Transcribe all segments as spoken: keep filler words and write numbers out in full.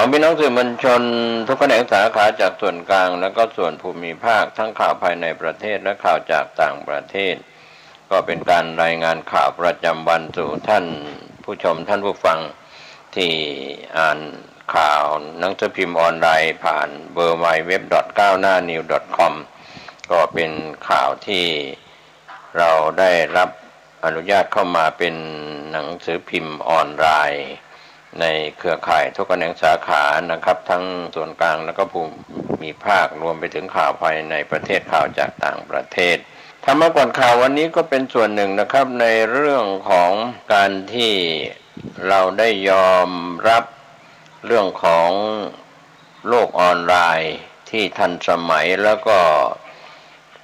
ของพี่น้องสื่อมวลชนทุกแขนงสาขาจากส่วนกลางและก็ส่วนภูมิภาค ทั้งข่าวภายในประเทศและข่าวจากต่างประเทศ ก็เป็นการรายงานข่าวประจำวันสู่ท่านผู้ชมท่านผู้ฟัง ที่อ่านข่าวหนังสือพิมพ์ออนไลน์ผ่าน ดับเบิลยู ดับเบิลยู ดับเบิลยู ดอท ก้าวหน้านิวส์ ดอท คอม ก็เป็นข่าวที่เราได้รับอนุญาตเข้ามาเป็นหนังสือพิมพ์ออนไลน์ ในเครือข่ายทุกแขนงสาขานะครับ ทั้งส่วนกลางและก็ภูมิภาค รวมไปถึงข่าวภายในประเทศ ข่าวจากต่างประเทศ ธรรมะก่อนข่าววันนี้ก็เป็นส่วนหนึ่งนะครับ ในเรื่องของการที่เราได้ยอมรับเรื่องของโลกออนไลน์ที่ทันสมัย แล้วก็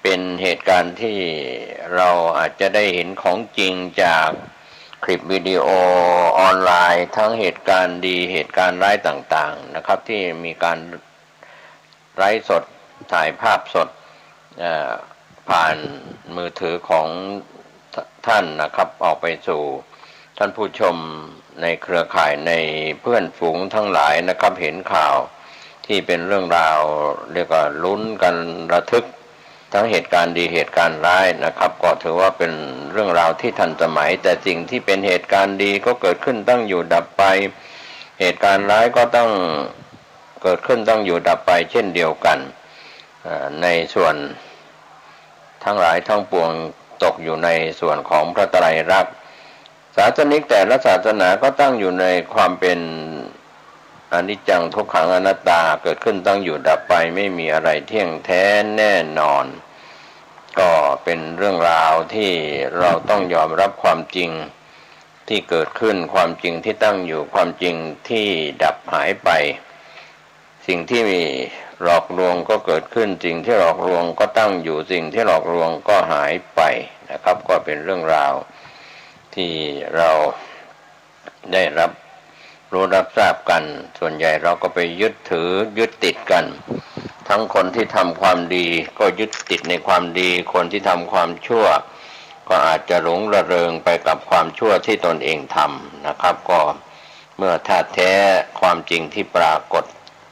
เป็นเหตุการณ์ที่เราอาจจะได้เห็นของจริงจากคลิปวิดีโอออนไลน์ ทั้งเหตุการณ์ดีเหตุการณ์ร้ายต่างๆ นะครับ ที่มีการไลฟ์สด ถ่ายภาพสด เอ่อ ผ่านมือถือของท่านนะครับ ออกไปสู่ท่านผู้ชมในเครือข่าย ในเพื่อนฝูงทั้งหลายนะครับ เห็นข่าวที่เป็นเรื่องราว เรียกว่าลุ้นกันระทึก ทั้งเหตุการณ์ดีเหตุการณ์ร้ายนะครับ ก็ถือว่าเป็นเรื่องราวที่ทันสมัย แต่สิ่งที่เป็นเหตุการณ์ดีก็เกิดขึ้นตั้งอยู่ดับไป เหตุการณ์ร้ายก็ตั้ง เกิดขึ้นตั้งอยู่ดับไปเช่นเดียวกัน เอ่อ ในส่วนทั้งหลายทั้งปวงตกอยู่ในส่วนของพระไตรลักษณ์ ศาสนิกแต่ละศาสนาก็ตั้งอยู่ในความเป็นอนิจจังทุกขังอนัตตา เกิดขึ้นตั้งอยู่ดับไป ไม่มีอะไรเที่ยงแท้แน่นอน ก็เป็นเรื่องราวที่เราต้องยอมรับความจริงที่เกิดขึ้น ความจริงที่ตั้งอยู่ ความจริงที่ดับหายไป สิ่งที่หลอกลวงก็เกิดขึ้น สิ่งที่หลอกลวงก็ตั้งอยู่ สิ่งที่หลอกลวงก็หายไปนะครับ ก็เป็นเรื่องราวที่เราได้รับรู้รับทราบกัน ส่วนใหญ่เราก็ไปยึดถือยึดติดกัน ทั้งคนที่ทำความดีก็ยึดติดในความดี คนที่ทำความชั่ว ก็อาจจะหลงระเริงไปกับความชั่วที่ตนเองทำนะครับ ก็เมื่อธาตุแท้ความจริงที่ปรากฏ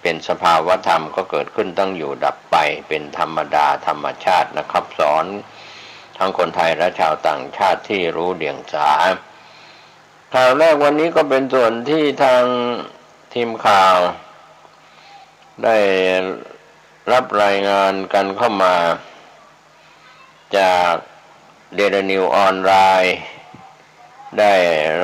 เป็นสภาวธรรมก็เกิดขึ้นตั้งอยู่ดับไป เป็นธรรมดาธรรมชาตินะครับ สอนทั้งคนไทยและชาวต่างชาติที่รู้เดียงสา ข่าวแรกวันนี้ก็เป็นส่วนที่ทางทีมข่าวได้รับรายงานกันเข้ามา จากเดลินิวออนไลน์ ได้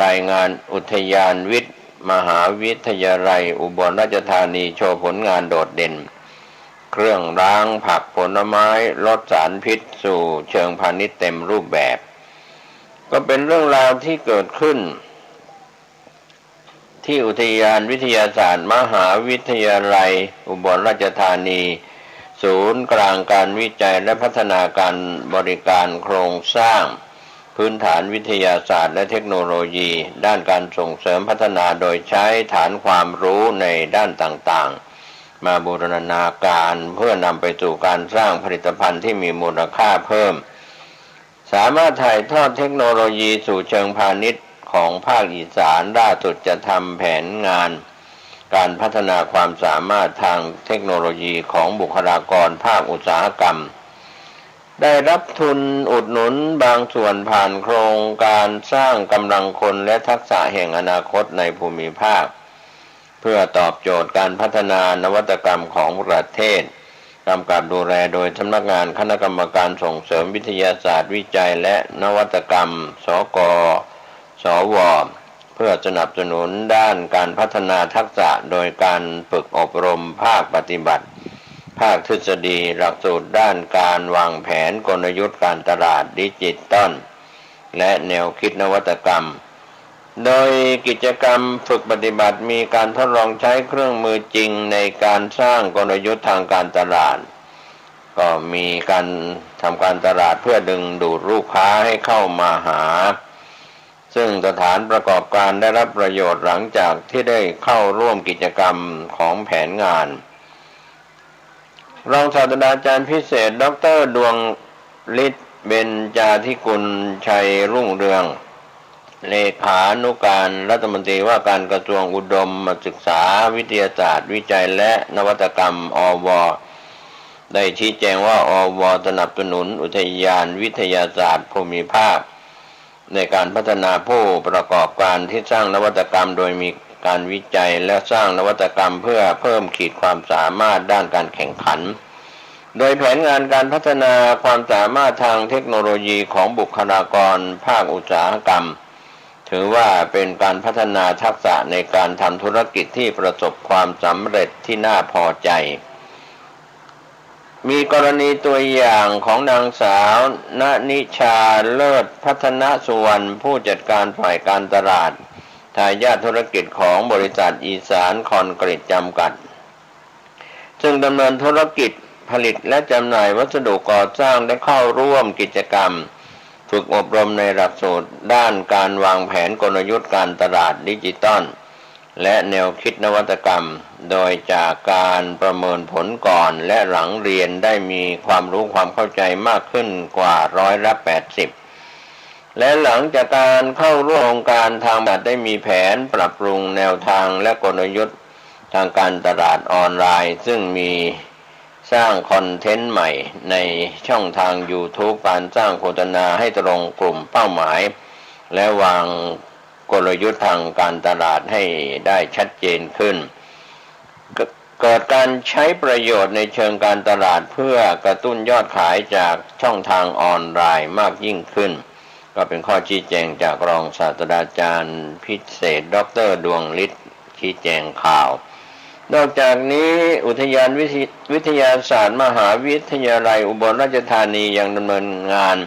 รายงานอุทยานวิทย์มหาวิทยาลัยอุบลราชธานีโชว์ผลงานโดดเด่น เครื่องล้างผักผลไม้ลดสารพิษสู่เชิงพาณิชย์เต็มรูปแบบ ก็เป็นเรื่องราวที่เกิดขึ้น ที่อุทยานวิทยาศาสตร์มหาวิทยาลัยอุบลราชธานี ศูนย์กลางการวิจัยและพัฒนาการบริการโครงสร้างพื้นฐานวิทยาศาสตร์และเทคโนโลยี ด้านการส่งเสริมพัฒนาโดยใช้ฐานความรู้ในด้านต่างๆ มาบูรณาการเพื่อนำไปสู่การสร้างผลิตภัณฑ์ที่มีมูลค่าเพิ่ม สามารถถ่ายทอดเทคโนโลยีสู่เชิงพาณิชย์ของภาคอีสาน ล่าสุดจะทำแผนงานการพัฒนาความสามารถทางเทคโนโลยีของบุคลากรภาคอุตสาหกรรม ได้รับทุนอุดหนุนบางส่วนผ่านโครงการสร้างกำลังคนและทักษะแห่งอนาคตในภูมิภาค เพื่อตอบโจทย์การพัฒนานวัตกรรมของประเทศ กำกับดูแลโดยสำนักงานคณะกรรมการส่งเสริมวิทยาศาสตร์วิจัยและนวัตกรรม สกสว เพื่อสนับสนุนด้านการพัฒนาทักษะโดยการฝึกอบรมภาคปฏิบัติ ภาคทฤษฎี หลักสูตรด้านการวางแผนกลยุทธ์การตลาดดิจิตอล และแนวคิดนวัตกรรม โดยกิจกรรมฝึกปฏิบัติมีการทดลองใช้เครื่องมือจริงในการสร้างกลยุทธ์ทางการตลาด ก็มีการทำการตลาดเพื่อดึงดูดลูกค้าให้เข้ามาหา ซึ่งสถานประกอบการได้รับประโยชน์หลังจากที่ได้เข้าร่วมกิจกรรมของแผนงาน รองศาสตราจารย์พิเศษ ดอกเตอร์ ดวงฤทธิ์ เบญจาธิกุลชัยรุ่งเรือง เลขานุการรัฐมนตรีว่าการกระทรวงอุดมศึกษา วิทยาศาสตร์ วิจัย และนวัตกรรม อว ได้ชี้แจงว่า อว สนับสนุนอุทยานวิทยาศาสตร์ภูมิภาค ในการพัฒนาผู้ประกอบการที่สร้างนวัตกรรม โดยมีการวิจัยและสร้างนวัตกรรมเพื่อเพิ่มขีดความสามารถด้านการแข่งขัน โดยแผนงานการพัฒนาความสามารถทางเทคโนโลยีของบุคลากรภาคอุตสาหกรรม ถือว่าเป็นการพัฒนาทักษะในการทำธุรกิจที่ประสบความสำเร็จที่น่าพอใจ มีกรณีตัวอย่างของนางสาว ณนิชา เลิศพัฒนสุวรรณ ผู้จัดการฝ่ายการตลาด ทายาทธุรกิจของบริษัทอีสานคอนกรีตจำกัด ซึ่งดำเนินธุรกิจผลิตและจำหน่ายวัสดุก่อสร้าง ได้เข้าร่วมกิจกรรมฝึกอบรมในหลักสูตรด้านการวางแผนกลยุทธ์การตลาดดิจิตอล และแนวคิดนวัตกรรม โดยจากการประเมินผลก่อนและหลังเรียนได้มีความรู้ความเข้าใจมากขึ้นกว่าร้อยละแปดสิบ และหลังจากการเข้าร่วมโครงการ ทางบริษัทได้มีแผนปรับปรุงแนวทางและกลยุทธ์ทางการตลาดออนไลน์ ซึ่งมีสร้างคอนเทนต์ใหม่ในช่องทางยูทูบ การสร้างโฆษณาให้ตรงกลุ่มเป้าหมาย และวางกลยุทธ์ทางการตลาดให้ได้ชัดเจนขึ้น เกิดการใช้ประโยชน์ในเชิงการตลาดเพื่อกระตุ้นยอดขายจากช่องทางออนไลน์มากยิ่งขึ้น ก็เป็นข้อชี้แจงจากรองศาสตราจารย์พิเศษ ดอกเตอร์ ดวงฤทธิ์ ชี้แจงข่าว นอกจากนี้อุทยานวิทย- วิทยาศาสตร์มหาวิทยาลัยอุบลราชธานียังดำเนินงาน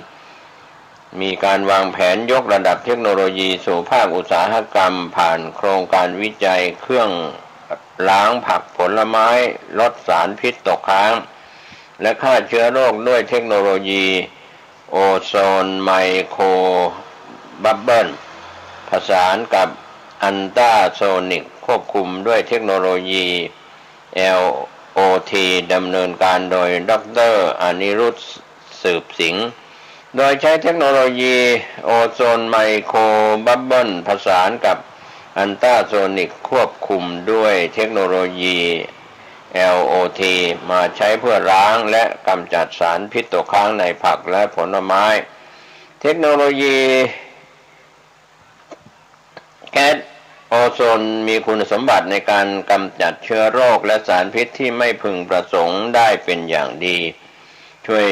มีการวางแผนยกระดับเทคโนโลยีสู่ภาคอุตสาหกรรม ผ่านโครงการวิจัยเครื่องล้างผักผลไม้ ลดสารพิษตกค้าง และฆ่าเชื้อโรคด้วยเทคโนโลยีโอโซนไมโครบับเบิล ผสานกับอัลตราโซนิก ควบคุมด้วยเทคโนโลยี แอลโอที ดำเนินการโดยดอกเตอร์อนิรุทธิ์ สืบสิงห์ โดยใช้เทคโนโลยีโอโซนไมโครบับเบิลผสานกับอัลตราโซนิก ควบคุมด้วยเทคโนโลยี แอลโอที มาใช้เพื่อล้างและกำจัดสารพิษตกค้างในผักและผลไม้ เทคโนโลยี แก๊สโอโซนมีคุณสมบัติในการกำจัดเชื้อโรคและสารพิษที่ไม่พึงประสงค์ได้เป็นอย่างดี ช่วย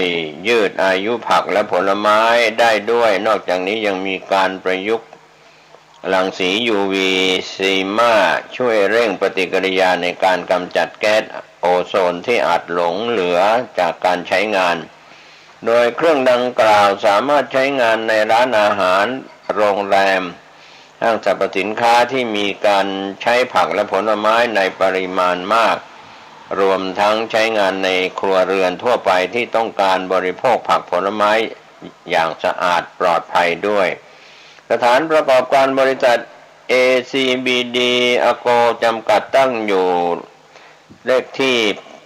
ยืดอายุผักและผลไม้ได้ด้วย นอกจากนี้ยังมีการประยุกต์รังสี ยูวี ซีมา ช่วยเร่งปฏิกิริยาในการกำจัดแก๊สโอโซนที่อาจหลงเหลือจากการใช้งาน โดยเครื่องดังกล่าวสามารถใช้งานในร้านอาหาร โรงแรม ห้างสรรพสินค้าที่มีการใช้ผักและผลไม้ในปริมาณมาก รวมทั้งใช้งานในครัวเรือนทั่วไปที่ต้องการบริโภคผักผลไม้อย่างสะอาดปลอดภัยด้วย สถานประกอบการบริษัท เอ ซี บี ดี อโก จำกัด ตั้งอยู่ เลขที่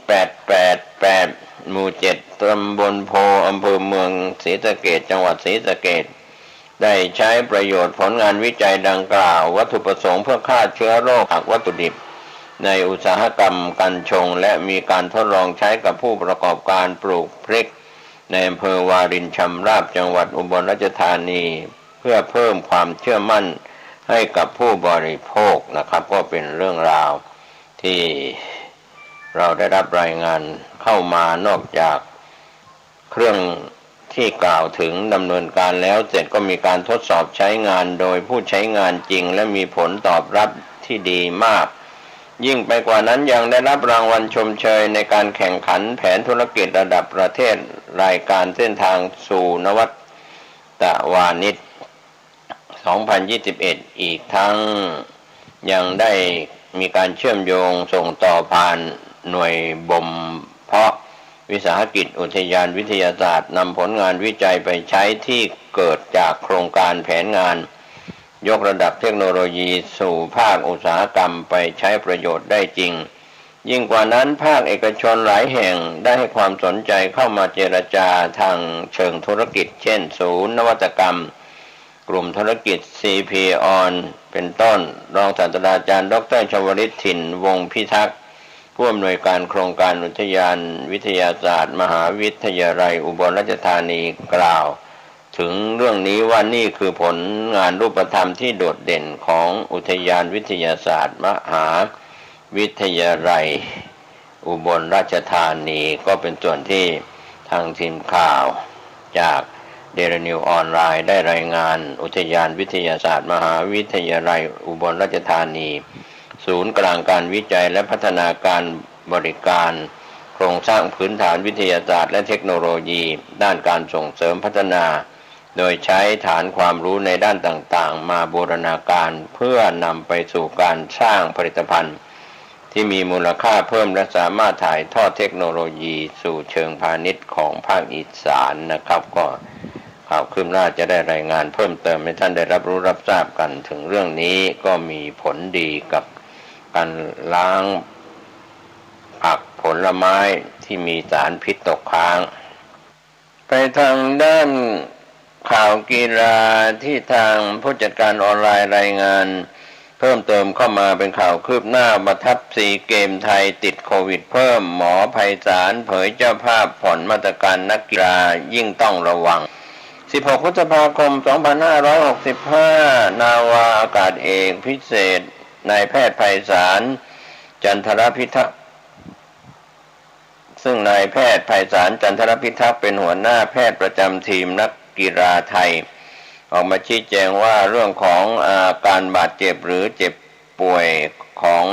แปดแปดแปด หมู่ เจ็ด ตำบลโพ อำเภอเมืองศรีสะเกษ จังหวัดศรีสะเกษ ได้ใช้ประโยชน์ผลงานวิจัยดังกล่าว วัตถุประสงค์เพื่อฆ่าเชื้อโรคจากวัตถุดิบในอุตสาหกรรมกัญชง และมีการทดลองใช้กับผู้ประกอบการปลูกพริกในอำเภอวารินชำราบ จังหวัดอุบลราชธานี เพื่อเพิ่มความเชื่อมั่นให้กับผู้บริโภคนะครับ ก็เป็นเรื่องราว ที่เราได้รับรายงานเข้ามา นอกจากเครื่องที่กล่าวถึงดำเนินการแล้วเสร็จ ก็มีการทดสอบใช้งานโดยผู้ใช้งานจริง และมีผลตอบรับที่ดีมาก ยิ่งไปกว่านั้นยังได้รับรางวัลชมเชยในการแข่งขันแผนธุรกิจระดับประเทศ รายการเส้นทางสู่นวัตวานิช สองพันยี่สิบเอ็ด อีกทั้งยังได้มีการเชื่อมโยงส่งต่อผ่านหน่วยบ่มเพาะวิสาหกิจอุทยานวิทยาศาสตร์ นำผลงานวิจัยไปใช้ที่เกิดจากโครงการแผนงาน ยกระดับเทคโนโลยีสู่ภาคอุตสาหกรรมไปใช้ประโยชน์ได้จริง ยิ่งกว่านั้นภาคเอกชนหลายแห่งได้ให้ความสนใจเข้ามาเจรจาทางเชิงธุรกิจ เช่น ศูนย์นวัตกรรม กลุ่มธุรกิจ ซี พี ออน เป็นต้น รองศาสตราจารย์ ดอกเตอร์ ชวลิต ถิ่นวงศ์พิทักษ์ ผู้อำนวยการโครงการอุทยานวิทยาศาสตร์ มหาวิทยาลัยอุบลราชธานี กล่าวถึงเรื่องนี้ว่า นี่คือผลงานรูปธรรมที่โดดเด่นของอุทยานวิทยาศาสตร์ มหาวิทยาลัยอุบลราชธานี ก็เป็นส่วนที่ทางทีมข่าวจาก Daily News ออนไลน์ ได้รายงาน อุทยานวิทยาศาสตร์ มหาวิทยาลัยอุบลราชธานี ศูนย์กลางการวิจัยและพัฒนาการบริการ โครงสร้างพื้นฐานวิทยาศาสตร์และเทคโนโลยี ด้านการส่งเสริมพัฒนา โดยใช้ฐานความรู้ในด้านต่างๆ มาบูรณาการ เพื่อนำไปสู่การสร้างผลิตภัณฑ์ที่มีมูลค่าเพิ่ม และสามารถถ่ายทอดเทคโนโลยีสู่เชิงพาณิชย์ของภาคอีสานนะครับ ก็ข่าวคืบหน้าจะได้รายงานเพิ่มเติมให้ท่านได้รับรู้รับทราบกัน ถึงเรื่องนี้ก็มีผลดีกับการล้างผักผลไม้ที่มีสารพิษตกค้าง ไปทางด้านข่าวกีฬา ที่ทางผู้จัดการออนไลน์รายงานเพิ่มเติมเข้ามา เป็นข่าวคืบหน้า บัตรทับซีเกมไทยติดโควิดเพิ่ม หมอไพศาลเผยเจ้าภาพผ่อนมาตรการนักกีฬายิ่งต้องระวัง สิบหก พฤษภาคม สองพันห้าร้อยหกสิบห้า นาวาอากาศเอกพิเศษ นายแพทย์ไพศาล จันทรพิทักษ์ ซึ่งนายแพทย์ไพศาล จันทรพิทักษ์ เป็นหัวหน้าแพทย์ประจำทีมนักกีฬาไทย ออกมาชี้แจงว่า เรื่องของอาการบาดเจ็บหรือเจ็บป่วยของ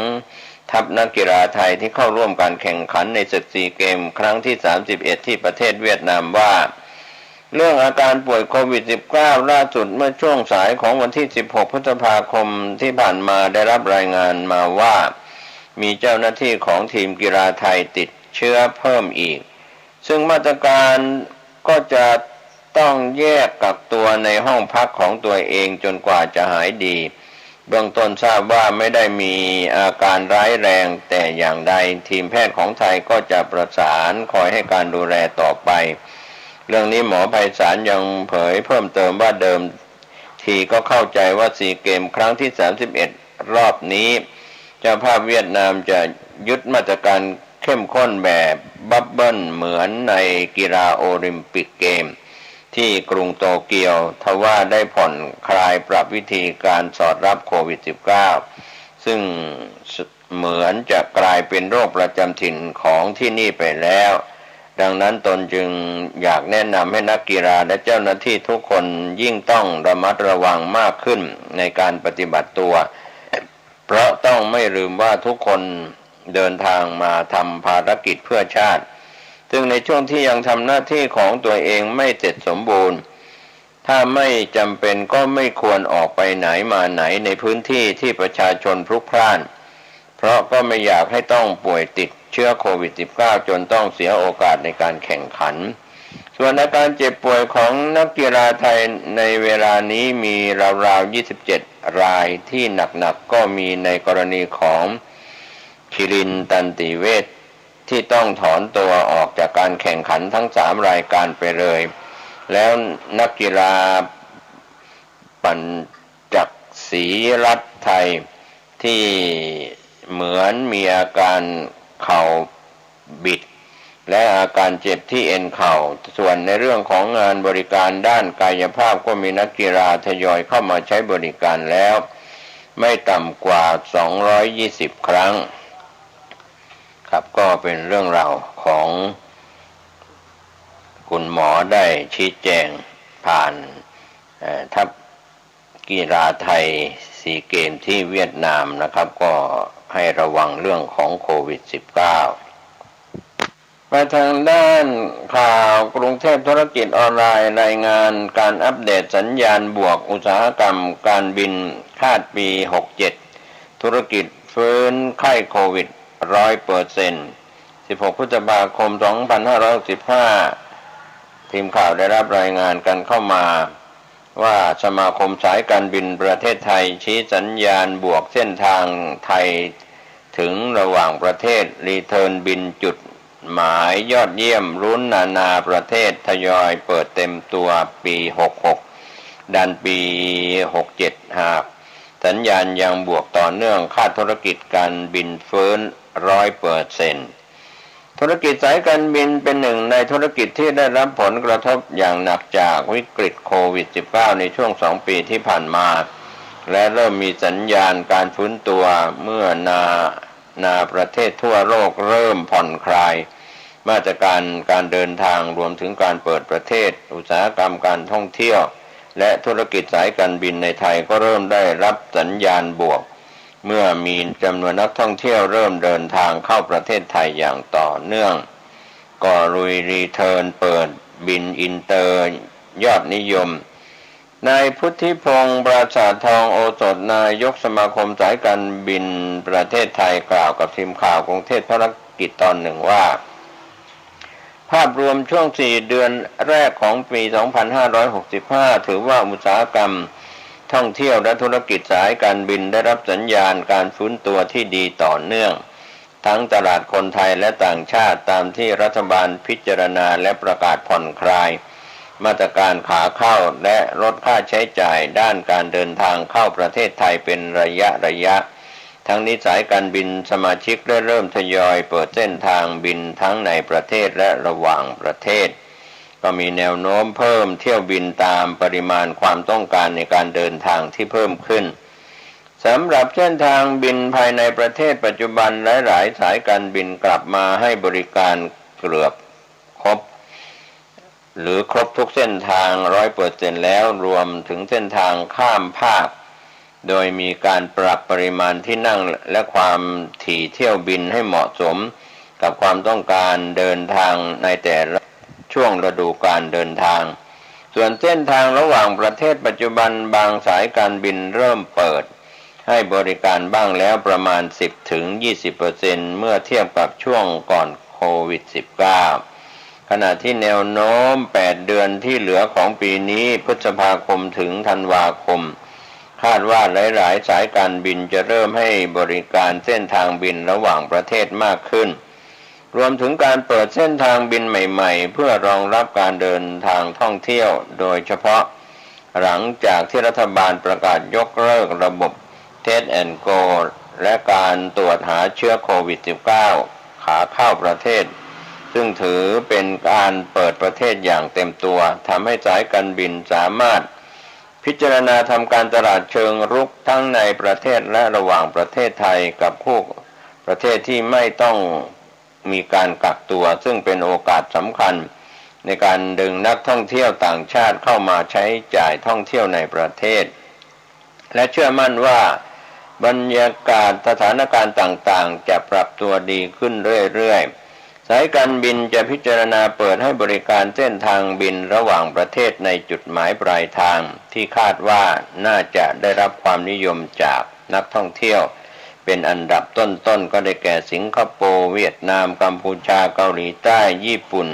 ทัพนักกีฬาไทยที่เข้าร่วมการแข่งขันในศึกซีเกมครั้งที่ สามสิบเอ็ด ที่ประเทศเวียดนามว่า เรื่องอาการป่วยโควิด สิบเก้า ล่าสุดเมื่อช่วงสายของวันที่ สิบหก พฤษภาคมที่ผ่านมา ได้รับรายงานมาว่า มีเจ้าหน้าที่ของทีมกีฬาไทยติดเชื้อเพิ่มอีก ซึ่งมาตรการก็จะต้องแยกกักตัวในห้องพักของตัวเองจนกว่าจะหายดี เบื้องต้นทราบว่าไม่ได้มีอาการร้ายแรงแต่อย่างใด ทีมแพทย์ของไทยก็จะประสานคอยให้การดูแลต่อไป เรื่องนี้หมอไพศาลยังเผยเพิ่มเติมว่า เดิมทีก็เข้าใจว่าซีเกมครั้งที่ สามสิบเอ็ด รอบนี้ เจ้าภาพเวียดนามจะยึดมาตรการเข้มข้นแบบบับเบิ้ลเหมือนในกีฬาโอลิมปิกเกมที่กรุงโตเกียว ทว่าได้ผ่อนคลายปรับวิธีการสอดรับโควิด สิบเก้า ซึ่งเหมือนจะกลายเป็นโรคประจำถิ่นของที่นี่ไปแล้ว ดังนั้นตนจึงอยากแนะนำให้นักกีฬาและเจ้าหน้าที่ทุกคนยิ่งต้องระมัดระวังมากขึ้นในการปฏิบัติตัว เพราะต้องไม่ลืมว่าทุกคนเดินทางมาทำภารกิจเพื่อชาติ ซึ่งในช่วงที่ยังทำหน้าที่ของตัวเองไม่เสร็จสมบูรณ์ ถ้าไม่จำเป็นก็ไม่ควรออกไปไหนมาไหนในพื้นที่ที่ประชาชนพลุกพล่าน เพราะก็ไม่อยากให้ต้องป่วยติดเชื้อโควิด สิบเก้า จนต้องเสียโอกาสในการแข่งขัน ส่วนอาการเจ็บป่วยของนักกีฬาไทยในเวลานี้มีราวๆ ยี่สิบเจ็ด ราย ที่หนักๆ ก็มีในกรณีของคิริน ตันติเวช ที่ต้องถอนตัวออกจากการแข่งขันทั้งสามรายการไปเลย แล้วนักกีฬา ปัญจักศรีรัตน์ไทย ที่เหมือนมีอาการเข่าบิด และอาการเจ็บที่เอ็นเข่า ส่วนในเรื่องของงานบริการด้านกายภาพก็มีนักกีฬาทยอยเข้ามาใช้บริการแล้วไม่ต่ำกว่า สองร้อยยี่สิบ ครั้ง ครับ ก็เป็นเรื่องราวของคุณหมอได้ชี้แจงผ่าน เอ่อ ทัพกีฬาไทยซีเกมที่เวียดนามนะครับ ก็ให้ระวังเรื่องของโควิด สิบเก้า ไปทางด้านข่าวกรุงเทพธุรกิจออนไลน์รายงานการอัปเดตสัญญาณบวกอุตสาหกรรมการบินคาดปี หกเจ็ด ธุรกิจฟื้นไข้โควิด ร้อยเปอร์เซ็นต์ สิบหก พฤษภาคม สองพันห้าร้อยหกสิบห้า ทีมข่าวได้รับรายงานกันเข้ามาว่า สมาคมสายการบินประเทศไทยชี้สัญญาณบวกเส้นทางไทยถึงระหว่างประเทศ รีเทิร์นบินจุดหมายยอดเยี่ยม ลุ้นนานาประเทศทยอยเปิดเต็มตัวปี หกหก ดันปี หกเจ็ด หากสัญญาณยังบวกต่อเนื่อง คาดธุรกิจการบินฟื้น ร้อยเปอร์เซ็นต์ ธุรกิจสายการบินเป็นหนึ่งในธุรกิจที่ได้รับผลกระทบอย่างหนักจากวิกฤตโควิด สิบเก้า ในช่วงสองปีที่ผ่านมา และเริ่มมีสัญญาณการฟื้นตัวเมื่อนานาประเทศทั่วโลกเริ่มผ่อนคลายมาตรการการเดินทาง รวมถึงการเปิดประเทศ อุตสาหกรรมการท่องเที่ยว และธุรกิจสายการบินในไทยก็เริ่มได้รับสัญญาณบวก เมื่อมีจำนวนนักท่องเที่ยวเริ่มเดินทางเข้าประเทศไทยอย่างต่อเนื่อง ก็ลุยรีเทิร์นเปิดบินอินเตอร์ยอดนิยม นายพุทธิพงษ์ ปราสาททองโอสถ นายกสมาคมสายการบินประเทศไทยกล่าวกับทีมข่าวกรุงเทพธุรกิจตอนหนึ่งว่า ภาพรวมช่วงสี่เดือนแรกของปี สองพันห้าร้อยหกสิบห้า ถือว่าอุตสาหกรรมท่องเที่ยวและธุรกิจสายการบินได้รับสัญญาณการฟื้นตัวที่ดีต่อเนื่อง ทั้งตลาดคนไทยและต่างชาติ ตามที่รัฐบาลพิจารณาและประกาศผ่อนคลายมาตรการขาเข้า และลดค่าใช้จ่ายด้านการเดินทางเข้าประเทศไทยเป็นระยะระยะ ทั้งนี้สายการบินสมาชิกได้เริ่มทยอยเปิดเส้นทางบินทั้งในประเทศและระหว่างประเทศ ก็มีแนวโน้มเพิ่มเที่ยวบินตามปริมาณความต้องการในการเดินทางที่เพิ่มขึ้น สำหรับเส้นทางบินภายในประเทศ ปัจจุบันหลายๆ สายการบินกลับมาให้บริการเกือบครบ หรือครบทุกเส้นทาง ร้อยเปอร์เซ็นต์ แล้ว รวมถึงเส้นทางข้ามภาค โดยมีการปรับปริมาณที่นั่งและความถี่เที่ยวบินให้เหมาะสมกับความต้องการเดินทางในแต่ละช่วงฤดูการเดินทาง ส่วนเส้นทางระหว่างประเทศ ปัจจุบันบางสายการบินเริ่มเปิดให้บริการบ้างแล้วประมาณ สิบถึงยี่สิบเปอร์เซ็นต์ เมื่อเทียบกับช่วงก่อนโควิด สิบเก้า ขณะที่แนวโน้มแปดเดือนที่เหลือของปีนี้ พฤษภาคมถึงธันวาคม คาดว่าหลายๆ สายการบินจะเริ่มให้บริการเส้นทางบินระหว่างประเทศมากขึ้น รวมถึงการเปิดเส้นทางบินใหม่ๆ เพื่อรองรับการเดินทางท่องเที่ยว โดยเฉพาะหลังจากที่รัฐบาลประกาศยกเลิกระบบ Test and Go และการตรวจหาเชื้อโควิด สิบเก้า ขาเข้าประเทศ ซึ่งถือเป็นการเปิดประเทศอย่างเต็มตัว ทำให้สายการบินสามารถพิจารณาทำการตลาดเชิงรุกทั้งในประเทศและระหว่างประเทศไทยกับคู่ประเทศที่ไม่ต้องมีการกักตัว ซึ่งเป็นโอกาสสำคัญในการดึงนักท่องเที่ยวต่างชาติเข้ามาใช้จ่ายท่องเที่ยวในประเทศ และเชื่อมั่นว่าบรรยากาศสถานการณ์ต่างๆ จะปรับตัวดีขึ้นเรื่อยๆ สายการบินจะพิจารณาเปิดให้บริการเส้นทางบินระหว่างประเทศในจุดหมายปลายทาง ที่คาดว่าน่าจะได้รับความนิยมจากนักท่องเที่ยวเป็นอันดับต้นๆ ก็ได้แก่สิงคโปร์ เวียดนาม กัมพูชา เกาหลีใต้ ญี่ปุ่น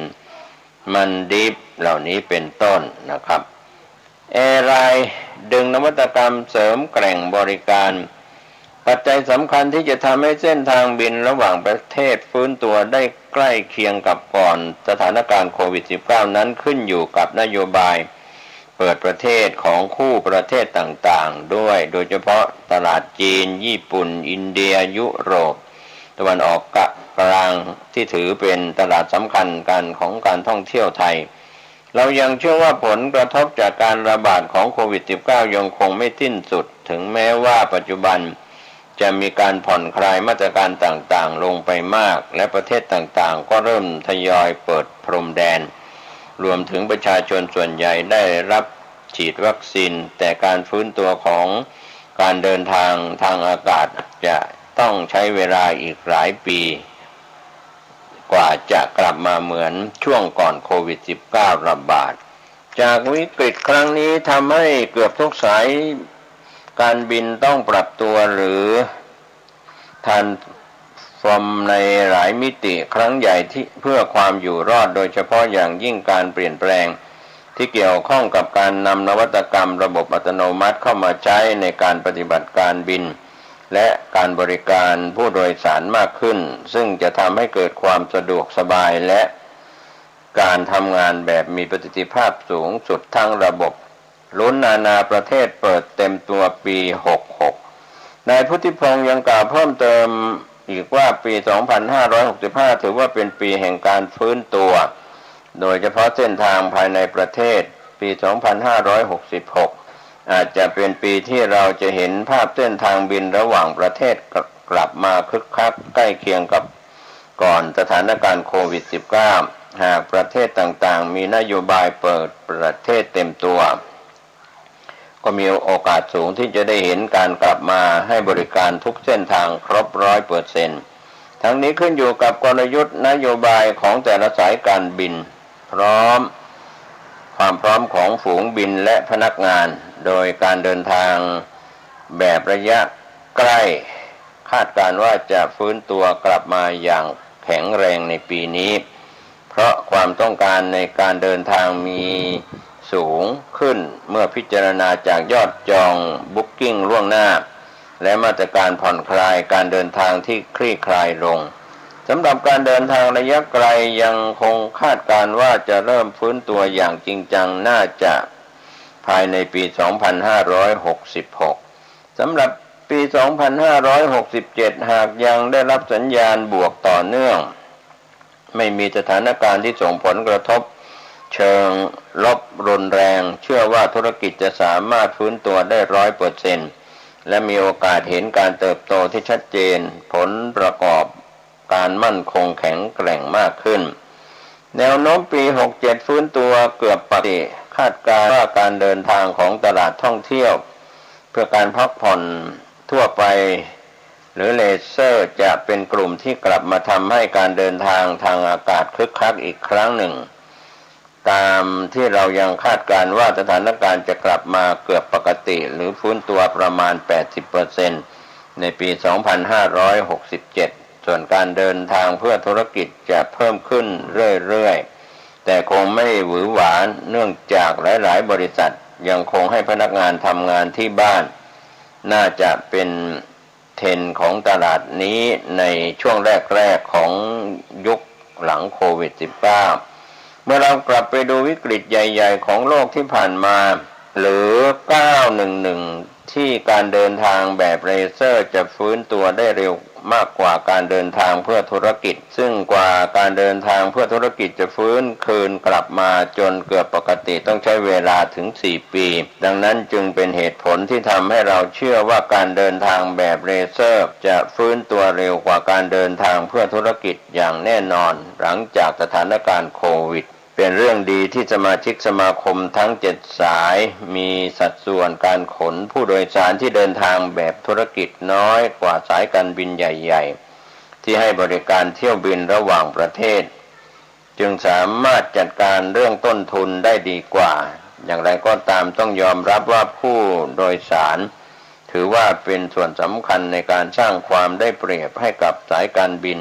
มัลดีฟ เหล่านี้เป็นต้นนะครับ แอร์ไลน์ดึงนวัตกรรมเสริมแกร่งบริการ ปัจจัยสำคัญที่จะทำให้เส้นทางบินระหว่างประเทศฟื้นตัวได้ใกล้เคียงกับก่อนสถานการณ์โควิด สิบเก้า นั้นขึ้นอยู่กับนโยบายเปิดประเทศของคู่ประเทศต่างๆ ด้วย โดยเฉพาะตลาดจีน ญี่ปุ่น อินเดีย ยุโรป ตะวันออกกลาง ที่ถือเป็นตลาดสำคัญการของการท่องเที่ยวไทย เรายังเชื่อว่าผลกระทบจากการระบาดของโควิด สิบเก้า ยังคงไม่สิ้นสุด ถึงแม้ว่าปัจจุบันจะมีการผ่อนคลายมาตรการต่างๆ ลงไปมาก และประเทศต่างๆ ก็เริ่มทยอยเปิดพรมแดน รวมถึงประชาชนส่วนใหญ่ได้รับฉีดวัคซีน แต่การฟื้นตัวของการเดินทางทางอากาศจะต้องใช้เวลาอีกหลายปี กว่าจะกลับมาเหมือนช่วงก่อนโควิด สิบเก้า ระบาด จากวิกฤตครั้งนี้ทำให้เกือบทุกสายการบินต้องปรับตัวหรือ transform ในหลายมิติครั้งใหญ่ที่เพื่อความอยู่รอด โดยเฉพาะอย่างยิ่งการเปลี่ยนแปลงที่เกี่ยวข้องกับการนำนวัตกรรมระบบอัตโนมัติเข้ามาใช้ในการปฏิบัติการบิน และการบริการผู้โดยสารมากขึ้น ซึ่งจะทำให้เกิดความสะดวกสบายและการทำงานแบบมีประสิทธิภาพสูงสุดทั้งระบบ ลุ้นนานาประเทศเปิดเต็มตัวปี หกหก นายพุทธิพงษ์ยังกล่าวเพิ่มเติมอีกว่าปี สองพันห้าร้อยหกสิบห้า ถือว่าเป็นปีแห่งการฟื้นตัว โดยเฉพาะเส้นทางภายในประเทศ ปี สองพันห้าร้อยหกสิบหก อาจจะเป็นปีที่เราจะเห็นภาพเส้นทางบินระหว่างประเทศกลับมาคึกคักใกล้เคียงกับก่อนสถานการณ์โควิด สิบเก้า หากประเทศต่างๆ มีนโยบายเปิดประเทศเต็มตัว ก็มีโอกาสสูงที่จะได้เห็นการกลับมาให้บริการทุกเส้นทางครบ ร้อยเปอร์เซ็นต์ ทั้งนี้ขึ้นอยู่กับกลยุทธ์นโยบายของแต่ละสายการบิน พร้อม ความพร้อมของฝูงบินและพนักงาน โดยการเดินทางแบบระยะใกล้ คาดการณ์ว่าจะฟื้นตัวกลับมาอย่างแข็งแรงในปีนี้ เพราะความต้องการในการเดินทางมีสูงขึ้นเมื่อพิจารณาจากยอดจอง Booking ล่วงหน้า และมาตรการผ่อนคลายการเดินทางที่คลี่คลายลง สำหรับการเดินทางระยะไกลยังคงคาดการณ์ว่าจะเริ่มฟื้นตัวอย่างจริงจังน่าจะภายในปี สองพันห้าร้อยหกสิบหก สำหรับปี สองพันห้าร้อยหกสิบเจ็ด หากยังได้รับสัญญาณบวกต่อเนื่อง ไม่มีสถานการณ์ที่ส่งผลกระทบเชิงลบรุนแรง เชื่อว่าธุรกิจจะสามารถฟื้นตัวได้ ร้อยเปอร์เซ็นต์ และมีโอกาสเห็นการเติบโตที่ชัดเจน ผลประกอบการมั่นคงแข็งแกร่งมากขึ้น แนวโน้มปี หกเจ็ด ฟื้นตัวเกือบปกติ คาดการณ์ว่าการเดินทางของตลาดท่องเที่ยว เพื่อการพักผ่อนทั่วไป หรือเลเซอร์ จะเป็นกลุ่มที่กลับมาทำให้การเดินทางทางอากาศคึกคักอีกครั้งหนึ่ง ตามที่เรายังคาดการณ์ว่าสถานการณ์จะกลับมาเกือบปกติ หรือฟื้นตัวประมาณ แปดสิบเปอร์เซ็นต์ ในปี สองพันห้าร้อยหกสิบเจ็ด ส่วนการเดินทางเพื่อธุรกิจจะเพิ่มขึ้นเรื่อยๆ แต่คงไม่หวือหวา เนื่องจากหลายๆ บริษัทยังคงให้พนักงานทำงานที่บ้าน น่าจะเป็นเทรนด์ของตลาดนี้ในช่วงแรกๆ ของยุคหลังโควิด สิบเก้า เมื่อเรากลับไปดูวิกฤตใหญ่ๆ ของโลกที่ผ่านมา หรือ เก้าหนึ่งหนึ่ง ที่การเดินทางแบบเลเซอร์จะฟื้นตัวได้เร็วมากกว่าการเดินทางเพื่อธุรกิจ ซึ่งกว่าการเดินทางเพื่อธุรกิจจะฟื้นคืนกลับมาจนเกือบปกติต้องใช้เวลาถึง สี่ ปี ดังนั้นจึงเป็นเหตุผลที่ทำให้เราเชื่อว่าการเดินทางแบบเลเซอร์จะฟื้นตัวเร็วกว่าการเดินทางเพื่อธุรกิจอย่างแน่นอน หลังจากสถานการณ์โควิด เป็นเรื่องดีที่สมาชิกสมาคมทั้งเจ็ดสายมีสัดส่วนการขนผู้โดยสารที่เดินทางแบบธุรกิจน้อยกว่าสายการบินใหญ่ๆ ที่ให้บริการเที่ยวบินระหว่างประเทศ จึงสามารถจัดการเรื่องต้นทุนได้ดีกว่า อย่างไรก็ตามต้องยอมรับว่าผู้โดยสาร ถือว่าเป็นส่วนสำคัญในการสร้างความได้เปรียบให้กับสายการบิน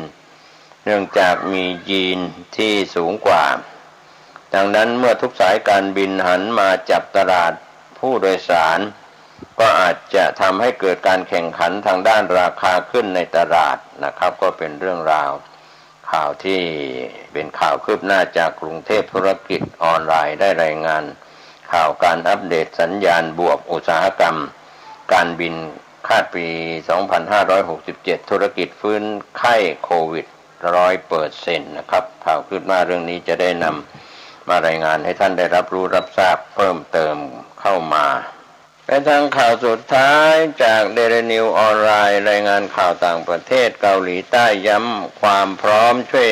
เนื่องจากมียีนที่สูงกว่า ดังนั้นเมื่อทุกสายการบินหันมาจับตลาดผู้โดยสาร ก็อาจจะทำให้เกิดการแข่งขันทางด้านราคาขึ้นในตลาดนะครับ ก็เป็นเรื่องราว ข่าวที่เป็นข่าวคืบหน้าจากกรุงเทพธุรกิจออนไลน์ได้รายงาน ข่าวการอัปเดตสัญญาณบวกอุตสาหกรรมการบินคาดปี สองพันห้าร้อยหกสิบเจ็ด ธุรกิจฟื้นไข้โควิด ร้อยเปอร์เซ็นต์ นะครับ ข่าวคืบหน้าเรื่องนี้จะได้นำมารายงานให้ท่านได้รับรู้รับทราบเพิ่มเติมเข้ามา ไปทางข่าวสุดท้ายจาก Daily News ออนไลน์ รายงานข่าวต่างประเทศ เกาหลีใต้ย้ำความพร้อมช่วย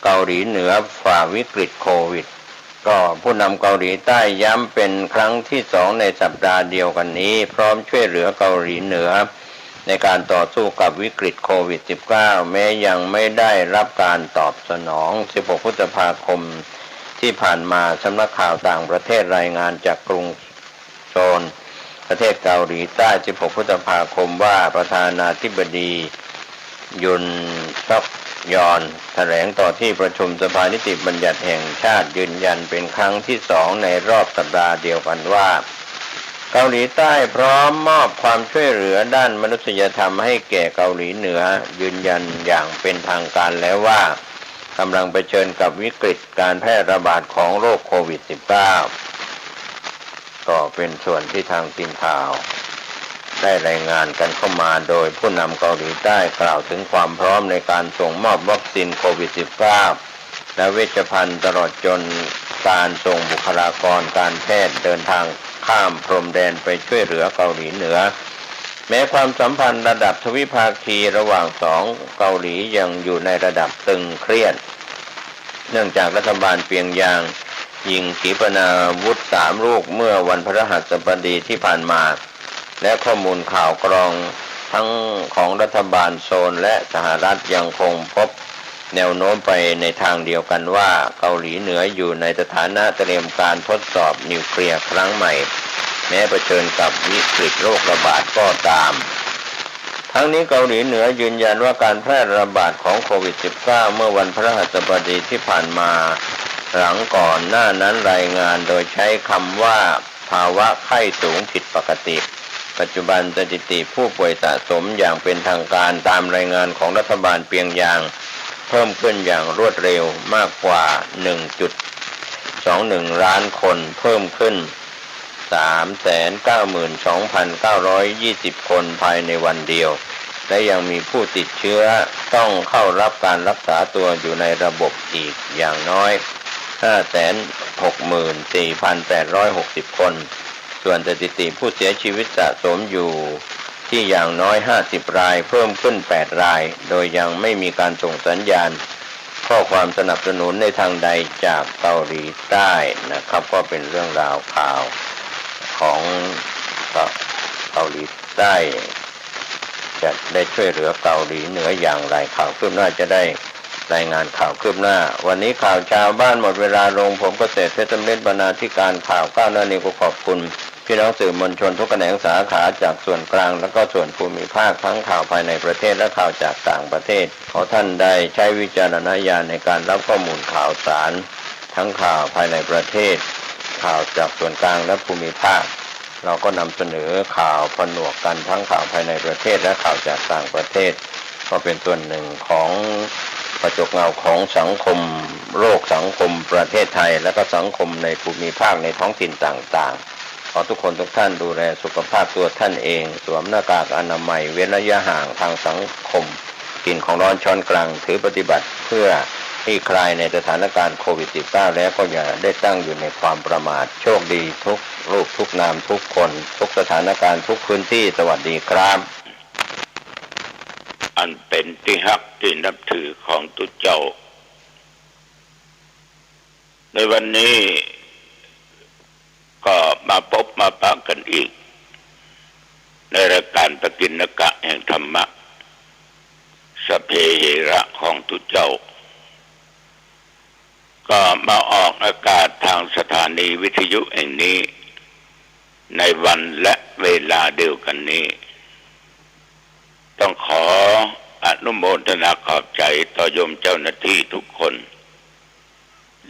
เกาหลีเหนือฝ่าวิกฤตโควิด ก็ผู้นำเกาหลีใต้ย้ำเป็นครั้งที่สองในสัปดาห์เดียวกันนี้ พร้อมช่วยเหลือเกาหลีเหนือในการต่อสู้กับวิกฤตโควิด สิบเก้า แม้ยังไม่ได้รับการตอบสนอง สิบหก พฤษภาคมที่ผ่านมา สำนักข่าวต่างประเทศรายงานจากกรุง โซล ประเทศเกาหลีใต้ สิบหก พฤษภาคม ว่าประธานาธิบดี ยุน ซอกยอน แถลงต่อที่ประชุมสภานิติบัญญัติแห่งชาติ ยืนยันเป็นครั้งที่สองในรอบสัปดาห์เดียวกันว่า เกาหลีใต้พร้อมมอบความช่วยเหลือด้านมนุษยธรรมให้แก่เกาหลีเหนือ ยืนยันอย่างเป็นทางการแล้วว่ากำลังเผชิญกับวิกฤตการแพร่ระบาดของโรคโควิด สิบเก้า ก็เป็นส่วนที่ทางทีมข่าวได้รายงานกันเข้ามา โดยผู้นำเกาหลีใต้กล่าวถึงความพร้อมในการส่งมอบวัคซีนโควิด สิบเก้า และเวชภัณฑ์ ตลอดจนการส่งบุคลากรการแพทย์เดินทางข้ามพรมแดนไปช่วยเหลือเกาหลีเหนือ แม้ความสัมพันธ์ระดับทวิภาคีระหว่างสองเกาหลียังอยู่ในระดับตึงเครียด เนื่องจากรัฐบาลเปียงยางยิงขีปนาวุธสามลูกเมื่อวันพฤหัสบดีที่ผ่านมา และข้อมูลข่าวกรองทั้งของรัฐบาลโซลและสหรัฐยังคงพบแนวโน้มไปในทางเดียวกันว่าเกาหลีเหนืออยู่ในสถานะเตรียมการทดสอบนิวเคลียร์ครั้งใหม่ แม้เผชิญกับวิกฤตโรคระบาดก็ตาม ทั้งนี้เกาหลีเหนือยืนยันว่าการแพร่ระบาดของโควิด สิบเก้า เมื่อวันพฤหัสบดีที่ผ่านมา หลังก่อนหน้านั้นรายงานโดยใช้คำว่าภาวะไข้สูงผิดปกติ ปัจจุบันสถิติผู้ป่วยสะสมอย่างเป็นทางการตามรายงานของรัฐบาลเปียงยาง เพิ่มขึ้นอย่างรวดเร็วมากกว่า หนึ่งจุดสองหนึ่งล้านคน เพิ่มขึ้น สามแสนเก้าหมื่นสองพันเก้าร้อยยี่สิบคนภายในวันเดียว และยังมีผู้ติดเชื้อต้องเข้ารับการรักษาตัวอยู่ในระบบอีกอย่างน้อย ห้าแสนหกหมื่นสี่พันแปดร้อยหกสิบคน ส่วนสถิติผู้เสียชีวิตสะสมอยู่ที่อย่างน้อย ห้าสิบราย เพิ่มขึ้น แปดราย โดยยังไม่มีการส่งสัญญาณข้อความสนับสนุนในทางใดจากเกาหลีใต้นะครับ ก็เป็นเรื่องราวข่าวของเกาหลีใต้ จะได้ช่วยเหลือเกาหลีเหนืออย่างไร ข่าวคืบหน้าจะได้รายงานข่าวคืบหน้า วันนี้ข่าวชาวบ้านหมดเวลาลง ผมเกษตรเพชรสำริด บรรณาธิการข่าว ก้าวหน้านิว ก็ขอบคุณพี่น้องสื่อมวลชนทุกแขนงสาขาจากส่วนกลางและก็ส่วนภูมิภาค ทั้งข่าวภายในประเทศและข่าวจากต่างประเทศ ขอท่านได้ใช้วิจารณญาณในการรับข้อมูลข่าวสาร ทั้งข่าวภายในประเทศ ข่าวจากส่วนกลางและภูมิภาค เราก็นำเสนอข่าวผนวกกันทั้งข่าวภายในประเทศและข่าวจากต่างประเทศ ก็เป็นส่วนหนึ่งของกระจกเงาของสังคมโลก สังคมประเทศไทย และก็สังคมในภูมิภาคในท้องถิ่นต่างๆ ขอทุกคนทุกท่านดูแลสุขภาพตัวท่านเอง สวมหน้ากากอนามัย เว้นระยะห่างทางสังคม กินของร้อนช้อนกลาง ถือปฏิบัติเพื่อคลี่คลายในสถานการณ์โควิด สิบเก้า แล้วก็อย่าได้ตั้งอยู่ในความประมาท โชคดีทุกรูปทุกนามทุกคน ทุกสถานการณ์ทุกพื้นที่ สวัสดีครับ อันเป๋นตี้ฮักตี้นับถือของตุ๊เจ้า ในวันนี้ก็มาปบมาปะกั๋นอีก ในรายก๋านปกิณณกะแห่งธรรมะ สัพเพเหระของตุ๊เจ้า ก็มาออกอากาศทางสถานีวิทยุแห่งนี้ ในวันและเวลาเดียวกั๋นนี้ ต้องขออนุโมทนาขอบใจ๋ต่อโยมเจ้าหน้าตี้ทุกคน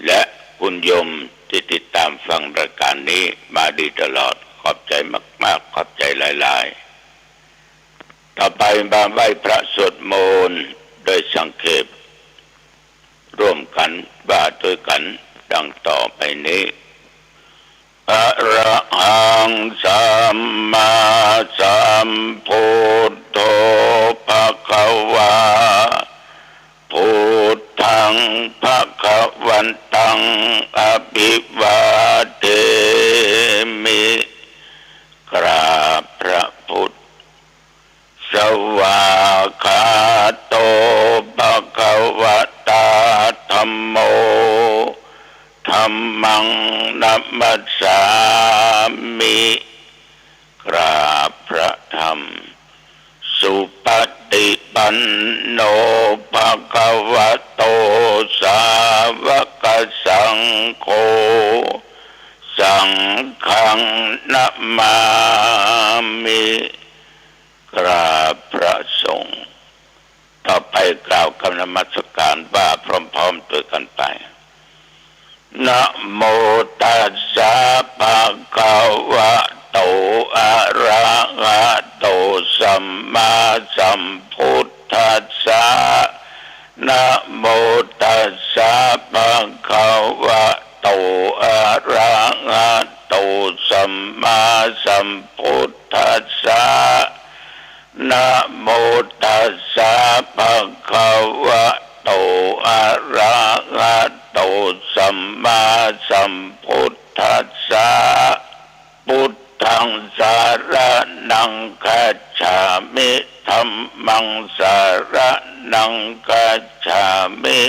และคุณโยมตี้ติดต๋ามฟังรายก๋านนี้มาดีตลอด ขอบใจ๋มากๆ ขอบใจ๋หลายๆ ต่อไปมาไหว้พระสวดมนต์โดยสังเขป ร่วมกั๋นว่าตวยกั๋นดังต่อไปนี้ อะระหัง สัมมาสัมพุทโธ ภะคะวา พุทธัง ภะคะวันตัง อะภิวาเทมิ กราบพระพุทธ สวากขาโต ภะคะวะตา ธัมโม ธัมมัง นะมัสสามิ กราบพระธรรม สุปฏิปันโน ภะคะวะโต สาวกสังโฆ สังฆัง นะมามิ กราบพระสงฆ์ ต่อไปกล่าวกำนมัสการว่าพร้อมๆ ตวยกั๋นไป นะโมตัสสะ ภะคะวะโต อะระหะโต สัมมาสัมพุทธัสสะ นะโมตัสสะ ภะคะวะโต อะระหะ โต สัมมาสัมพุทธัสสะ นะโมตัสสะ ภะคะวะโต อะระหะโต สัมมาสัมพุทธัสสะ พุทธัง สะระณัง คัจฉามิ ธัมมัง สะระณัง คัจฉามิ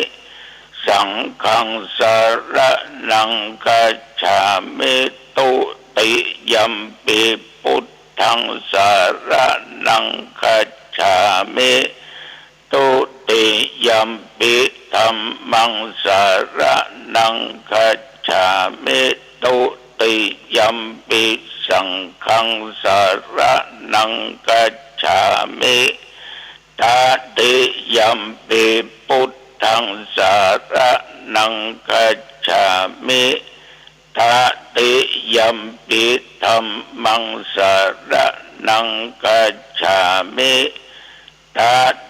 สังฆัง สะระณัง คัจฉามิ ตุติยัมปิ พุทธัง สะระณัง คัจฉามิ ตุติยัมปิ ธัมมัง สะระณัง คัจฉามิ ตุติยัมปิ สังฆัง สะระณัง คัจฉามิ ตติยัมปิ พุทธัง สะระณัง คัจฉามิ ตติยัมปิ ธัมมัง สะระณัง คัจฉามิ ต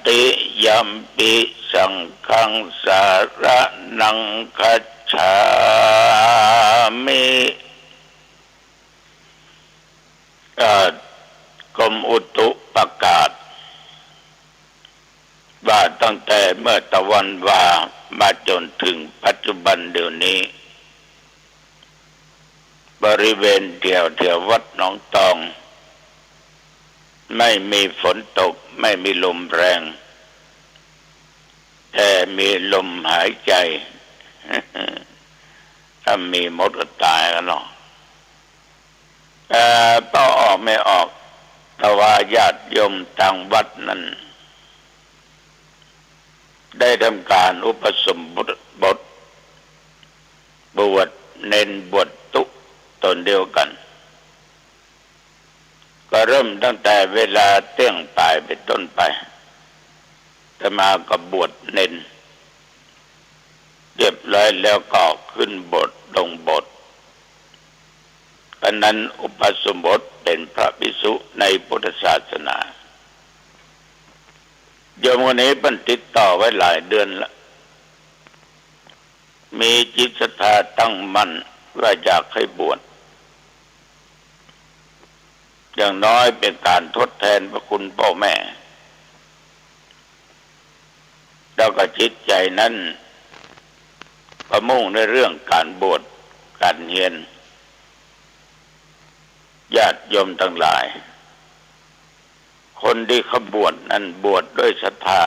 ติยัมปิ สังฆัง สะระณัง คัจฉามิ เอ่อ กรมอุตุประกาศ ว่าตั้งแต่เมื่อตะวันวามาจ๋นเถิงปัจจุบันเดี๋ยวนี้ บริเวณแถวแถววัดหนองตอง ไม่มีฝนตก ไม่มีลมแรง แต่มีลมหายใจ๋ ถ้ามีมดก็ต๋ายกั๋นเนาะ เอ่อ เป้าออกไม่ออก แต่ว่าญาติโยมตางวัดนั้น ได้ทำก๋านอุปสมบท บท บวชเณรบวชตุ๊ต๋นเดียวกั๋น ก็เริ่มตั้งแต่เวลาเตี้ยงป่ายเป๋นต้นไป อาตมาก็บวชเณรเรียบร้อยแล้วก็ขึ้นโบสถ์ ลงโบสถ์ อันนั้นอุปสมบทเป๋นพระภิกษุในพุทธศาสนา โยมคนนี้เปิ้นติดต่อไว้หลายเดือนละ มีจิตศรัทธาตั้งมั่นว่าอยากให้บวช อย่างน้อยเป๋นก๋านทดแทนพระคุณพ่อแม่ แล้วก็จิตใจ๋นั้นก็มุ่งในเรื่องก๋านบวช ก๋านเฮียน ญาติโยมตังหลาย คนตี้เขาบวชนั้นบวชด้วยศรัทธา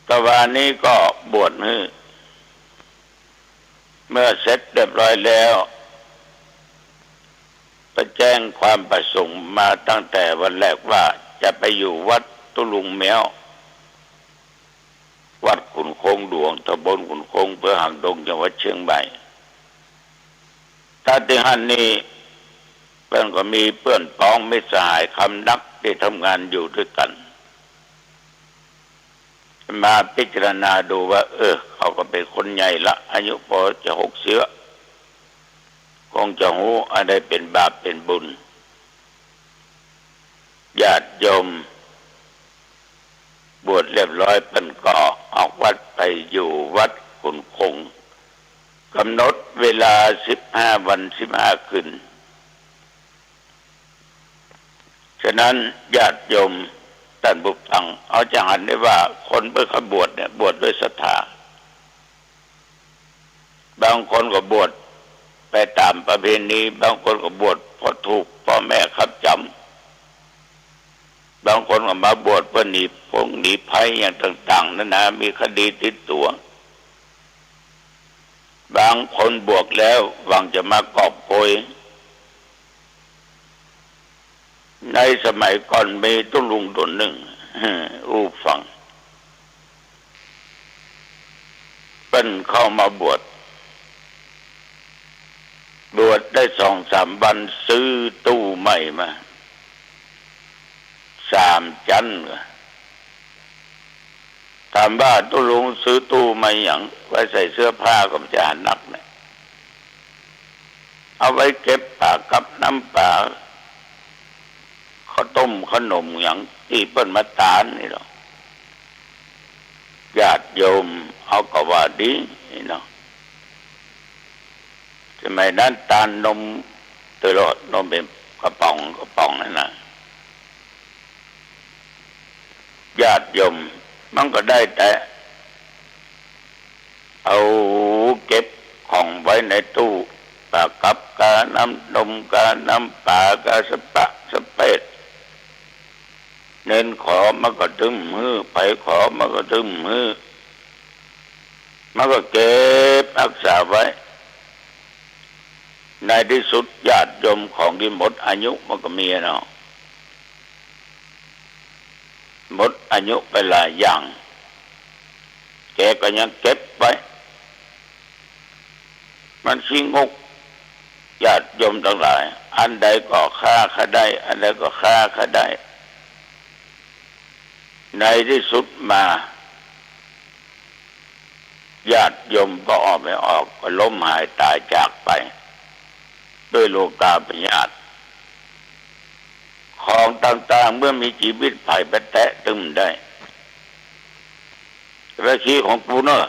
ตะวานี้ก็บวชหื้อ เมื่อเสร็จเรียบร้อยแล้ว ก็แจ้งความประสงค์มาตั้งแต่วันแรกว่าจะไปอยู่วัดตุ๊ลุงแม้ว วัดขุนโค้งหลวง ตำบลขุนโค้ง อำเภอหางดง จังหวัดเชียงใหม่ ตางตี้หั้นนี่ เปิ้นก็มีเปื้อนป๋องมิตรสหายคำนักตี้ทำงานอยู่ด้วยกั๋น มาพิจารณาดูว่า เออ เขาก็เป๋นคนใหญ่ละ อายุปอจะหกสิบละ คงจะฮู้อันใดเป๋นบาปเป๋นบุญ ญาติโยมบวชเรียบร้อย เปิ้นก็ออกวัดไปอยู่วัดขุนโค้ง ก๋ำหนดเวลาสิบห้าวันสิบห้าคืน ฉะนั้นญาติโยมต้านผู้ฟัง เฮาจะหันได้ว่าคนเปิ้นเขาบวชเนี่ย บวชด้วยศรัทธา บางคนก็บวชไปต๋ามประเพณี บางคนก็บวชเพราะถูกพ่อแม่ขับจ๋ำ บางคนก็มาบวชเปื้อหนีผงหนีภัยอย่างต่างๆ นานา มีคดีติดตั๋ว บางคนบวชแล้วหวังจะมากอบโกย ในสมัยก่อนมีตุ๊ลุงต๋นนึ่ง อู้ฟัง เปิ้นเข้ามาบวช บวชได้สองสามวันซื้อตู้ใหม่มา สามจั๊น ถามว่าตุ๊ลุงซื้อตู้มาหยัง ไว้ใส่เสื้อผ้าก็บ่ใจ้หานักเนี่ย เอาไว้เก็บป๋ากั๊บน้ำป๋า ข้าวต้มขนมหยังตี้เปิ้นมาตานนี่ลอ ญาติโยมเฮาก็ว่าดีนี่เนาะ สมัยนั้นตานนมตลอด นมเป๋นกระป๋องกระป๋องหั้นนะ ญาติโยมมันก็ได้แต่เอาเก็บของไว้ในตู้ ปลากับกา น้ำนมกา น้ำปลากา สะปะสะเปด เณรขอมันก็ตึ้มหื้อ ใผขอมันก็ตึ้มหื้อ มันก็เก็บฮักษาไว้ ในตี้สุดญาติโยมของตี้หมดอายุมันก็มีอะเนาะ หมดอายุไปหลายอย่าง แกก็ยังเก็บไว้ มันขี้งก ญาติโยมตังหลาย อันใดก็ฆ่าข้าได้ อันใดก็ฆ่าข้าได้ ในตี้สุดมา ญาติโยมก็ออกไม่ออก ก็ล้มหายต๋ายจากไป ด้วยโรคาพยาธิ ของต่างๆ เมื่อมีจีวิตใผไปแตะตึ้มได้ ไปขี้ของกูเน่อ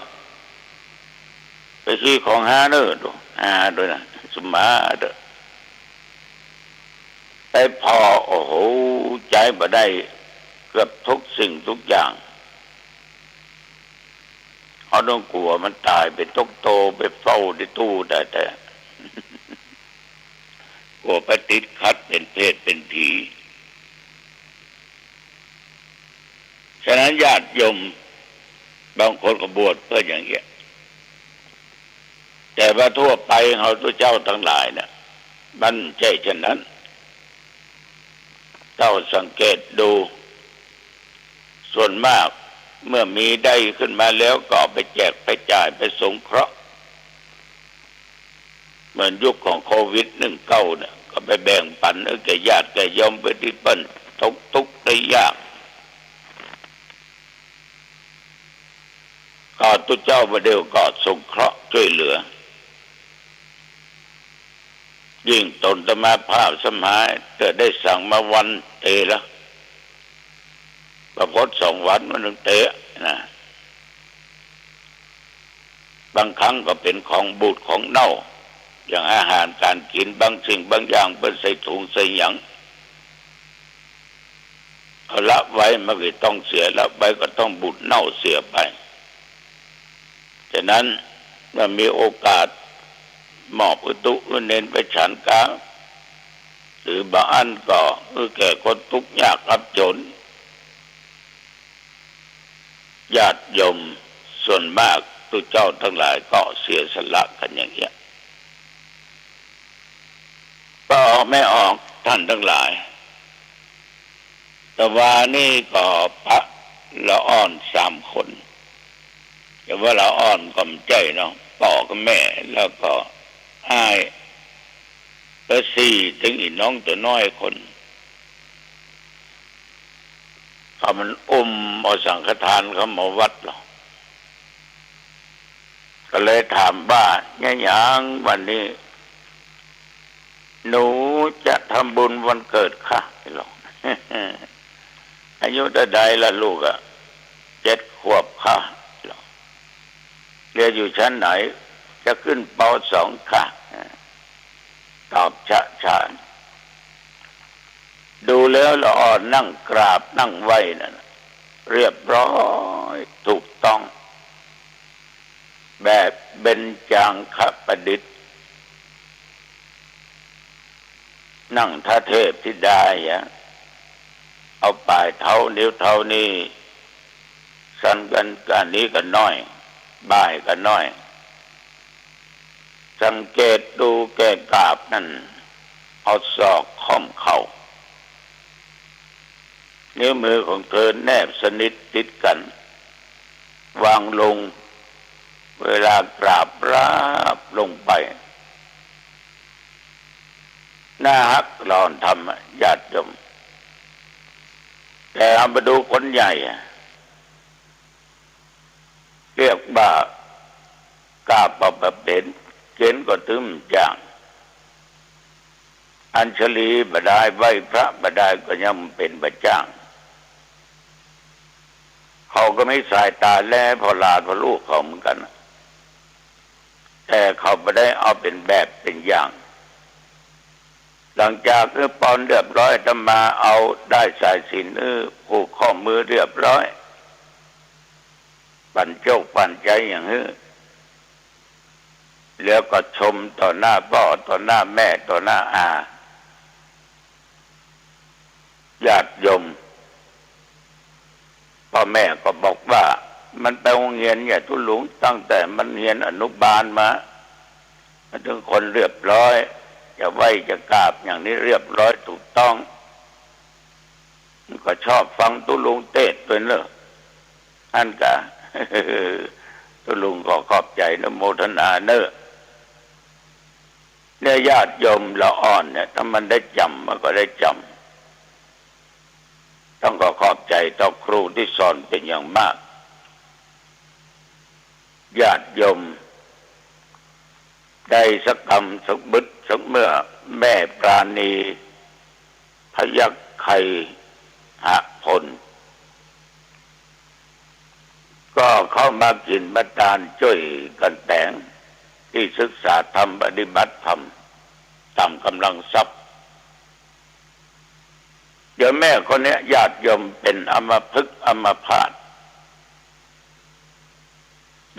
ไปขี้ของฮาเน่อ ดู ฮาด้วยนะ สุมาเด้อ ไปผ่อ โอ้โห ใจ๊บ่ได้เกือบทุกสิ่งทุกอย่าง เฮาต้องกั๋วมันต๋าย ไปตกโต ไปเฝ้าในตู้ได้แต่ กั๋วไปติดขัดเป๋นเปรตเป๋นผี ฉะนั้นญาติโยมบางคนก็บวชเพื่ออย่างเงี้ย แต่ว่าทั่วไปเฮาตุ๊เจ้าตังหลายเนี่ย มันใจ้เช่นนั้น เจ้าสังเกตดู ส่วนมากเมื่อมีได้ขึ้นมาแล้วก็เอาไปแจกไปจ่ายไปสงเคราะห์ เหมือนยุคของโควิดหนึ่งเก้าเนี่ย ก็ไปแบ่งปันหื้อแก่ญาติแก่โยมตี้เปิ้นตกตุ๊กข์ได้ยาก ก็ตุ๊เจ้าบ่าเดี่ยวก็สงเคราะห์จ้วยเหลือ ยิ่งต๋นอาตมาภาพสมัย เตื้อได้สังมาวันเต๋ละ ประพดสองวันวันนึ่งเต๋นะ บางครั้งก็เป๋นของบูดของเน่า อย่างอาหารก๋านกิ๋นบางสิ่งบางอย่างเปิ้นใส่ถุงใส่หยัง เอาละไว้มันก็ต้องเสีย ละไว้ก็ต้องบูดเน่าเสียไป ฉะนั้นเมื่อมีโอกาส มอบหื้อตุ๊หื้อเณรไปฉันกา หรือบางอันก็หื้อแก่คนตุ๊กข์ยากอับจ๋น ญาติโยมส่วนมากตุ๊เจ้าตังหลายก็เสียสละกั๋นอย่างเงี้ย ก็ออกไม่ออกต้านตังหลาย แต่ว่านี่ก็ปะละอ่อนสามคน แต่ว่าละอ่อนก็บ่ใจ้เนาะ ป้อกับแม่ แล้วก็อ้าย แล้วสี่ ตึงอี่น้องตั๋วน้อยคน เขามันอุ้มเอาสังฆทานเข้ามาวัดหรอก ก็เลยถามว่า "เยียะหยังวันนี้ หนูจะทำบุญวันเกิดค่ะ" หรอก "อายุเต้าใดละลูกอะ" "เจ็ดขวบค่ะ" หรอก "เรียนอยู่ชั้นไหน" "จะขึ้น ป.สอง ค่ะ" ตอบฉะฉาน ดูแล้วละอ่อนนั่งกราบนั่งไหว้นั่นน่ะ เรียบร้อยถูกต้อง แบบเบญจางคประดิษฐ์ นั่งท่าเทพธิดาอะ เอาป๋ายเท้านิ้วเท้านี่ สั่นกั๋น ก้านนี้ก็น้อย บ่ายก็น้อย สังเกตดูแก่กราบนั่น เอาศอกค่อมเข่า นิ้วมือของเธอแนบสนิทติดกั๋น วางลง เวลากราบราบลงไป น่าฮักหลอนธรรมอะ ญาติโยม แต่เอามาดูคนใหญ่อะ เรียกว่ากราบบ่เป๋น เก๋นก็ตึงบ่จ้าง อัญชลีบ่ได้ ไหว้พระบ่ได้ ก็ยังเป๋นบ่จ้าง เขาก็มีสายต๋าแลผ่อหลานผ่อลูกเขาเหมือนกั๋นน่ะ แต่เขาบ่ได้เอาเป๋นแบบเป๋นอย่าง หลังจากหื้อปอนเรียบร้อย อาตมาเอาด้ายสายสิญจน์หื้อ ผูกข้อมือเรียบร้อย ปั๋นโจคปั๋นใจ๋อย่างหื้อ แล้วก็ชมต่อหน้าป้อ ต่อหน้าแม่ ต่อหน้าอา ญาติโยม ป้อแม่ก็บอกว่า มันไปโฮงเฮียนเนี่ยตุ๊ลุง ตั้งแต่มันเฮียนอนุบาลมา มันเป๋นคนเรียบร้อย จะไหว้จะกราบอย่างนี้เรียบร้อยถูกต้อง มันก็ชอบฟังตุ๊ลุงเตสน์ตวยเน่อ อั้นก่ะ ตุ๊ลุงก็ขอบใจ๋อนุโมทนาเน่อ เนี่ยญาติโยมละอ่อนเนี่ย ถ้ามันได้จ๋ำ มันก็ได้จ๋ำ ต้องขอขอบใจ๋ต่อครูตี้สอนเป๋นอย่างมาก ญาติโยม ได้สักกำสักบึดสักเมื่อ แม่ปราณี พยัคฆไคหพล ก็เข้ามากิ๋นมาตานจ้วยกั๋นแป๋ง ตี้ศึกษาธรรมปฏิบัติธรรม ต๋ามก๋ำลังทรัพย์ โยมแม่คนเนี้ย ญาติโยม เป๋นอัมพฤกษ์อัมพาต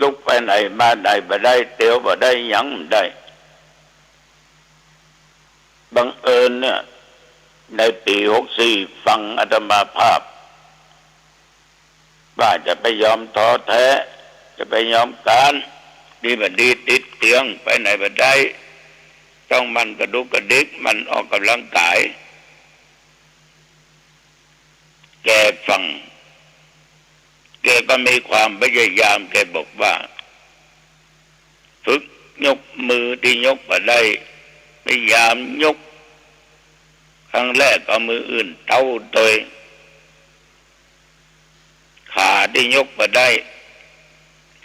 ลุกไปไหนมาไหนบ่ได้ เตียวบ่ได้ หยังบ่ได้ บังเอิญเนี่ย ในปี๋หกสี่ ฟังอาตมาภาพ ว่าจะไปยอมท้อแท้ จะไปยอมก๊าน ดีบ่ดีติดเตียง ไปไหนบ่ได้ ต้องหมั่นกระดุกกระดิก หมั่นออกก๋ำลังก๋าย แกฟัง แกก็มีความพยายาม แกบอกว่า ฝึกยกมือตี้ยกบ่ได้ พยายามยก ครั้งแรกเอามืออื่นเต๊าตวย ขาตี้ยกบ่ได้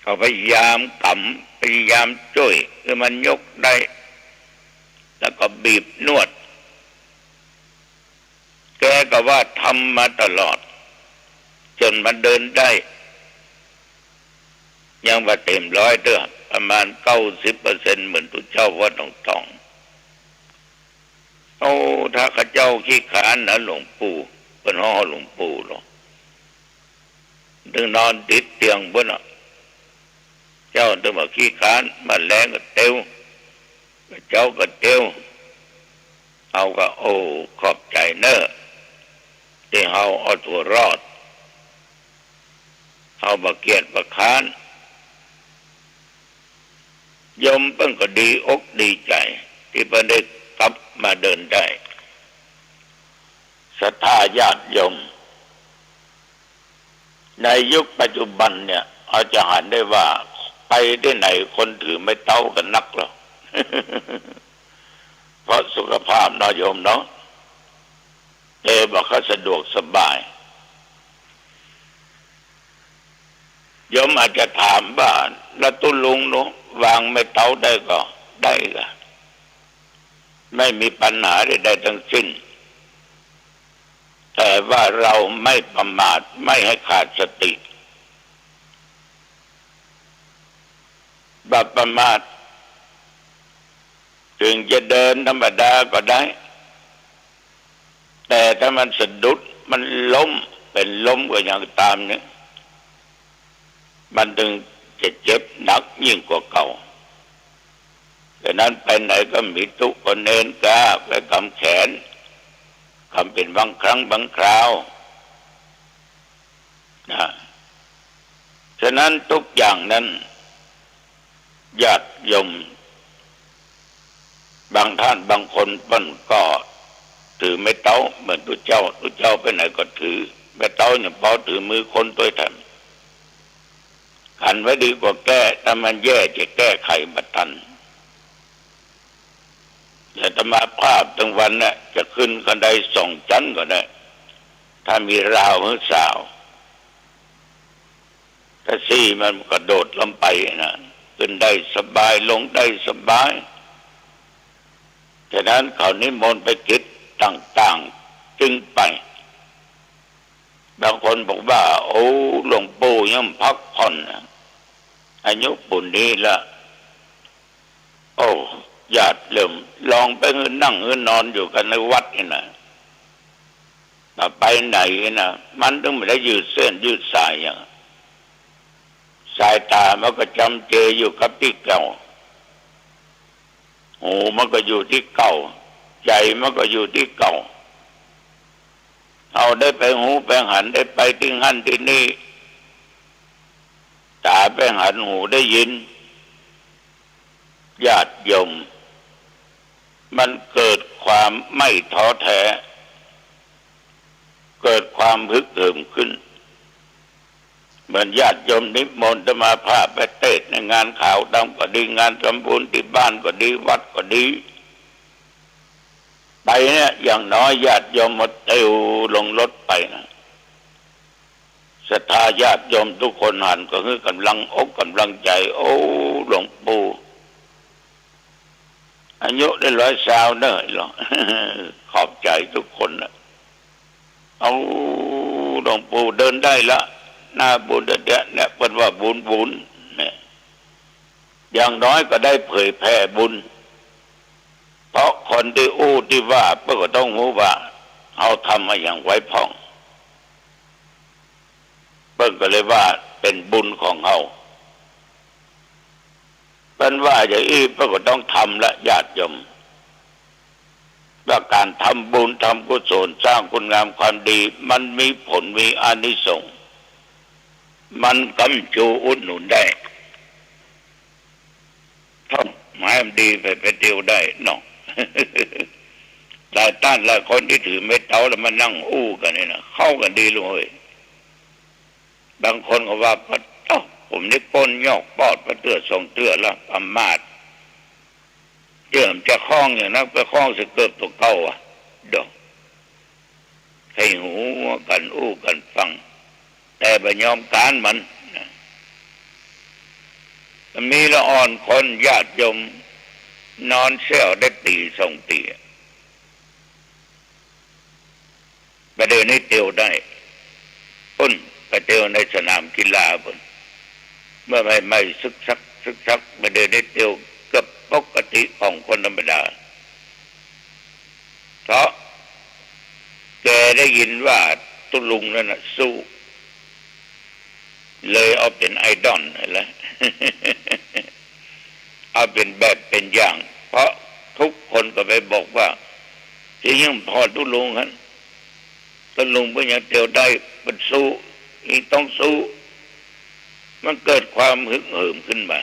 ก็พยายามก๋ำ พยายามจ้วยหื้อมันยกได้ แล้วก็บีบนวด แกก็ว่าทำมาตลอด จ๋นมาเดินได้ ยังบ่เต๋มร้อยเตื้อ ประมาณเก้าสิบเปอร์เซ็นต์ เหมือนตุ๊เจ้าวัดหนองตอง โอ้ ถ้าข้าเจ้าขี้คร้านนะหลวงปู่ เปิ้นฮ้องหลวงปู่หรอก ตึงนอนติดเตียงปุ้นน่ะ เจ้าตึงบ่าขี้คร้าน บ่าแลงก็เตียว บ่าเจ๊าก็เตียว เฮาก็ โอ้ ขอบใจ๋เน่อ ตี้เฮาเอาตั๋วรอด เฮาบ่าเกียจบ่าคร้าน โยมเปิ้นก็ดีอกดีใจ๋ ตี้เปิ้นได้กลับมาเดินได้ ศรัทธาญาติโยม ในยุคปัจจุบันเนี่ย เฮาจะหันได้ว่า ไปตี้ไหนคนถือไม้เต๊ากั๋นนักแล้ว เพราะสุขภาพเนาะโยมเนาะ แกบ่าค่อยสะดวกสบาย โยมอาจจะถามว่า แล้วตุ๊ลุงเนาะ วางไม้เต๊าได้ก่อ ได้ก่ะ ไม่มีปัญหาใดๆ ทั้งสิ้น แต่ว่าเราไม่ประมาท ไม่ให้ขาดสติ บ่าประมาท ถึงจะเดินธรรมดาก็ได้ แต่ถ้ามันสะดุด มันล้ม เป๋นลมก็อย่างต๋ามเนี่ย มันตึงจะเจ็บหนักยิ่งกว่าเก่า ฉะนั้นไปไหนก็มีตุ๊กะเณรกา ไปกำแขน กำเป๋นบางครั้งบางคราว นะ ฉะนั้นทุกอย่างนั้น ญาติโยม บางท่านบางคนเปิ้นก็ถือไม้เต๊าเหมือนตุ๊เจ้า ตุ๊เจ้าไปไหนก็ถือ ไม้เต๊ายังปอถือมือคนตวยแถม หันไว้ดีกว่าแก้ ถ้ามันแย่จะแก้ไขบ่ตัน อาตมาภาพตึงวันน่ะ จะขึ้นคันไดสองจั๊นก็ได้ ถ้ามีราวหื้อสาว ถ้าซี้มันกระโดดลงไปนะ ขึ้นได้สบาย ลงได้สบาย ฉะนั้นเขานิมนต์ไปกิจต่างๆ จึงไป บางคนบอกว่า โอ้ หลวงปู่ยังพักผ่อนนะ อายุปูนนี้ละ โอ้ ญาติโยม ลองไปหื้อนั่งหื้อนอนอยู่กั๋นในวัดนี่นะ บ่ไปไหนนะ มันตึงบ่ได้ยืดเส้นยืดสายอย่าง สายต๋ามันก็จ๋ำเจอยู่กับตี้เก่า หูมันก็อยู่ตี้เก่า ใจ๋มันก็อยู่ตี้เก่า เฮาได้ไปฮู้ไปหัน ได้ไปตี้หั้นตี้นี่ ต๋าไปหัน หูได้ยิน ญาติโยม มันเกิดความไม่ท้อแท้ เกิดความฮึกเหิมขึ้น เหมือนญาติโยมนิมนต์อาตมาภาพไปเตศน์ในงานขาวดำก็ดี งานทำบุญตี้บ้านก็ดี วัดก็ดี ไปเนี่ย อย่างน้อยญาติโยมมาเตียวลงรถไปนะ ศรัทธาญาติโยมทุกคนหันก็หื้อกำลังอกกำลังใจ๋ โอ้ หลวงปู่ อายุได้ร้อยซาวเน่อ ขอบใจ๋ทุกคนนะ เอา หลวงปู่เดินได้ละ หน้าบุญเดี๋ยวเนี่ย เปิ้นว่าบุญบุญเนี่ย อย่างน้อยก็ได้เผยแผ่บุญ เพราะคนตี้อู้ตี้ว่าเปิ้นก็ต้องฮู้ว่าเฮาทำมาหยังไว้พ่อง เปิ้นก็เลยว่าเป๋นบุญของเฮา เปิ้นว่าอย่างอี้เปิ้นก็ต้องทำละญาติโยม ว่าก๋านทำบุญทำกุศลสร้างคุณงามความดี มันมีผลมีอานิสงส์ มันกำจูอุดหนุนได้ ถ้าหมายมันดีไป ไปเตียวได้เนาะ หลายต้านหลายคนตี้ถือไม้เต๊าแล้วมานั่งอู้กั๋นนี่นะ เข้ากั๋นดีเลย บางคนก็ว่า ปะโต๊ะ ผมนี่ป้นยอกปอดไปเตื้อสองเตื้อแล้ว ประมาท เจื้อมันจะคล้องอย่างนั้น ไปคล้องใส่เกิบตั๋วเก่าอะ เดี๋ยว ใค่หูกั๋นอู้กั๋นฟัง แต่บ่ยอมก๊านมันนะ มันมีละอ่อนคนญาติโยม นอนเสี้ยวได้ปี๋สองปี๋อะ บ่าเดี่ยวนี้เตียวได้ ปุ้น ไปเตียวในสนามกีฬาปุ้น เมื่อใหม่ๆ คึกคัก คึกคัก บ่าเดี่ยวนี้เตียวเกือบปกติของคนธรรมดา เพราะแกได้ยินว่าตุ๊ลุงนั้นน่ะสู้ เลยเอาเป๋นไอดอลนั่นแหละ เอาเป๋นแบบเป๋นอย่าง เพราะทุกคนก็ไปบอกว่า เจ้าหญิงผ่อตุ๊ลุงหั้น ตุ๊ลุงเปิ้นยังเตียวได้ เปิ้นสู้ เองต้องสู้ มันเกิดความฮึกเหิมขึ้นมา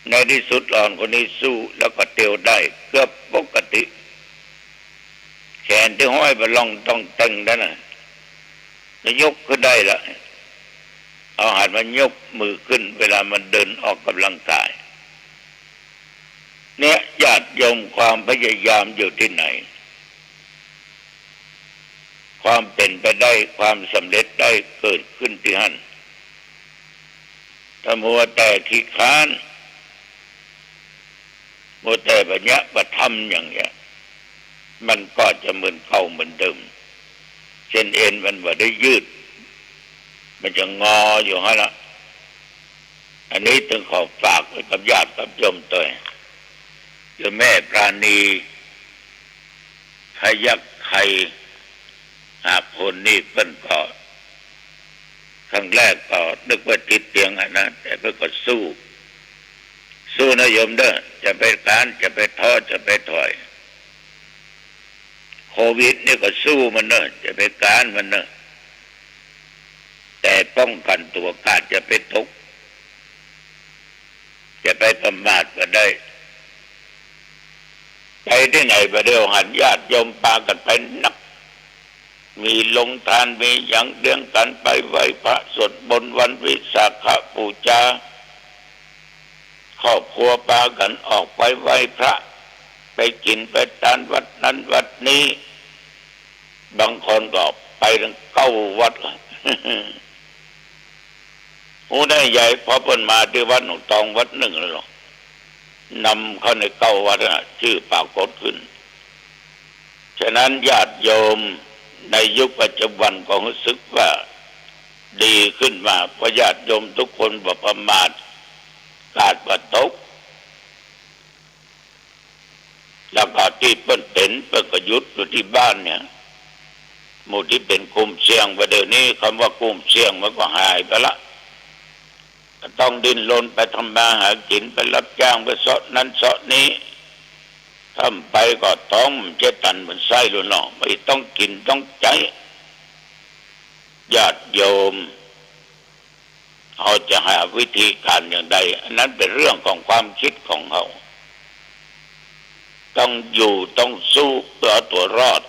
ในตี้สุดหลอนคนนี้สู้แล้วก็เตียวได้เกือบปกติ แขนตี้ห้อยบ่าล่องต่องแต่งนั้นน่ะ ก็ยกขึ้นได้ละ เอาหัดมันยกมือขึ้นเวลามันเดินออกกำลังกาย เนี่ย ญาติโยม ความพยายามอยู่ตี้ไหน ความเป๋นไปได้ ความสำเร็จได้เกิดขึ้นตี้หั้น ถ้ามัวแต่ขี้คร้าน มัวแต่บ่เยียะบ่ทำอย่างเนี้ย มันก็จะเหมือนเก่าเหมือนเดิม เส้นเอ็นมันบ่ได้ยืด มันจะงออยู่หั้นละ อันนี้ตึงขอฝากไว้กับญาติกับโยมตวย เจ้าแม่ปราณี พยัคฆไคหาผลนี่เปิ้นก็ ครั้งแรกก็นึกว่าติดเตียงอะนะ แต่เปิ้นก็สู้ สู้นะโยมเด้อ จะไปก๊าน จะไปท้อ จะไปถอย โควิดนี่ก็สู้มันเน่อ จะไปก๊านมันเน่อ แต่ป้องกั๋นตั๋วกาดจะไปตก จะไปประมาทบ่ได้ ไปตี้ไหนบ่าเดี่ยวหันญาติโยมปากั๋นไปนัก มีโฮงตาน มีหยังเลี้ยงกั๋น ไปไหว้พระสวดมนต์วันวิสาขบูชา ครอบครัวปากั๋นออกไปไหว้พระ ไปกิ๋นไปตานวัดนั้นวัดนี้ บางคนก็ไปตึงเก้าวัด ฮู้ได้ใหญ่ พอเปิ้นมาตี้วัดหนองตองวัดนึ่งแล้วหรอก นำเข้าในเก้าวัดน่ะ จื้อปรากฏขึ้น ฉะนั้นญาติโยมในยุคปัจจุบันก็ฮู้สึกว่าดีขึ้นมา เพราะญาติโยมทุกคนบ่ประมาท กาดบ่ตก แล้วก็ตี้เปิ้นเป๋น เปิ้นก็หยุดอยู่ตี้บ้านเนี่ย หมู่ตี้เป๋นกลุ่มเสี่ยง บ่าเดี่ยวนี้กำว่ากุ่มเสี่ยงมันก็หายไปละ ก็ต้องดิ้นรนไปทำมาหากิ๋น ไปรับจ้าง ไปเซาะนั้นเซาะนี้ ถ้าบ่ไปก็ต้องเจ๊ตันเหมือนไส้ลุ่นน้อง บ่ต้องกิ๋นต้องใจ๊ ญาติโยม เฮาจะหาวิธีก๋านอย่างใด อันนั้นเป๋นเรื่องของความกึ๊ดของเฮา ต้องอยู่ต้องสู้เพื่อเอาตั๋วรอด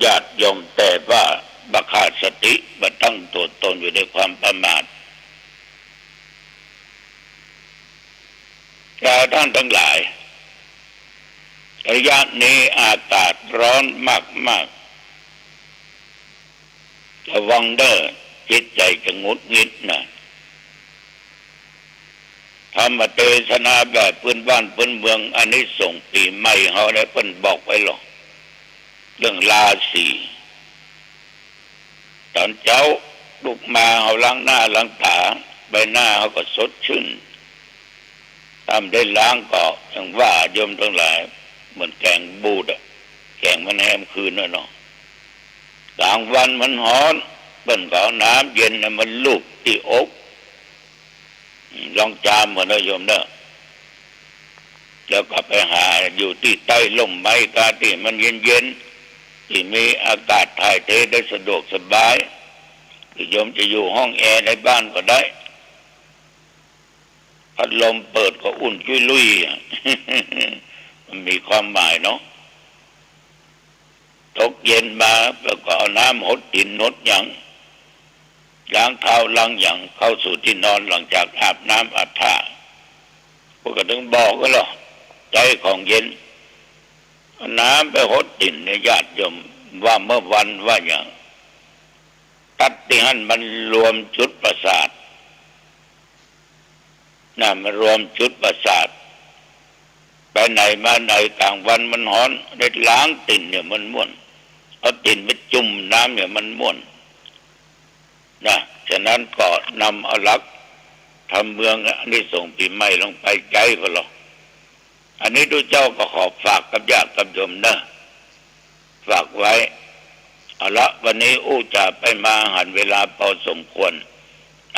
ญาติโยม แต่ว่าบ่ขาดสติ บ่ตั้งตั๋วตน อยู่ในความประมาท แต่ต้านตังหลาย ระยะนี้อากาศฮ้อนมากๆ ระวังเน่อ จิตใจ๋จะหงุดหงิดนะ ธรรมเตสนาแบบปื้นบ้านปื้นเมือง อานิสงส์ปี๋ใหม่เฮาเนี่ย เปิ้นบอกไว้หรอก เรื่องราศี ต๋อนเจ๊าลุกมา เฮาล้างหน้าล้างต๋า ใบหน้าเฮาก็สดชื่น ถ้าบ่ได้ล้างก็อย่างว่าโยมตังหลาย เหมือนแก๋งบูดอะ แก๋งมันแฮมคืนน่ะเนาะ ก๋างวันมันฮ้อน เปิ้นก็เอาน้ำเย็นน่ะมาลูบตี้อก อืม ลองจามก่อนเน่อโยมเน่อ แล้วก็ไปหาอยู่ตี้ใต้ฮ่มไม้กาตี้มันเย็นๆ ตี้มีอากาศถ่ายเทได้สะดวกสบาย หรือโยมจะอยู่ห้องแอร์ในบ้านก็ได้ พัดลมเปิดก็อุ่นจุ้ยลุยอะ มันมีความหมายเนาะ ตกเย็นมาแล้วก็เอาน้ำหดตี๋นหดหยัง ล้างเท้าล้างหยัง เข้าสู่ตี้นอน หลังจากอาบน้ำอาบท่า พวกก็ถึงบอกกันหรอก ใจ๊ของเย็น เอาน้ำไปหดตี๋นเนี่ย ญาติโยม ว่าเมื่อวันว่าหยัง ตั๊ดตี้หั้นมันรวมจุดประสาท น่ะ มันรวมจุดประสาท ไปไหนมาไหนก๋างวันมันฮ้อน ได้ล้างตี๋นเนี่ยมันม่วน เอาตี๋นไปจุ่มน้ำเนี่ยมันม่วน นะ ฉะนั้นก็นำเอาหลักธรรมเมืองอานิสงส์ปี๋ใหม่ลงไปใจ๊พวกเฮา อันนี้ตุ๊เจ้าก็ขอฝากกับญาติกับโยมเน่อ ฝากไว้ เอาละ วันนี้อู้จ๋าไปมาหันเวลาพอสมควร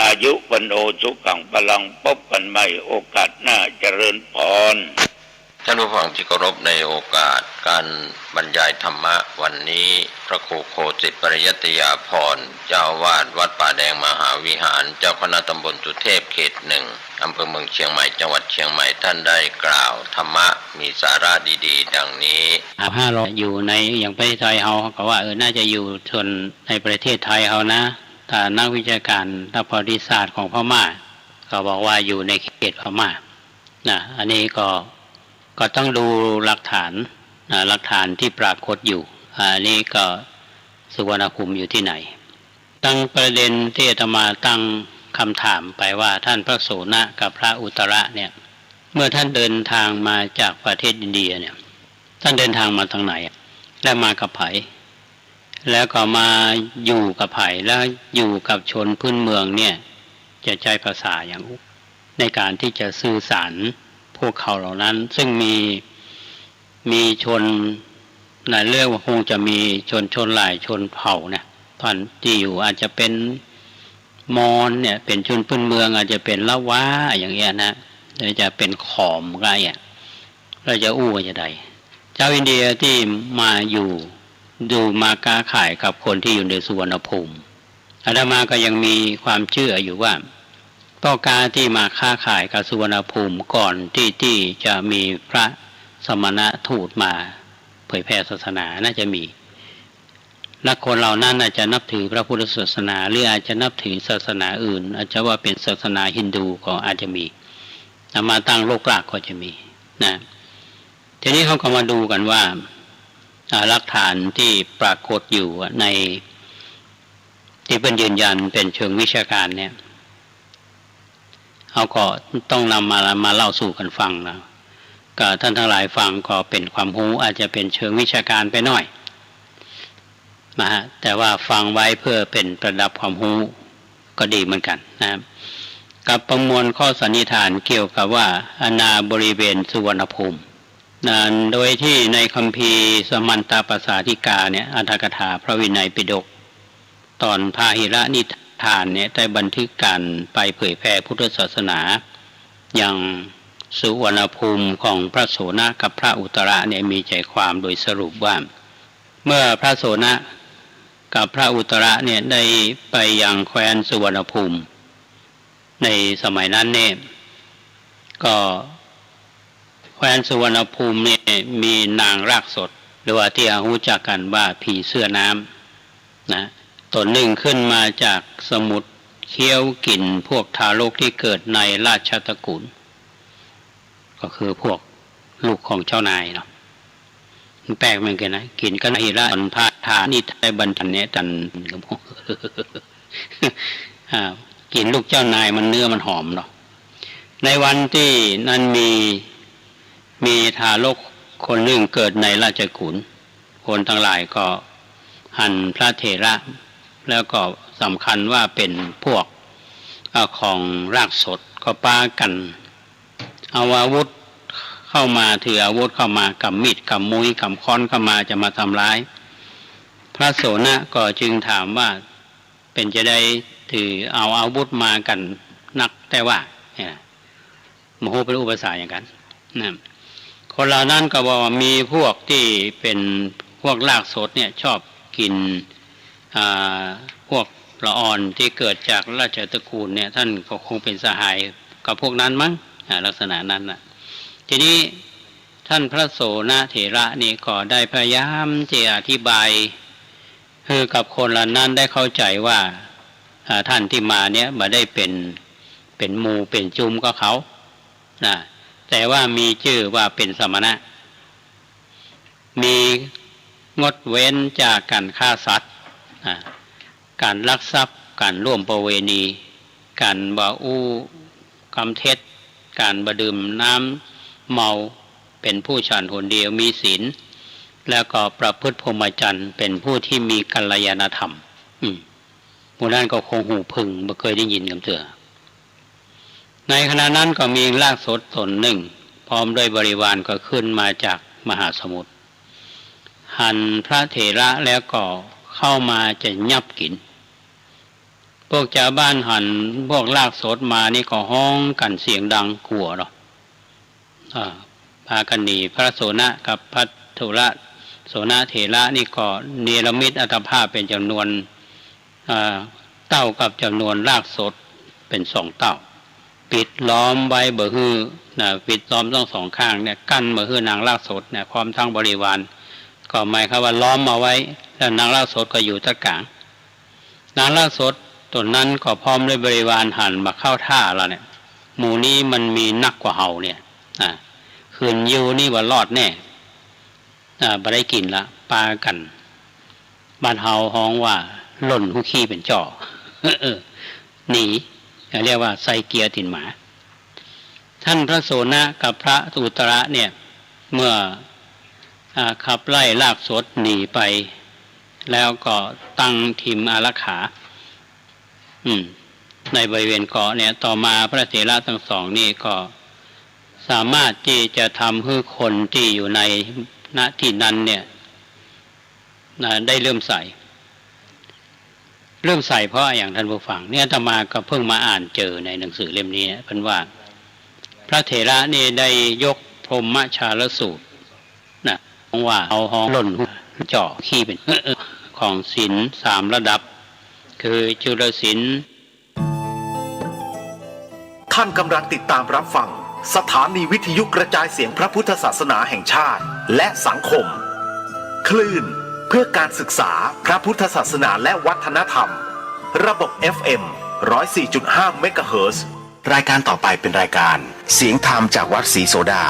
อายุ วัณโณ สุขัง พลัง พบกันใหม่โอกาสหน้า เจริญพร ท่านผู้ฟังที่เคารพ ในโอกาสการบรรยายธรรมะวันนี้ พระครูโคสิต ปริยัตยาภรณ์ เจ้าอาวาสวัดป่าแดงมหาวิหาร เจ้าคณะตำบลสุเทพเขตหนึ่ง อำเภอเมืองเชียงใหม่ จังหวัดเชียงใหม่ ท่านได้กล่าวธรรมะมีสาระดีๆ ดังนี้ อ่า ห้าร้อย อยู่ใน อย่างประเทศไทยเฮา เขาว่า เออ น่าจะอยู่ส่วนในประเทศไทยเฮานะ ถ้านักวิชาการ นักประวัติศาสตร์ของพม่า เขาบอกว่าอยู่ในเขตพม่า นะ อันนี้ก็ ก็ต้องดูหลักฐาน นะ หลักฐานที่ปรากฏอยู่ อ่า อันนี้ก็สุวรรณภูมิอยู่ที่ไหน ตั้งประเด็นที่อาตมาตั้งคำถามไปว่า ท่านพระโสณะกับพระอุตระเนี่ย เมื่อท่านเดินทางมาจากประเทศอินเดียเนี่ย ท่านเดินทางมาตางไหน และมากับใผ แล้วก็มาอยู่กับใผ แล้วอยู่กับชนพื้นเมืองเนี่ย จะใจ๊ภาษาหยัง ในการที่จะสื่อสารพวกเขาเหล่านั้น ซึ่งมี มีชน ในเรื่องว่าคงจะมีชน ชนหลายชนเผ่านะ ท่านที่อยู่อาจจะเป๋นมอญเนี่ย เป๋นชนพื้นเมือง อาจจะเป๋นละวาอย่างเงี้ยนะ หรือจะเป๋นขอมก็อย่างเงี้ย แล้วจะอู้ว่าจะใด เจ้าอินเดียที่มาอยู่ อยู่มาค้าขายกับคนที่อยู่ในสุวรรณภูมิ อาตมาก็ยังมีความเชื่ออยู่ว่า พ่อค้าที่มาค้าขายกับสุวรรณภูมิก่อนที่ ที่จะมีพระสมณทูตมาเผยแผ่ศาสนาน่าจะมี และคนเหล่านั้นอาจจะนับถือพระพุทธศาสนา หรืออาจจะนับถือศาสนาอื่น อาจจะว่าเป๋นศาสนาฮินดูก็อาจจะมี อาตมาตั้งโลกลากก็จะมีนะ ทีนี้เฮาก็มาดูกั๋นว่า อ่า หลักฐานที่ปรากฏอยู่ใน ที่เปิ้นยืนยันเป๋นเชิงวิชาการเนี่ย เฮาก็ต้องนำมา มาเล่าสู่กั๋นฟังนะ ก็ท่านตังหลายฟังก็เป๋นความฮู้ อาจจะเป๋นเชิงวิชาการไปหน้อยนะฮะ แต่ว่าฟังไว้เพื่อเป๋นประดับความฮู้ก็ดีเหมือนกั๋นนะครับ กับประมวลข้อสันนิษฐานเกี่ยวกับว่าอาณาบริเวณสุวรรณภูมินั้น โดยที่ในคัมภีร์สมันตปสาธิกาเนี่ย อัตถกถาพระวินัยปิฎก ตอนพาหิรนิทานเนี่ย ได้บันทึกการไปเผยแผ่พุทธศาสนา ยังสุวรรณภูมิของพระโสณะกับพระอุตตระเนี่ย มีใจความโดยสรุปว่า เมื่อพระโสณะกับพระอุตตระเนี่ย ได้ไปยังแคว้นสุวรรณภูมิ ในสมัยนั้นเนี่ย ก็แคว้นสุวรรณภูมิเนี่ย มีนางรากสด หรือว่าตี้ฮู้จักกั๋นว่าผีเสื้อน้ำนะ ต๋นนึ่งขึ้นมาจากสมุทร เคี้ยวกิ๋นพวกทารกตี้เกิดในราชตระกู๋ล ก็คือพวกลูกของเจ้านายเนาะ มันแปลกเหมือนกั๋นนะ กิ๋นกับพาหิรนิทานนี่ ได้บันทันเนี่ย ตัน อ่า กิ๋นลูกเจ้านายมัน เนื้อมันหอมเนาะ ในวันตี้นั้นมี มีทารกคนนึ่งเกิดในราชตระกู๋ล คนตังหลายก็หันพระเถระ แล้วก็สำคัญว่าเป๋นพวก อ่า ของรากสด ก็ปากั๋นเอาอาวุธเข้ามา ถืออาวุธเข้ามา ก๋ำมีด ก๋ำมุย ก๋ำค้อนเข้ามา จะมาทำร้าย พระโสณะก็จึงถามว่า เป๋นจาใดถือเอาอาวุธมากั๋นนักแต๊ว่า เนี่ย บ่ฮู้เป๋นอู้ภาษาหยังกั๋นนะ คนเหล่านั้นก็บอกว่ามีพวกตี้เป๋นพวกรากสดเนี่ย ชอบกิ๋น อ่า พวกละอ่อนตี้เกิดจากราชตระกู๋ลเนี่ย ต้านก็คงเป๋นสหายกับพวกนั้นมั้ง อ่า ลักษณะนั้นน่ะ ทีนี้ต้านพระโสณะเถระนี่ก็ได้พยายามจะอธิบาย หื้อกับคนเหล่านั้นได้เข้าใจ๋ว่า อ่า ต้านตี้มาเนี่ยบ่ได้เป๋น เป๋นหมู่เป๋นจุมกับเขานะ แต่ว่ามีจื้อว่าเป๋นสมณะ มีงดเว้นจากก๋านฆ่าสัตว์นะ ก๋านลักทรัพย์ ก๋านร่วมประเวณี ก๋านบ่อู้กำเท็จ ก๋านบ่ดื่มน้ำเมา เป๋นผู้ฉันหนเดียว มีศีล แล้วก็ประพฤติพรหมจรรย์ เป๋นผู้ตี้มีกัลยาณธรรม อืม หมู่นั้นก็คงหูผึ่ง บ่เกยได้ยินกำเตื้อ ในขณะนั้นก็มีรากสดต๋นนึ่ง พร้อมด้วยบริวารก็ขึ้นมาจากมหาสมุทร หันพระเถระแล้วก็เข้ามาจะยับกิ๋น พวกจาวบ้านหันพวกรากสดมานี่ก็ฮ้องกั๋นเสียงดังกั๋วเนาะ อ่า ปากั๋นหนี พระโสณะกับพระเถระ โสณะเถระนี่ก็เนรมิตอัตภาพเป๋นจ๋ำนวน อ่า เต้ากับจ๋ำนวนรากสดเป๋นสองเต้า ปิดล้อมไว้บ่หื้อ นะ ปิดล้อมตึงสองข้างเนี่ย กั้นบ่หื้อนางรากสดเนี่ย พร้อมตึงบริวาร ก็หมายความว่าล้อมเอาไว้ แล้วนางรากสดก็อยู่ตั๊งก๋าง นางรากสดต๋นนั้นก็พร้อมด้วยบริวารหันบ่าเข้าท่าแล้วเนี่ย หมู่นี้มันมีนักกว่าเฮาเนี่ย อ่า ขืนอยู่นี่บ่รอดแน่ อ่า บ่ได้กิ๋นละ ปากั๋น บ้านเฮาฮ้องว่าหล่นฮู้ขี้เป๋นจ้อ เออ หนี เรียกว่าใส่เกียร์ตี๋นหมา ต้านพระโสณะกับพระอุตตระเนี่ย เมื่อ อ่า ขับไล่รากสดหนีไป แล้วก็ตั้งทีมอารักขา อืม ในบริเวณเกาะเนี่ย ต่อมาพระเถระตึงสองนี่ก็สามารถตี้จะทำหื้อคนตี้อยู่ใน ณ ตี้นั้นเนี่ย นะ ได้เลื่อมใส เลื่อมใสเพราะอะหยัง ต้านผู้ฟัง เนี่ย อาตมาก็เพิ่งมาอ่านเจอในหนังสือเล่มนี้ เปิ้นว่า พระเถระนี่ได้ยกพรหมชาลสูตร นะ ว่าเอาฮ้องหล่นฮู้จ้อขี้เป๋น ของศีลสามระดับ คือจุลศีล ท่านกำลังติดตามรับฟังสถานีวิทยุกระจายเสียงพระพุทธศาสนาแห่งชาติและสังคม คลื่นเพื่อการศึกษาพระพุทธศาสนาและวัฒนธรรม ระบบ เอฟ เอ็ม ร้อยสี่จุดห้า เมกะเฮิรตซ์ รายการต่อไปเป็นรายการเสียงธรรมจากวัดศรีโสดา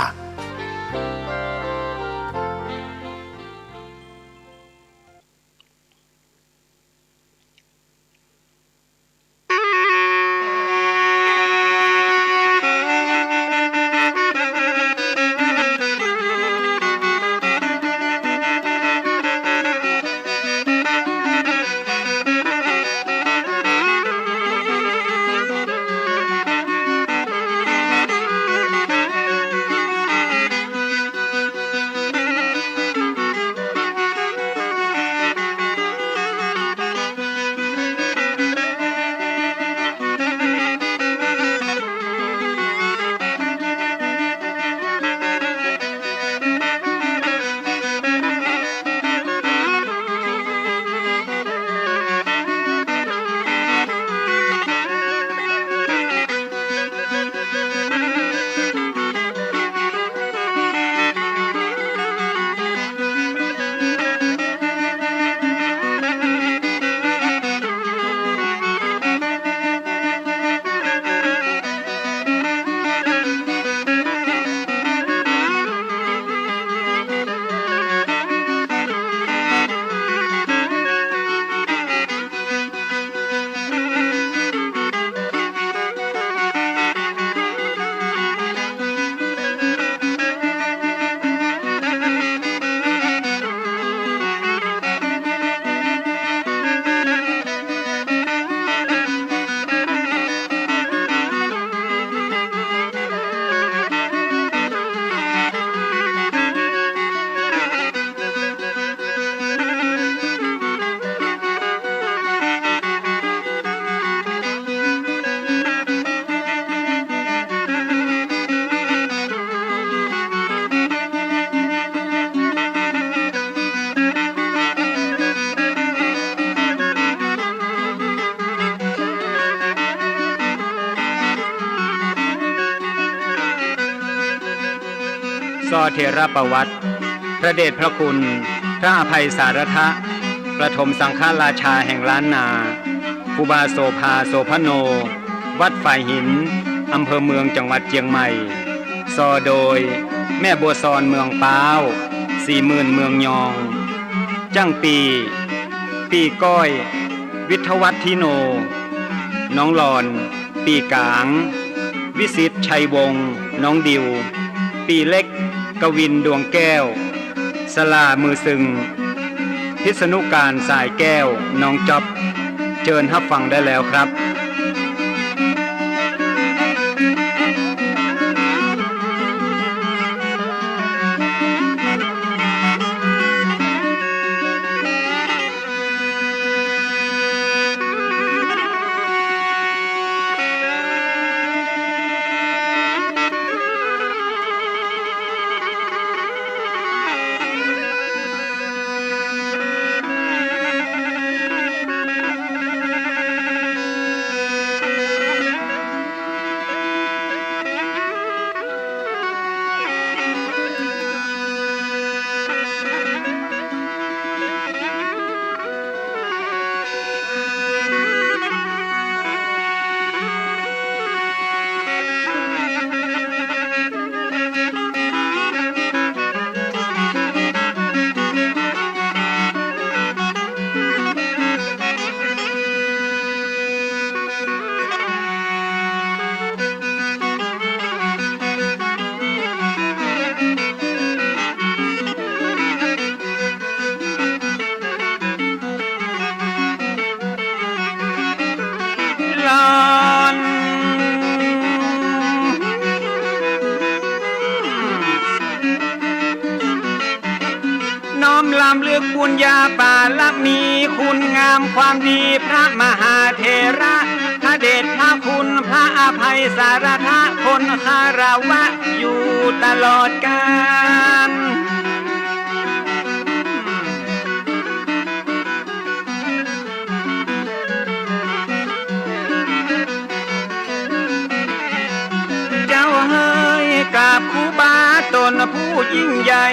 ก็เถรประวัติ พระเดชพระคุณ พระอภัยสารถะ ประถมสังฆราชาแห่งล้านนา ครูบาโสภา โสภโณ วัดฝายหิน อำเภอเมือง จังหวัดเจียงใหม่ ซอโดย แม่บัวซอน เมืองป๊าว ศรีหมื่น เมืองยอง จ้างปี้ ปี้ก้อย วิทยวัฒน์ ทิโน น้องหลอน ปี้ก๋าง วิสิทธิ์ ชัยวงศ์ น้องดิว ปี้เล็ก กวิน ดวงแก้ว สลา มือซึ่ง พิษณุการ สายแก้ว น้องจ๊อบ เจิญฮับฟังได้แล้วครับ น้อมรำลึกบุญญาบารมี คุณงามความดีพระมหาเถระ พระเดชพระคุณพระอภัยสารถะ คนคารวะอยู่ตลอดกาล เจ้าเฮย กราบครูบาต๋นผู้ยิ่งใหญ่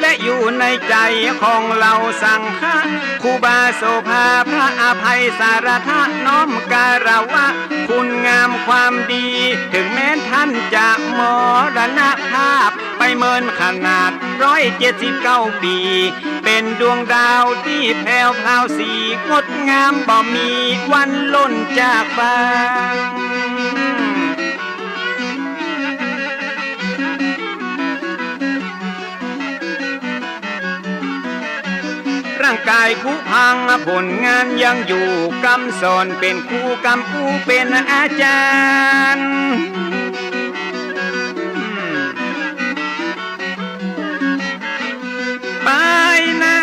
และอยู่ในใจ๋ของเฮาสังฆะ ครูบาโสภาพระอภัยสารถะ น้อมคารวะคุณงามความดี ถึงแม้ท่านจะมรณภาพไปเมินขนาดร้อยเจ็ดสิบเก้าปี๋ เป๋นดวงดาวตี้แผวพราวสีงดงาม บ่มีวันล่นจากฟาง ร่างก๋ายผุพัง ผลงานยังอยู่ กำสอนเป๋นครู กำอู้เป๋นอาจารย์ ปายหน้า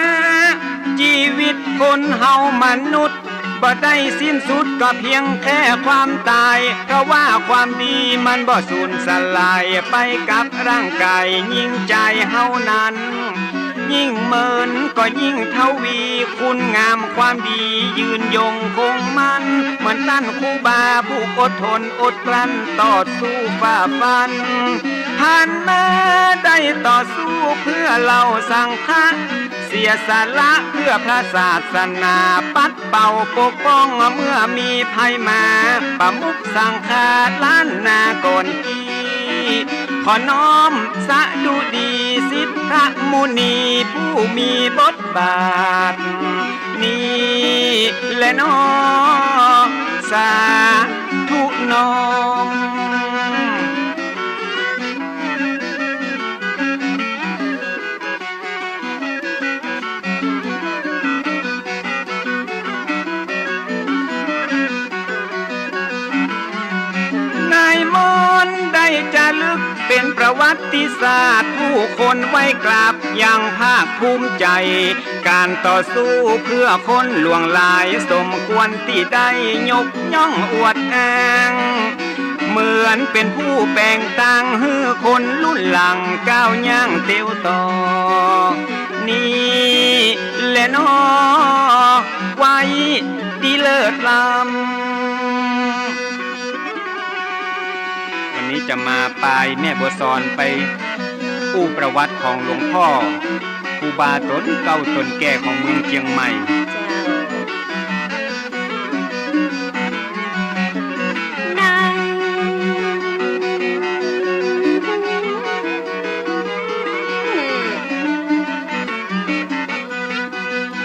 จีวิตคนเฮา มนุษย์ บ่ได้สิ้นสุด ก็เพียงแค่ความต๋าย เพราะว่าความดีมันบ่สูญสลายไปกับร่างก๋าย ยิ่งใจ๋เฮานั้น ยิ่งเมินก็ยิ่งทวี คุณงามความดียืนยงคงมั่น เหมือนต้านครูบาผู้อดทนอดกลั้นต่อสู้ฝ่าฟัน ผ่านมาได้ต่อสู้เพื่อเฮาสังฆะ เสียสละเพื่อพระศาสนา ปัดเป่าปกป้องเมื่อมีภัยมา ประมุขสังฆะล้านนาก่อนกี้ ขอน้อมสดุดีสิทธิพระมุนีผู้มีบทบาท นี้แลน้อ สาธุน้อม นายมนต์ได้จารึกเป๋นประวัติศาสตร์ ผู้คนไหว้กราบอย่างภาคภูมิใจ๋ ก๋านต่อสู้เพื่อคนหลวงหลาย สมควรตี้ได้ยกย่องอวดอ้าง เหมือนเป๋นผู้แป๋งตางหื้อคนรุ่นหลังก้าวย่างเตียวต่อ นี้แลน้อ ไว้ดีเลิศล้ำ วันนี้จะมาปายแม่บัวซอนไป อู้ประวัติของหลวงพ่อครูบาต๋นเก่าต๋นแก่ของเมืองเจียงใหม่ เจ้า นั้น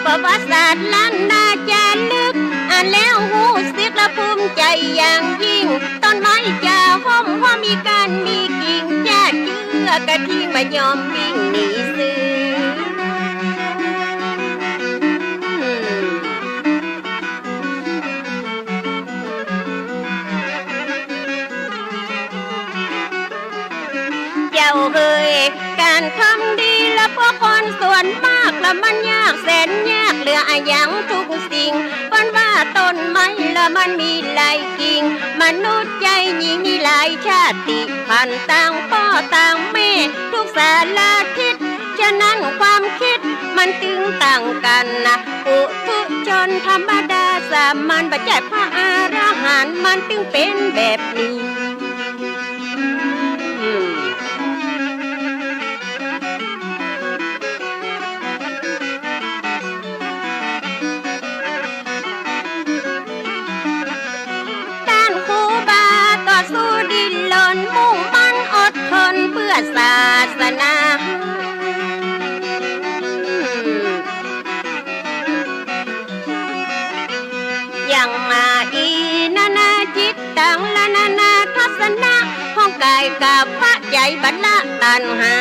ประวัติศาสตร์ล้านนาจารึก อ่านแล้วฮู้สึกและภูมิใจ๋อย่างยิ่ง ต้นไม้จะห้อมหัวมีก้านมีกิ่ง จะเจื้อกะทิ่งบ่ยอมวิ่งหนีเสือ เจ้าเอ๋ย ก๋านทำดีละเพราะคนส่วนมากละมันยากแสนยากเหลืออะหยังทุกสิ่ง เปิ้นว่าต้นไม้ละมันมีหลายกิ่ง มนุษย์จาหญิงมีหลายชาติพันธุ์ ต่างป้อต่างแม่ทุกสารทิศ ฉะนั้นความกึ๊ดมันตึงต่างกั๋นนะ ปุถุชนธรรมดาสามัญ บ่ใจ้พระอรหันต์ มันตึงเป๋นแบบนี้ ต้านครูบาต่อสู้ดิ้นรน มุ่งมั่นอดทนเปื้อศาสนา ยังมาอีนานาจิตตัง ละนานาทัศนะ ของก๋ายกับพระใจ๋บัดละตัณหา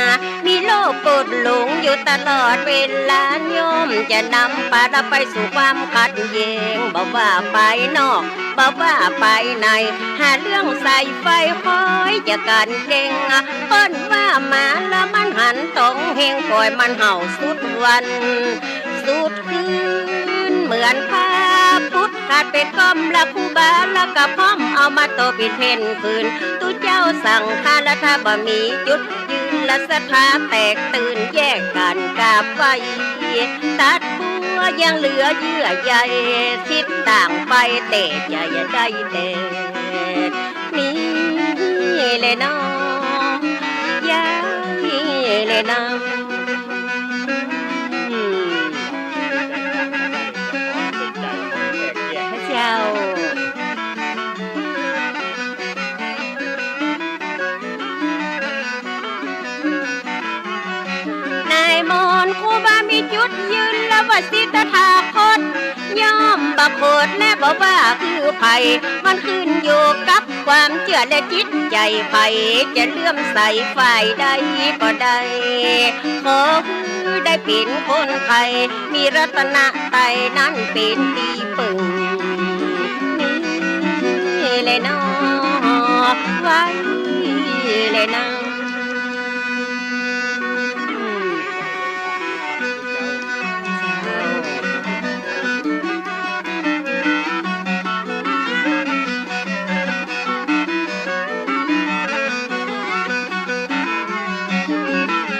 มีโลภโกรธหลงอยู่ตลอดเวลา ย่อมจะนำปาเราไปสู่ความขัดแย้ง บ่ว่าภายนอก บ่ว่าภายใน หาเรื่องใส่ไฟคอยจะกั๋นแก่ง เปิ้นว่าหมาละมันหันต๋องแฮง ป่อยมันเห่าสุดวันสุดคืน เหมือนพระพุทธขาดไปก้อมละครูบาละกะพร้อมเอามาต่อปิดเพ่นคืน ตุ๊เจ้าสังฆาละถ้าบ่มีจุด ยืนละศรัทธาแตกตื่น แยกกั๋นกราบไหว้ ตัดบั้วยังเหลือเยื่อใย คิดต่างไปแต่ใจ๋ได้แต่นี้แลน้อ ยายแลน้อ อืม เจ้า นายมนต์ครูบามีจุดยืนละว่าสิทธาคต ย่อมบ่โขดและบ่ว่าคือใผ มันขึ้นอยู่กับความเจื้อและจิตใจ๋ใผ จะเลื่อมใสฝ่ายใดก็ได้ ขอหื้อได้เป๋นคนไทย มีรัตนไตรัยนั้นเป๋นตี้เปิ้ง นี้แลน้อ ไหว้แลน้อ อืม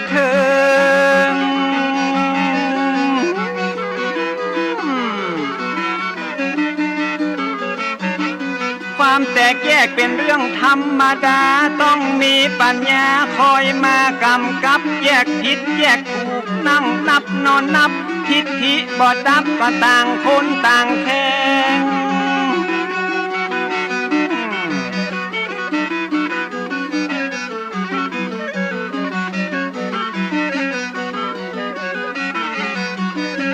เถิง ความแตกแยกเป๋นเรื่องธรรมดา ต้องมีปัญญาคอยมากำกับ แยกผิดแยกถูก นั่งนับนอนนับ ทิฏฐิบ่ดับ ก็ต่างคนต่างแข่ง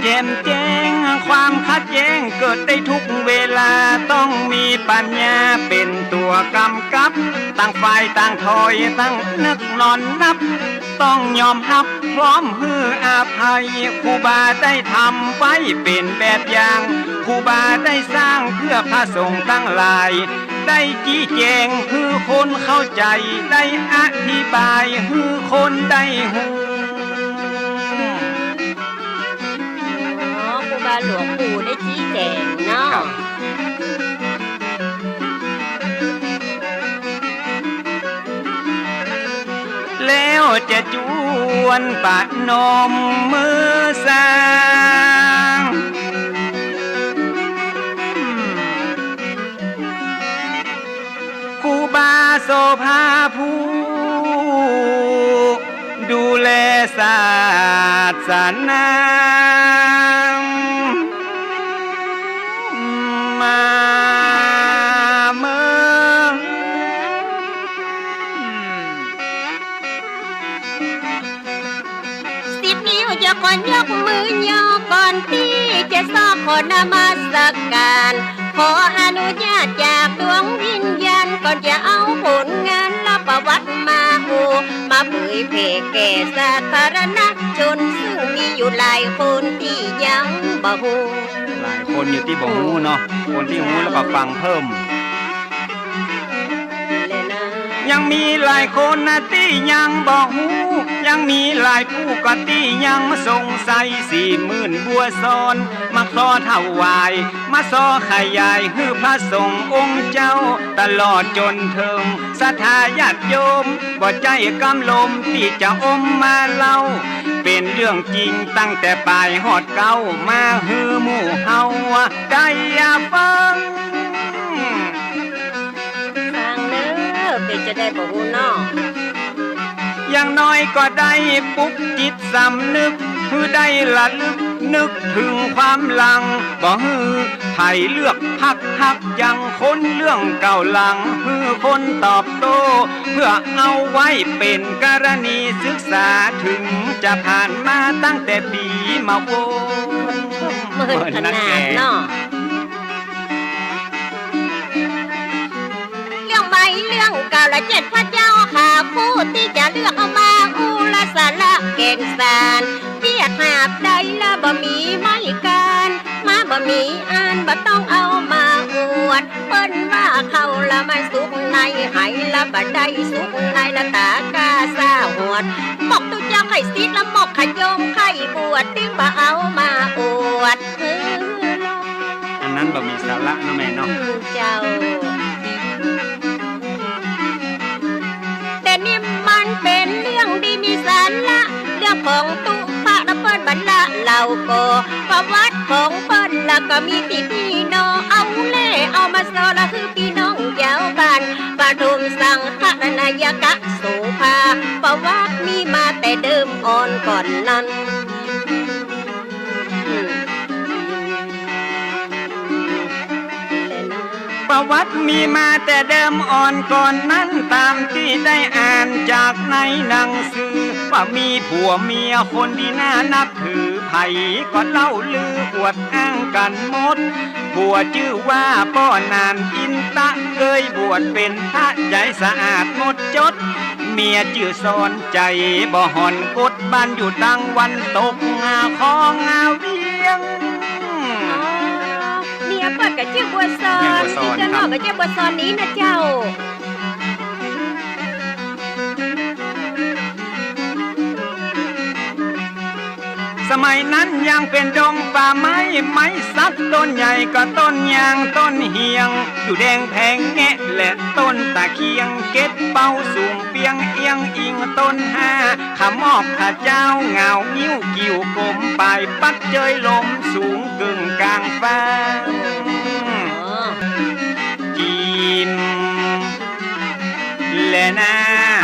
แจ่มแจ้งความขัดแย้งเกิดได้ทุกเวลา ต้องมีปัญญาเป๋นตั๋วกำกับ ต่างฝ่ายต่างถอย ตั้งนึกนอนนับ ต้องยอมฮับพร้อมหื้ออภัย ครูบาได้ทำไว้เป๋นแบบอย่าง ครูบาได้สร้างเพื่อพระสงฆ์ตังหลาย ได้จี้แจ๋งหื้อคนเข้าใจ๋ ได้อธิบายหื้อคนได้ฮู้ อ๋อ ครูบาหลวงปู่ได้จี้แจ๋งเนาะ ครับ แล้วจะจวนประนมมือสร้าง ครูบาโสภาผู้ดู ศาสนามาเมือง สิบนิ้วจะขอยกมือย่อก่อนตี้จะซอกขอนมัสการ ขออนุญาตจากดวงวิญญาณ ก่อนจะเอาผลงานและประวัติมาอู้ มาเผยแผ่แก่สาธารณชน ซึ่งมีอยู่หลายคนตี้ยังบ่ฮู้ หลายคนอยู่ตี้บ่ฮู้เนาะ คนตี้ฮู้แล้วก็ฟังเพิ่ม ยังมีหลายคนนะตี้ยังบ่ฮู้ ยังมีหลายผู้ก็ตี้ยังสงสัย สี่หมื่นบัวซ้อน มาขอถวาย มาซอขยายหื้อพระสงฆ์องค์เจ้า ตลอดจนเถิงศรัทธาญาติโยม บ่ใจ้กำลมตี้จะอมมาเล่า เป๋นเรื่องจริงตั้งแต่ป๋ายฮอดเก๊า มาหื้อหมู่เฮาได้ฟัง ฟังเน่อ เป๋นจะได้บ่ฮู้เนาะ อย่างน้อยก็ได้ปลุกจิตสำนึก หื้อได้ระลึกนึกเถิงความหลัง บ่หื้อใผเลือกพรรคฮักจัง คนเรื่องเก่าหลัง หื้อคนตอบโต้ เพื่อเอาไว้เป๋นกรณีศึกษา เถิงจะผ่านมาตั้งแต่ปี๋มาโว้น เมินขนาดเนาะ เรื่องใหม่เรื่องเก่าละเจ็ดพระเจ้าข้า ผู้ตี้จะเลือกเอามาอู้ละสาระแก่นสาร เปียกหาบใดละบ่มีไม้กาน มาบ่มีอันบ่ต้องเอามาอวด เปิ้นว่าเข้าละมันสุกใน ไหละบ่ได้สุกใน ละต๋ากล้าซ่าหวด บอกตุ๊เจ้าใค่สิทธิ์ละหมอกขยมใค่บวช ตึงบ่เอามาอวด อันนั้นบ่มีสาระเนาะแม่เนาะ อืม เจ้า แต่นี่มันเป๋นเรื่องดีมีสาระ เรื่องของตุ๊พระนะเปิ้นบ่ละเล่าก่อ ประวัติของเปิ้นละก็มีตี้ตี้นอ เอาแล่เอามาซอละหื้อปี้น้องเย้าบ้าน ปฐมสังฆนายกะโสภา ประวัติมีมาแต่เดิมอ่อนก่อนนั้น ประวัติมีมาแต่เดิมอ่อนก่อนนั้น ต๋ามตี้ได้อ่านจากในหนังสือ ว่ามีผัวเมียคนดีน่านับถือ ใผก็เล่าลืออวดอ้างกั๋นหมด ผัวจื้อว่าป้อหนานอินตะ เกยบวชเป๋นพระใจ๋สะอาดหมดจด เมียจื้อสอนใจ๋บ่ห่อนกฎ บ้านอยู่ตางวันตก งาคองาเวียง อ๋อ เมียเปิ้นก็จื้อบัวสอน เมียบัวสอน ตี้เจ้าเนาะ ครับ ก็จื้อบัวสอนนี้นะเจ้า สมัยนั้นยังเป๋นดงป่าไม้ ไม้สักต้นใหญ่ก็ต้นยางต้นเหียง อยู่แดงแผงแงะและต้นตะเคียง เก็ดเป้าสูงเปียงเอียงอิงต้นห้า ขะมอกขะเจ้า เหงางิ้วกิ่วกลม ปายปั๊ดเจยลมสูงเกิ่งก๋างฟ้า อ๋อ จิม แลนา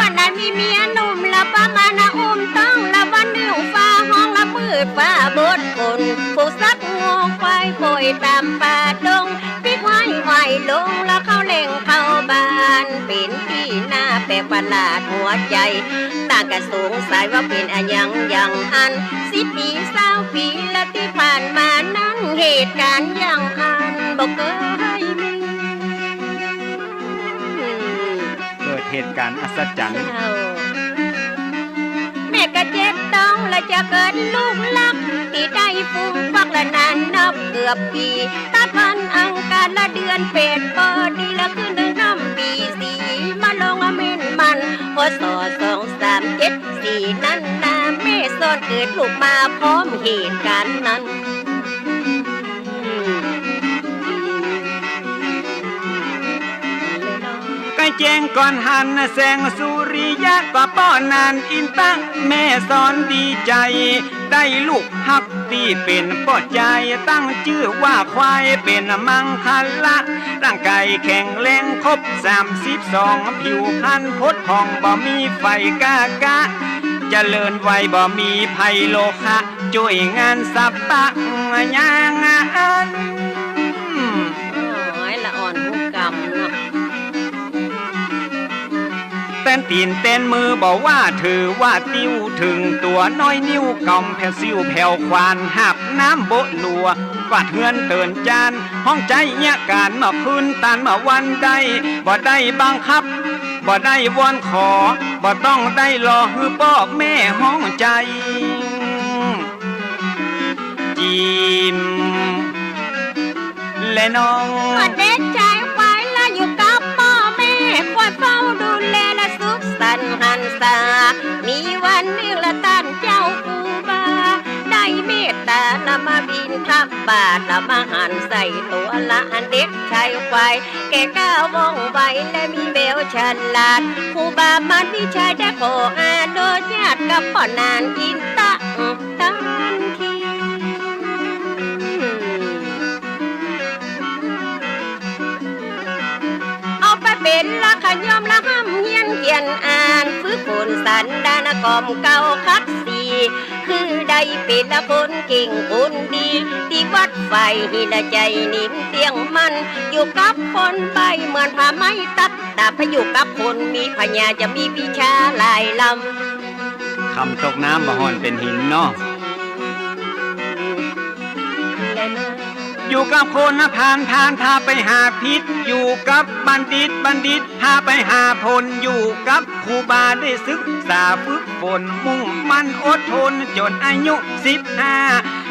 วันนั้นมีเมียหนุ่มละประมาณนะอุ้มต้องละวันหนึ่งฟ้าฮ้องละมืดฟ้าบดฝน ฝูงสัตว์งัวควายป่อยต๋ามป่าดง ปิ๊กไว้ไหวลงละเข้าแหล่งเข้าบ้าน เป๋นตี้น่าแปลกประหลาดหัวใจ๋ ต่างก็สงสัยว่าเป๋นอะหยังอย่างอั้น สิบปี๋ซาวปี๋ละตี้ผ่านมานั้น เหตุก๋ารณ์อย่างอั้นบ่เกยมี เกิดเหตุก๋ารณ์อัศจรรย์ เจ้า แม่ก็เจ็บต๊องและจะเกิดลูกลัก ตี้ได้ฟูมฟักละนานนับเกือบปี๋ ตัดวันอังคารละเดือนแปดปอดีละคืนหนึ่งค่ำปี๋สี่ มาลงเม้นมัน พ.ศ. สองสามเจ็ดสี่ นั้นนา แม่สอนเกิดลูกมาพร้อมเหตุก๋ารณ์นั้น ใก้แจ้งก่อนหันแสงสุริยะ ก็ป้อหนานอินตะ แม่สอนดีใจ๋ ได้ลูกฮักตี้เป๋นป้อจาย ตั้งจื้อว่าควาย เป๋นมังคละ ร่างก๋ายแข็งแรงครบสามสิบสอง ผิวพรรณผุดผ่องบ่มีไฝก้ากะ เจริญไวบ่มีภัยโรคะ จ้วยงานสัพพะอย่างอัน โอ้ย ละอ่อนฮู้กำเนาะ แตนตี๋นแตนมือบ่ว่า ถือว่าติ้ว เถิงตั๋วน้อยนิ้ว ก๋ำแผวซิ่วแผวขวาน หาบน้ำโบะหลัว กวาดเฮือนเตินจาน ฮ้องใจ๊เยียะก๋าน เมื่อคืนตานเมื่อวันได้ บ่ได้บังคับ บ่ได้วอนขอ บ่ต้องได้รอหื้อป้อแม่ฮ้องใจ๋ จิ๋ม และน้อง ก็เด็กชายควายละอยู่กับป้อแม่ คอยเฝ้าดูแลละสุขสันต์หันษา มีวันนึ่งละต้านเจ้าครูบา ได้เมตตาละมาบิณฑบาต ละมาหันใส่ตั๋วละอันเด็กชายควาย แก่กล้าว่องไวและมีแววฉลาด ครูบามันวิชัยได้ขออนุญาตกับป้อนานอินทะ ตันที เอาไปเป๋นละขย่อมละฮ่ำเฮียนเขียนอ่าน ฝึกฝนสันดานกล่อมเกล้าขัดสี คือได้เป๋นละคนเก่งคนดี ตี้วัดไฝหินละใจ๋นิ่มเตี้ยงมั่น อยู่กับคนใบ้เหมือนผ้าไหมตัด แต่ไปอยู่กับคนมีปัญญาจะมีวิชาหลายล้ำ คำตกน้ำบ่ฮ้อนเป๋นหินเนาะ อยู่กับคนนะพาล พาลพาไปหาพิษ อยู่กับบัณฑิต บัณฑิตพาไปหาผล อยู่กับครูบาได้ศึกษาฝึกฝน มุ่งมั่นอดทนจ๋นอายุสิบห้า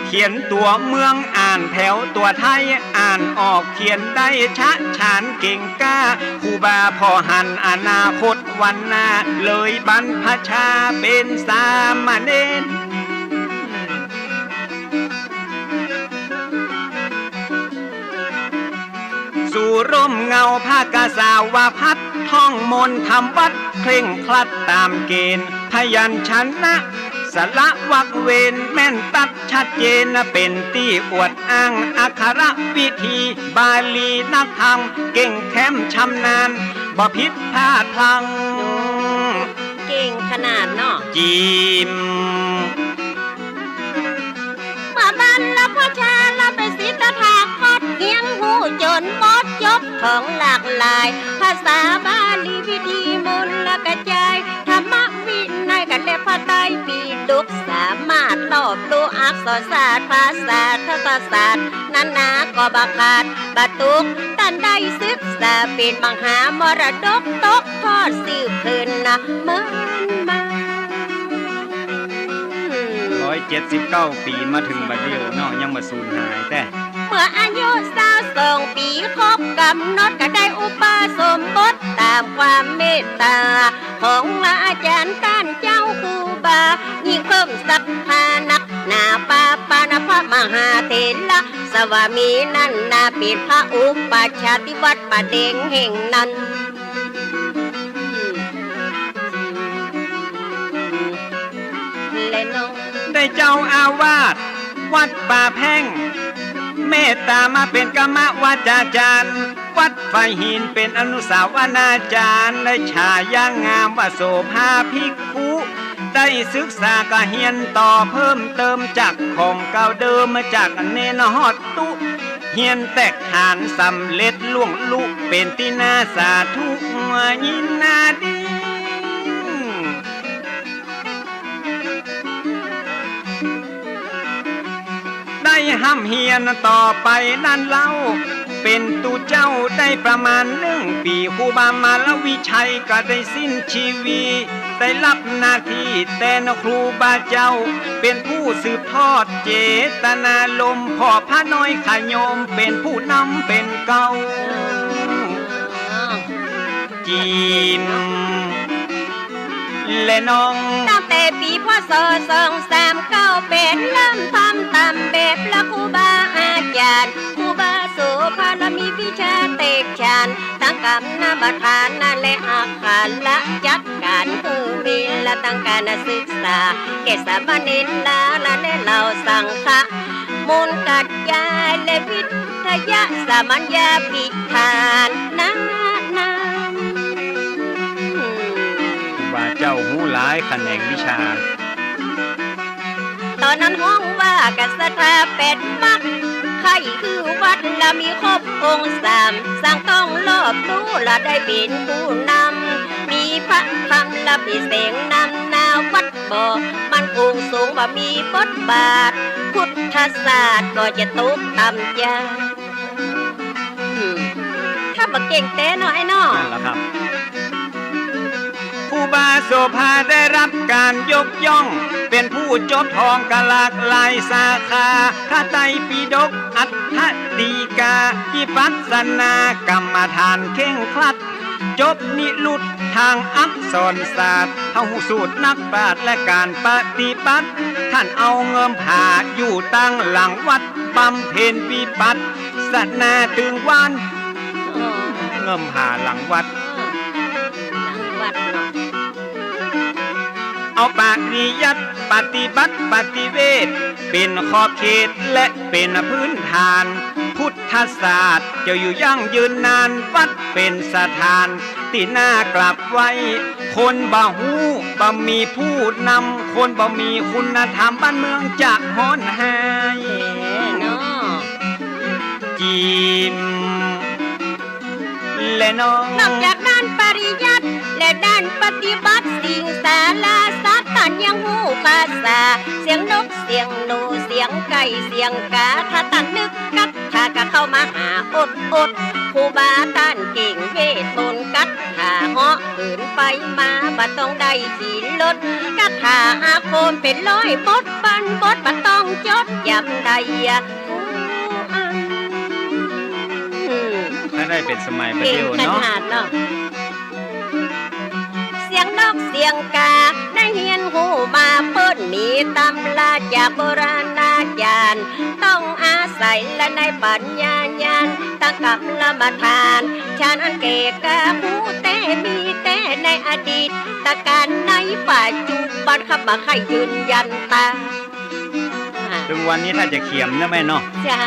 เขียนตั๋วเมือง อ่านแผวตั๋วไทย อ่านออกเขียนได้ชะฉานเก่งกล้า ครูบาผ่อหันอนาคตวันหน้า เลยบรรพชาเป๋นสามเณร สู่ร่มเงาพระกษาวพัสตร์ ท่องมนต์ทำวัตรเคร่งครัดต๋ามเกณฑ์ พยัญชนะ สระวรรคเว้นแม่นตัดชัดเจน เป๋นตี้อวดอ้างอักขระวิธี บาลีนักธรรม เก่งแคล่มชำนาญ บ่ผิดพลาดพลั้ง เก่งขนาดเนาะ จิ๋ม เมื่อบรรพชาละเป๋นศิษย์ตถาคต เฮียนฮู้จ๋นหมดจบของหลากหลาย ภาษาบาลีวิธีมนต์ละกระจาย ธรรมวินัยกั๋นและพระไตรปิฎก สามารถรอบรู้อักษรศาสตร์ ภาษาทัศศาสตร์ นานาก็บ่ขาดบ่ตก ต้านได้ศึกษาเป๋นมหามรดกตกทอดสืบเถินนะเมินมา ร้อยเจ็ดสิบเก้าปี๋มาเถิงบัดเดี่ยวเนาะ ยังบ่สูญหายแต๊ เมื่ออายุซาวสองปี๋ครบก๋ำหนดก็ได้อุปสมบทต๋ามความเมตต๋าของอาจ๋ารย์ต้านเจ้าครูบา ยิ่งเพิ่มศรัทธานักหนา ปาปานะพระมหาเถระสวามีนั้นนา เป๋นพระอุปัชฌาย์ตี้วัดป่าแดงแห่งนั้น และน้อง ได้เจ้าอาวาสวัดป่าแพ่ง เมตต๋ามาเป๋นกรรมวาจาจ๋ารย์ วัดไฝหินเป๋นอนุสาวนาจ๋ารย์ ได้ฉายางามว่าโสภาภิกขุ ได้ศึกษาก็เฮียนต่อเพิ่มเติมจากของเก่าเดิม จากเณรฮอดตุ๊ เฮียนแตกฐานสำเร็จล่วงลุ เป๋นตี้น่าสาธุยินดี ได้ฮ่ำเฮียนต่อไปนั้นเล่า เป๋นตุ๊เจ้าได้ประมาณนึ่งปี๋ ครูบามารวิชัยก็ได้สิ้นชีวิต ได้ฮับหน้าตี้แตนครูบาเจ้า เป๋นผู้สืบทอดเจตนารมณ์ ผ่อพระน้อยขยม เป๋นผู้นำเป๋นเกล้า จิ๋ม และน้อง ตั้งแต่ปี๋ พ.ศ. สองสามเก้าแปด เริ่มทำต๋ามแบบละครูบาอาจ๋ารย์ ครูบาโสภาละมีวิชาแตกฉาน ตังกรรมบทานะและอักขระจัดก๋านหื้อมีละตังก๋านศึกษา แก่สามเณรละและเหล่าสังฆะ มนต์กัจจายและวิทยาสามัญญาภิธาน นะนะ ครูบา เจ้าฮู้หลายแขนงวิชา ต๋อนนั้นฮ้องว่ากั๋นศรัทธาแปดมัก ใค่คือวัดละมีครบองค์สาม สร้างต้องรอบรู้ละได้เป๋นผู้นำ มีพระธรรมละเป๋นแสงนำหน้าวัด บ่มั่นคงสูง บ่มีบทบาท พุทธศาสตร์ก็จะตกต่ำจา อืม ถ้าบ่เก่งแต๊เนาะ ไอ้เนาะ นั่นแหละครับ ครูบาโสภาได้รับการยกย่อง เป๋นผู้จบทองกะหลากหลายสาขา พระไตรปิฎก อัฏฐฎีกา วิปัสสนากรรมฐานเคร่งครัด จบนิรุตทางอักษรศาสตร์ เฮาฮู้สูตรนักปราชญ์และก๋านปฏิบัติ ต้านเอาเงิมผาอยู่ตังหลังวัด บำเพ็ญวิปัสสนาตึงวาน อ๋อ เงิมผาหลังวัด อ๋อ หลังวัดเนาะ เอาปริยัติปฏิบัติปฏิเวท เป๋นขอบเขตและเป๋นพื้นฐาน พุทธศาสตร์จะอยู่ยั่งยืนนาน วัดเป๋นสถานตี้น่ากราบไหว้ คนบ่ฮู้ บ่มีผู้นำ คนบ่มีคุณธรรม บ้านเมืองจะฮ้อนแห้ง เออเนาะ จิ๋ม และน้อง นอกจากด้านปริยัติและด้านปฏิบัติ สิงสาราสัตว์ต้านยังฮู้ภาษา เสียงนก เสียงหนู เสียงไก่ เสียงกา ถ้าต้านนึกกัตถาก็เข้ามาหาอดอด ครูบาต้านเก่งเวทมนต์กัตถา เหาะเหินไปมาบ่ต้องได้ขี่รถ กัตถาอาคมเป๋นร้อยบท ปันบทบ่ต้องจดจ๋ำได้ ถ้าได้เป๋นสมัยบ่าเดี่ยวเนาะ เก่งขนาดเนาะ เสียงนกเสียงกา ได้เฮียนฮู้มาเปิ้นมีตำราจากโบราณอาจ๋ารย์ ต้องอาศัยละในปัญญาญาณ ตั้งกรรมฐาน ฌานอันแก่กล้าฮู้แต๊ มีแต๊ในอดีตกาล ในปัจจุบันข้าบ่ใค่ยืนยันต๋าม เถิงวันนี้ถ้าจะเขียมนะแม่เนาะ เจ้า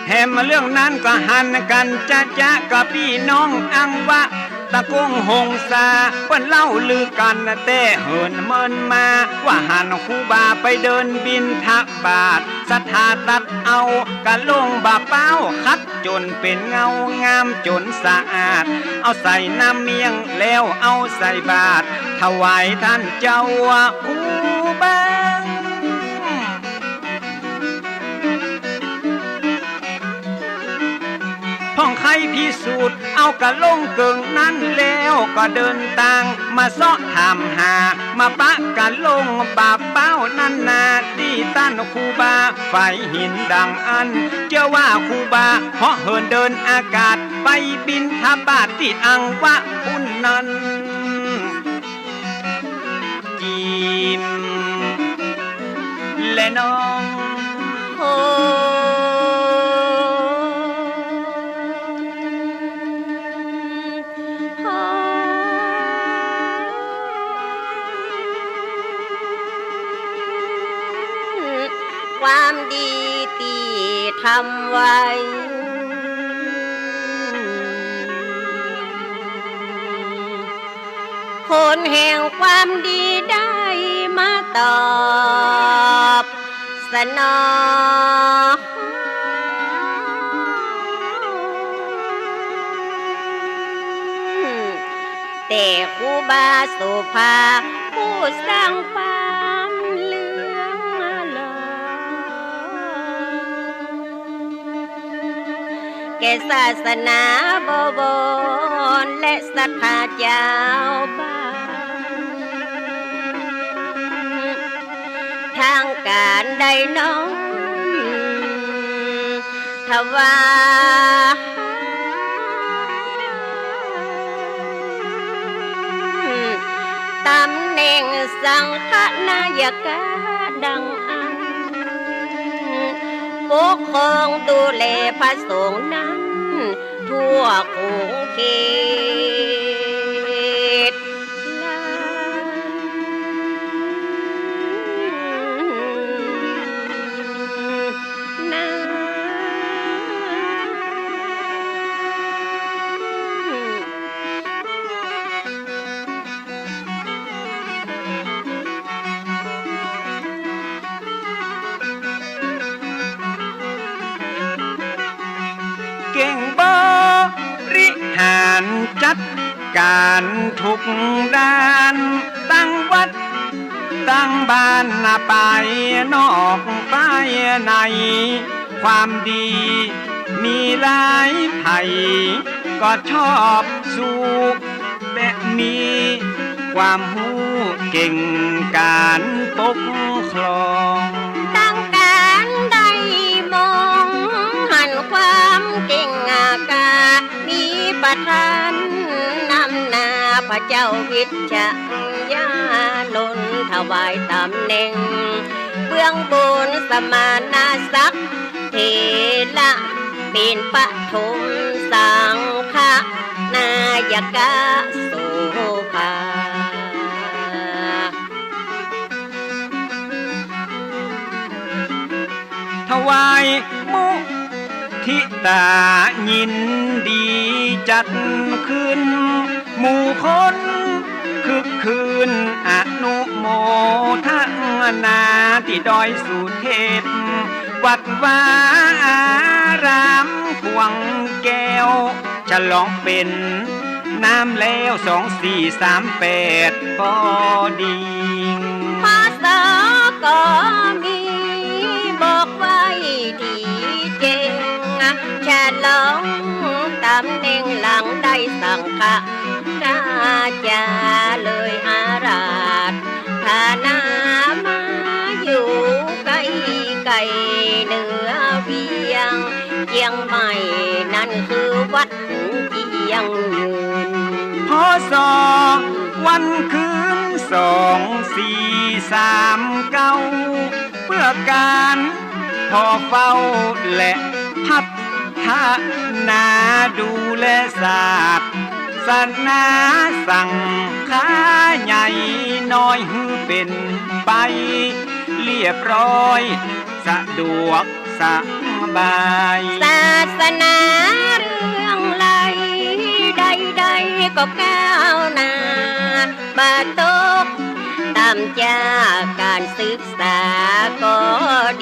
แหมเรื่องนั้นก็หันกั๋นจ๊ะจ๊ะ กับปี้น้องอังวะ ตะกงหงสา เปิ้นเล่าลือกั๋นแต๊เหินเมินมา ว่าหันครูบาไปเดินบิณฑบาต ศรัทธาตัดเอากะลงบ่าเป๊า ขัดจ๋นเป๋นเงา งามจ๋นสะอาด เอาใส่น้ำเมี่ยงแล้วเอาใส่บาตร ถวายต้านเจ้าครูบา พ่องใค่พิสูจน์เอากะลงเกิ่งนั้นแล้ว ก็เดินตางมาเซาะถามหา มาปะกะลงบ่าเป๊านั้นนา ตี้ต้านครูบาฝายหินดังอั้น เจื้อว่าครูบาเหาะเหินเดินอากาศ ไปบิณฑบาตตี้อังวะปุ้นนั้น จิ๋มและน้อง โห ความดีตี้ทำไว้ ผลแห่งความดีได้มาตอบสนอง แต่ครูบาโสภา ผู้สร้างความเลื่องลอย แก่ศาสนาบวรและศรัทธาจาวบ้าน ทางก๋านได้น้อมถวาย ต๋ำแหน่งสังฆนายกะดังอั้น ปกครองดูแลพระสงฆ์นั้น ทั่วขงเขต นา เก่งบริหารจัดก๋านทุกด้าน ตั้งวัดตั้งบ้านไปนอกไปใน ความดีมีหลาย ใผก็ชอบสู้ และมีความฮู้เก่งก๋านปกครอง ตั้งก๋านได้มองหันความเก่งกล้า มีประธานนำหน้า พระเจ้าวิชยานนท์ ถวายต๋ำแหน่งเบื้องบน สมณศักดิ์เถระ เป๋นปฐมสังฆนายกโสภา ถวายมุทิตายินดีจัดขึ้น หมู่คนคึกคืนอนุโมทนา ตี้ดอยสุเทพ วัดวาอารามขวางแก้ว ฉลองเป๋นน้ำแล้ว สองสี่สามแปด ปอดี พ.ศ. ก็มีบอกไว้ตี้แจ้ง ฉลองต๋ำแหน่งหลังได้สังฆราชา เลยอาราธนามาอยู่ใก้ๆ เหนือเวียงเจียงใหม่ นั้นคือวัด เจียงยืน พ.ศ. วันคืน สองสี่สามเก้า เปื้อก๋านผ่อเฝ้าและพัฒนา ดูแลศาสนาสังฆา ใหญ่น้อยหื้อเป๋นไปเรียบร้อย สะดวก สบาย ศาสนาเรื่องใด ใดๆ ก็ก้าวหน้า บ่ตกต่ำจากก๋านศึกษาก็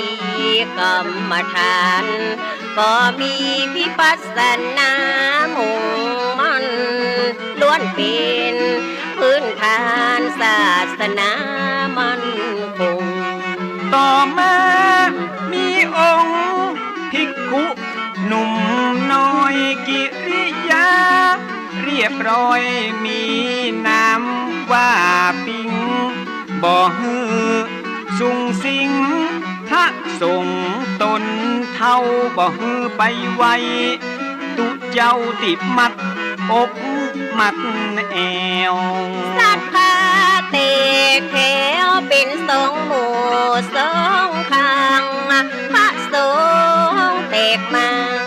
ดี กรรมฐานก็มี วิปัสสนามุ่งมั่น ล้วนเป๋นพื้นฐานศาสนามั่นคง ต่อมามีองค์ภิกขุหนุ่มน้อย กิริยาเรียบร้อย มีนามว่าปิง บ่หื้อสุงสิง พระสงฆ์ต๋นเฒ่า บ่หื้อไปไหว้ ตุ๊เจ้าตี้มัดอกมัดแอว ศรัทธาแตกแถวเป๋นสองหมู่สองข้าง พระสงฆ์แตกมั่ง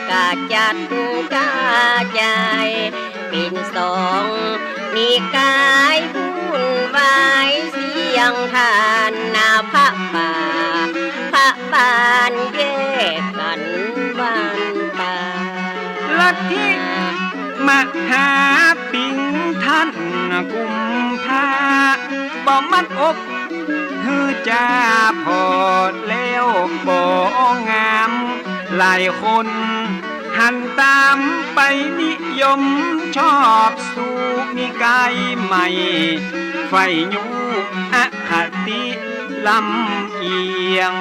กระจัดกระจาย เป๋นสองนิกายวุ่นวาย เสี้ยงทานนา พระป่าพระบ้านแยกกั๋นบ้านป่า ลัทธิมหาปิงท่านกุมภา บ่มัดอกหื้อจ้าผ่อแล้วบ่งาม หลายคนหันต๋ามไปนิยมชอบสู้ นิกายใหม่ใฝ่ยู้อคติลำเอียง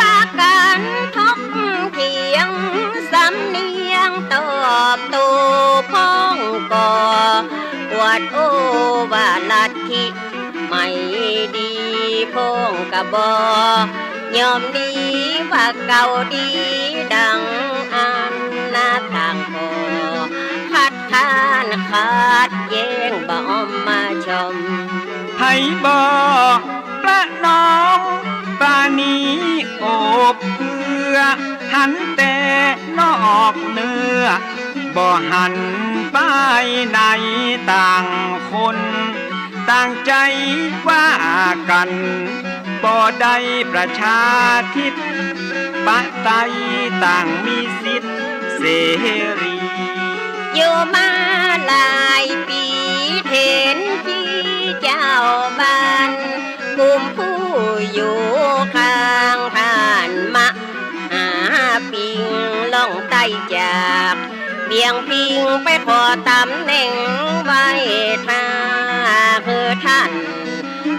ปากั๋นถกเถียงสำเนียงตอบโต้พ่องก่อ อวดโอ้ว่าลัทธิ ไม่ดีพ่องก็บ่ยอมดี ว่าเก่าดีดังอั้นนา ต่างก็คัดค้านขัดแย้งบ่อมมาชม ใผบ่ประนอมปราณีโอบเอื้อ หันแต่นอกเนื้อ บ่หันไปใน ต่างคนต่างใจ๋ว่ากั๋น บ่ได้ประชาธิปไตย ต่างมีสิทธิ์เสรี อยู่มาหลายปี๋ เห็นตี้เจ้าบ้าน กุมผู้อยู่ข้างท่านมหาปิง ต้องไต่จากเวียงพิงค์ไปขอต๋ำแหน่งไหว้ถ้าหื้อต้าน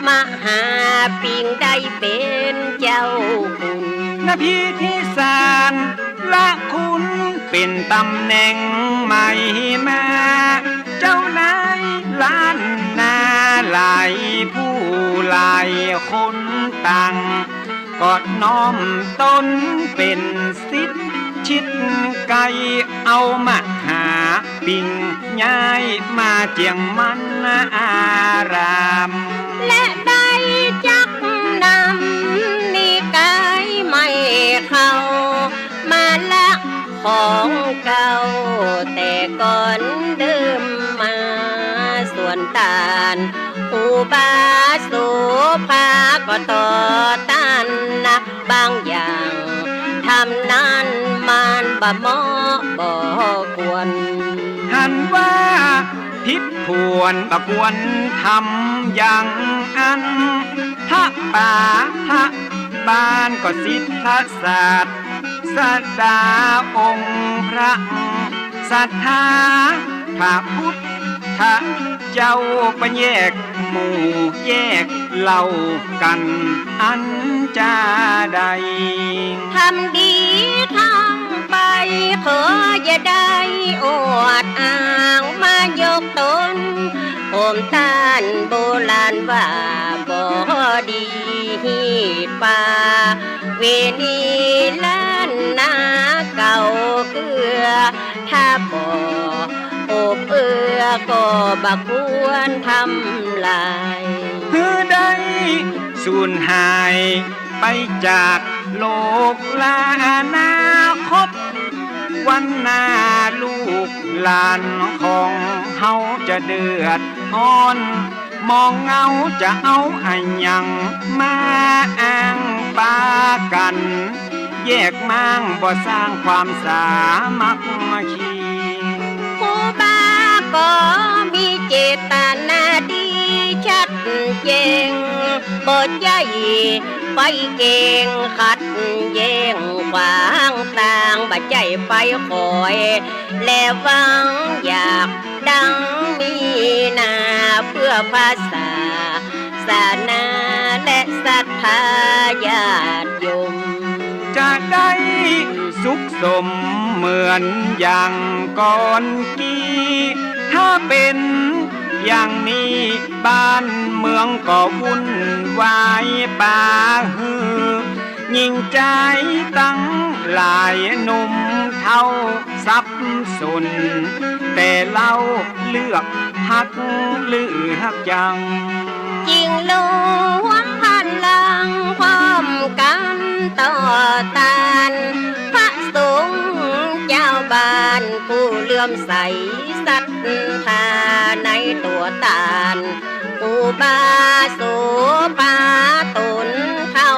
มหาปิงค์ได้เป๋นเจ้าขุน ณ พิธีสารละคุณเป๋นต๋ำแหน่งใหม่มา เจ้านายล้านนาหลายผู้หลายคนต่าง ก็น้อมต๋นเป๋นศิษย์ชิดใก้ เอามหาปิงค์ย้ายมาเจียงมันอาราม และได้จักนำนิกายใหม่เข้ามาละ ของเก่าแต่ก่อนเดิมมา ส่วนต้านครูบาโสภาก็ต่อต้านนักบางอย่าง ธรรมนั้นมันบ่เหมาะบ่ควร หันว่าผิดผวนบ่ควรทำอย่างอั้น พระป๋าพระบานก็ศิษย์พระศาสดาองค์พระศาสดา พระพุทธเจ้าบ่แยกหมู่แยกเหล่ากั๋นอันจาใด ทำดีทำไปขออย่าได้อวดอ้างมายกต๋น ผมต้านโบราณว่าบ่ดีฮีดปา เวณีล้านนาเก่าเกื้อ ถ้าบ่อบเอื้อก็บ่ควรทำลาย หื้อได้สูญหายไปจากโลกลาอนาคต วันหน้าลูกหลานของเฮาจะเดือดฮ้อน หมองเงาจะเอาอะหยังมาอ้างปากั๋น แยกม้างบ่สร้างความสามัคคี ครูบาก็มีเจตนาดีชัดแจ้ง บ่ใจ้ไปแก่งขัดแย้งขวางตาง บ่ใจ้ไปคอย และหวังอยากดังมีหน้าเพื่อพระศาสนาและศรัทธาญาติโยม จะได้สุขสมเหมือนอย่างก่อนกี้ ถ้าเป๋นอย่างนี้บ้านเมืองก็วุ่นวายปาหื้อ หญิงจายตังหลายหนุ่มเฒ่าสับสน แต่เฮาเลือกฮักเลือกจัง จึงรวมพลังพร้อมกั๋นต่อต้าน พระสงฆ์เจ้าบ้านผู้เลื่อมใสศรัทธาในตั๋วต้าน ครูบาโสภาต๋นเข้า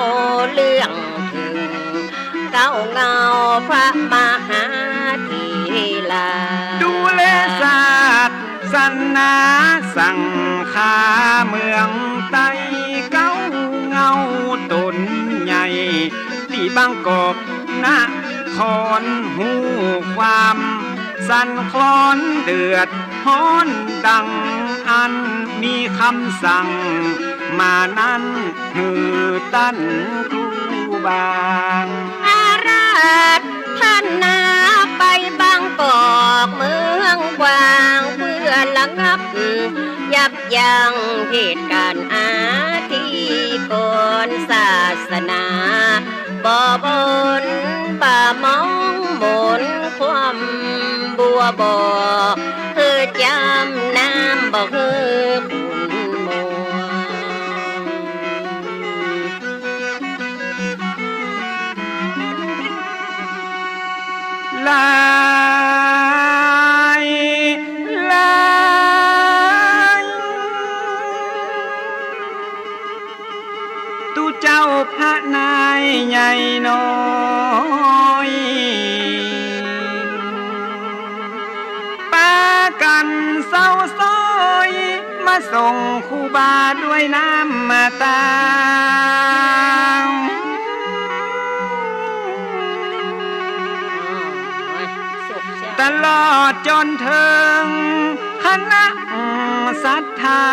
เรื่องเถิง เก๊าเงาพระมหาเถรา ดูแลศาสนาสังฆาเมืองใต้ เก๊าเงาต๋นใหญ่ตี้บางกอกนคร ฮู้ความสั่นคลอนเดือดฮ้อนดังอั้น มีกำสั่งมานั้น หื้อต้านครูบา อาราธนาไปบางกอกเมืองกว้าง เพื่อระงับยับยั้งเหตุก๋ารณ์อาธิกรศาสนา บ่บนบ่มองมนความบัวบ่ หื้อจำน้ำบ่หื้อขุ่นมัว หลาย หลาย ตุ๊เจ้าพระนายใหญ่น้อย ปากั๋นเศร้าซ้อย มาส่งครูบาด้วยน้ำตา ตลอดจ๋นเถิงคณะศรัทธา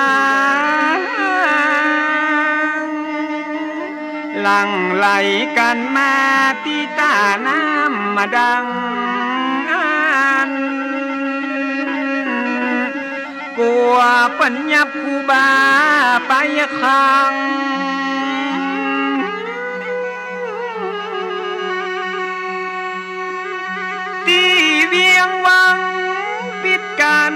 หลั่งไหลกั๋นมาตี้ต้าน้ำมาดังอั้น กั๋วเปิ้นยับครูบาไปขัง ตี้เวียงวังปิดกั๋น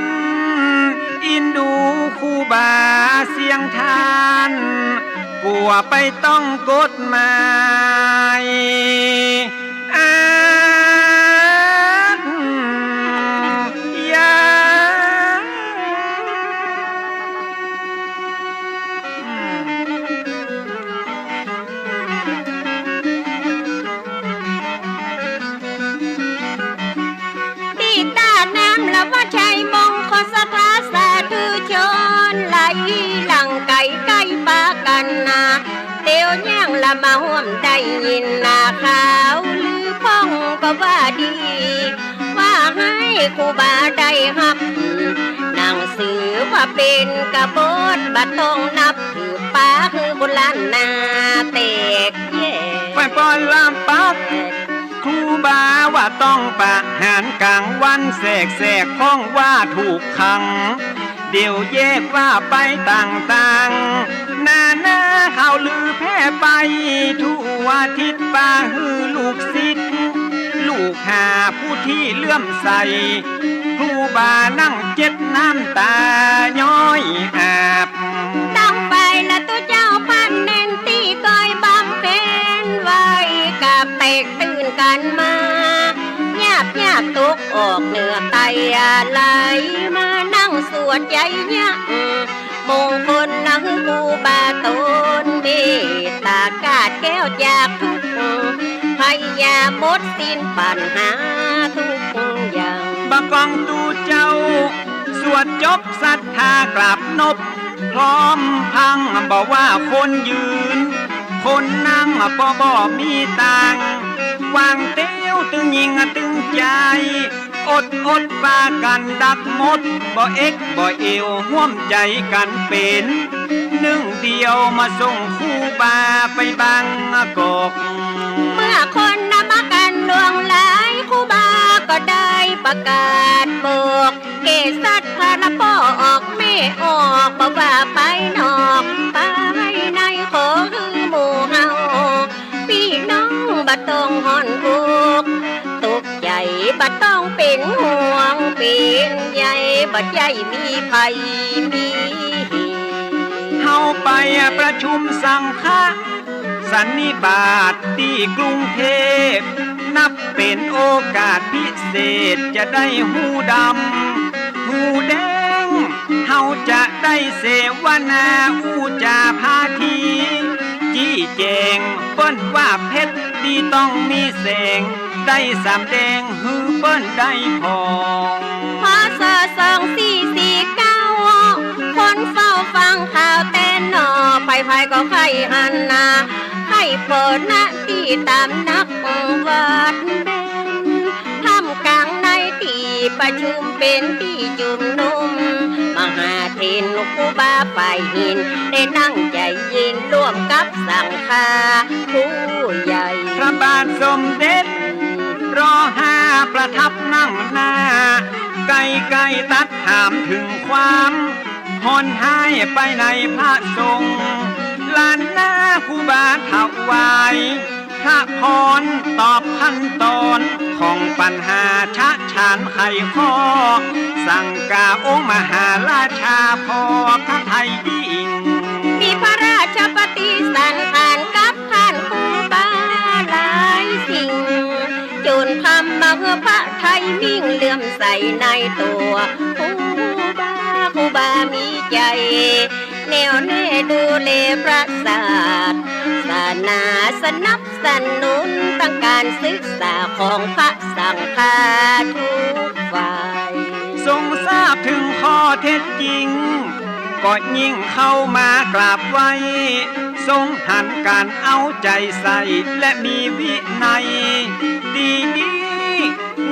อินดูครูบาเสียงทาน กั๋วไปต้องกฎหมาย อาญา ตี้ต้าน้ำละว่าชัยมงคลศรัทธาสาธุชน ไหลหลั่งไก๋ใก้ปากั๋นนา เตียวย่างละมาฮ่วมได้ยินนา ข่าวลือพ่องก็ว่าดี ว่าหื้อครูบาได้ฮับ หนังสือว่าเป๋นกบฏ บ่ต้องนับถือ ปาหื้อคนล้านนาแตกแยก ไปปอนลามปัก ครูบาว่าต้องประหารก๋างวันแสกๆ พ่องว่าถูกขัง เดี๋ยวแยกว่าไปต่างๆ นานาข่าวลือแพร่ไปทั่วทิศ ปาหื้อลูกศิษย์ ลูกหาผู้ตี้เลื่อมใส ครูบานั่งเจ็บน้ำตาย้อยอาบ ต้องไปละตุ๊เจ้าพันเณรตี้ก้อยบำเพ็ญไว้ กลับแตกตื่นกั๋นมา ยาบยากตกออกเหนือไตอาลัย มานั่งสวดใจ๋เยียะ มงคลนะหื้อครูบาต๋น เมตตากาดแก้วจากทุกข์ พยาหมดสิ้นปัญหาทุกอย่าง บ่ากองตุ๊เจ้า สวดจบศรัทธากราบนบ พร้อมพังบ่ว่าคนยืน คนนั่งปอบ่มีตาง วางเตี้ยวตึงยิงตึงใจ๋ อดอดปากั๋นดักหมด บ่เอ็กบ่เอว ฮ่วมใจ๋กั๋นเป๋นหนึ่งเดียว มาส่งครูบาไปบางกอก เมื่อคนนะมากั๋นหลวงหลาย ครูบาก็ได้ประกาศบอก แก่สัตว์พาละป้อออกแม่ออก บ่ว่าไปนอกไปใน ขอหื้อหมู่เฮา ปี้น้องบ่ต้องฮ้อนอกตกใจ๋ บ่ต้องเป๋นห่วงเป๋นใย บ่ใจ้มีภัยมีเหตุ เฮาไปประชุมสังฆะ สันนิบาตตี้กรุงเทพฯ นับเป๋นโอกาสพิเศษ จะได้ฮู้ดำฮู้แดง เฮาจะได้เสวนาอู้จ๋าพาที จี้แจ๋งเปิ้นว่าเพชรตี้ต้องมีแสง ได้สำแดงหื้อเปิ้นได้ผ่อง พ.ศ. สองสี่สี่เก้า คนเฝ้าฟังข่าวแต๊นหนอ ใผๆ ก็ใค่หันหน้า ใค่ผ่อหน้าตี้ต๋ามนักวัดเบญ ท่ามกลางในตี้ประชุมเป๋นตี้จุมนุม มหาเถรครูบาฝ่ายหิน ได้นั่งใจ๋เย็นร่วมกับสังฆาผู้ใหญ่ พระบาทสมเด็จ ร.ห้า ประทับนั่งหน้า ใก้ๆ ตรัสถามเถิงความฮ้อนฮ้ายไปในพระสงฆ์ ล้านนาครูบาถวาย พระพรตอบขั้นตอนของปัญหาชะฉานไขข้อ สังกาองค์มหาราชาผ่อพระทัยยิ่ง มีพระราชปฏิสันถานกับต้านครูบาหลายสิ่ง จ๋นทำมาหื้อพระไทยมิ่งเลื่อมใสในตั๋วครูบา ครูบามีใจ๋แน่วแน่ดูแลพระศาสนา สนับสนุนตังก๋านศึกษาของพระสังฆาทุกฝ่าย ทรงทราบเถิงข้อเท็จจริง ก็ยิ่งเข้ามากราบไหว้ ทรงหันก๋านเอาใจ๋ใส่และมีวินัยตี้ดี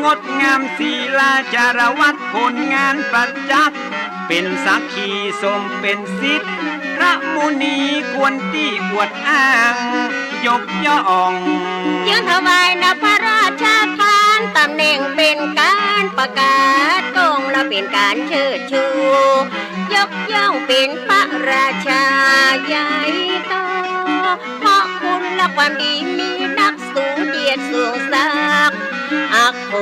งดงามศีลาจารวัตร ผลงานประจักษ์ เป๋นสักขีสมเป๋นสิทธิ์ พระมุนีควรตี้อวดอ้าง ยกย่อง ยื่นถวายนะพระราชทาน ต๋ำแหน่งเป๋นก๋านประกาศกง และเป๋นก๋านเชิดชู ยกย่องเป๋นพระราชาใหญ่โต เพราะคุณและความดีมีนัก สูงเกียรติสูงศักดิ์ อักโข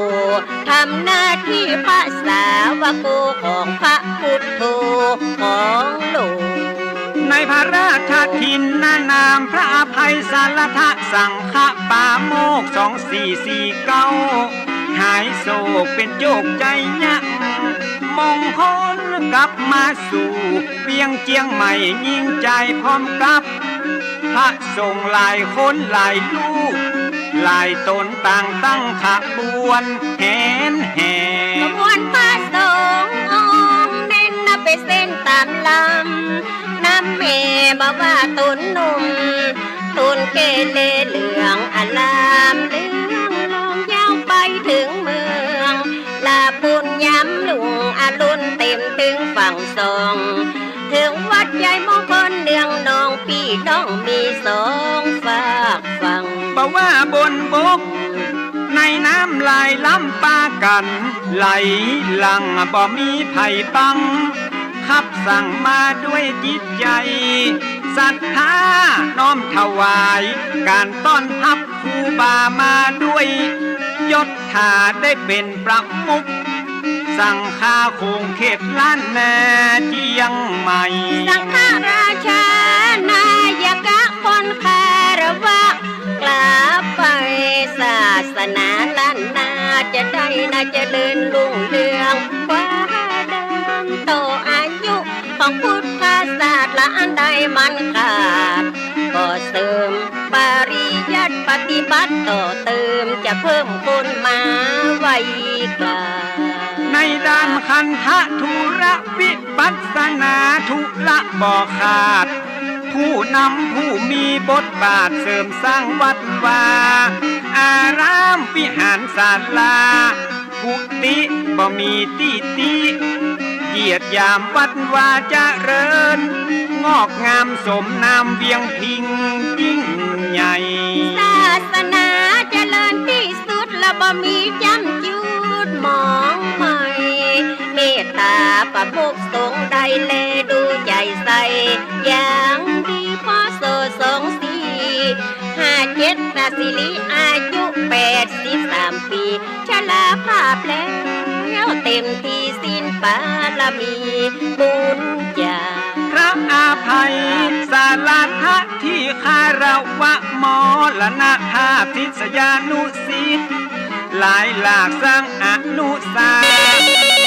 ทำหน้าตี้พระสาวโกของพระพุทโธของโลก ในพระราชทินนานาม พระอภัยสารทะสังฆปาโมกข์ สองสี่สี่เก้า หายโศกเป๋นโจคชัยยะมงคล กลับมาสู่เวียงเจียงใหม่ ยิ่งใจ๋พร้อมกับ พระสงฆ์หลายคนหลายรูป หลายต๋นต่างตั้งขบวนแหนแห่ ขบวนพระสงฆ์องค์เน่ง นับเป๋นเส้นต๋ามลำ นำแห่บ่ว่าต๋นหนุ่ม ต๋นแก่ แลเหลืองอาราม เหลืองลงยาวไปเถิงเมือง ลาปูนยามรุ่งอรุณ เต็มเถิงฝั่งสอง เถิงวัดใหญ่มงคลเนืองนอง ปี้น้องมีสองฟากฝั่ง บ่ว่าบนบกในน้ำ ไหลล้ำปากั๋น ไหลหลั่งบ่มีใผบัง ขับสั่งมาด้วยจิตใจ๋ศรัทธา น้อมถวายก๋านต้อนฮับครูบามาด้วยยศ ถ้าได้เป๋นประมุขสังฆาโขงเขตล้านนาเจียงใหม่ สังฆราชานายกะคนคารวะ กราบไหว้ศาสนาล้านนา จะได้นาเจริญรุ่งเรืองกว่าเดิม ต่ออายุของพุทธศาสนาอันใดมันขาด ก็เสริมปริยัติปฏิบัติต่อเติม จะเพิ่มคนมาไหว้กราบ ในด้านขันธะธุระวิปัสสนาธุระบ่ขาด ผู้นำผู้มีบทบาทเสริมสร้างวัดวาอาราม วิหารศาลา กุฏิบ่มีตี้ติ เกียรติยามวัดวาเจริญ งอกงามสมนามเวียงพิงค์ยิ่งใหญ่ ศาสนาเจริญตี้สุด และบ่มีจ้ำจุดหมองไหม้ เมตตาประมุขสงฆ์ได้แลดูใจ๋ใส่อย่างดี พ.ศ. สองสี่ห้าเจ็ด นาสิริอายุแปดสิบสามปี๋ ชราภาพแล้วเต็มตี้ศีลปารมีบุญญา พระอภัยสารทะตี้คารวะมรณภาพ ศิษยานุศิษย์หลายหลากสร้างอนุสา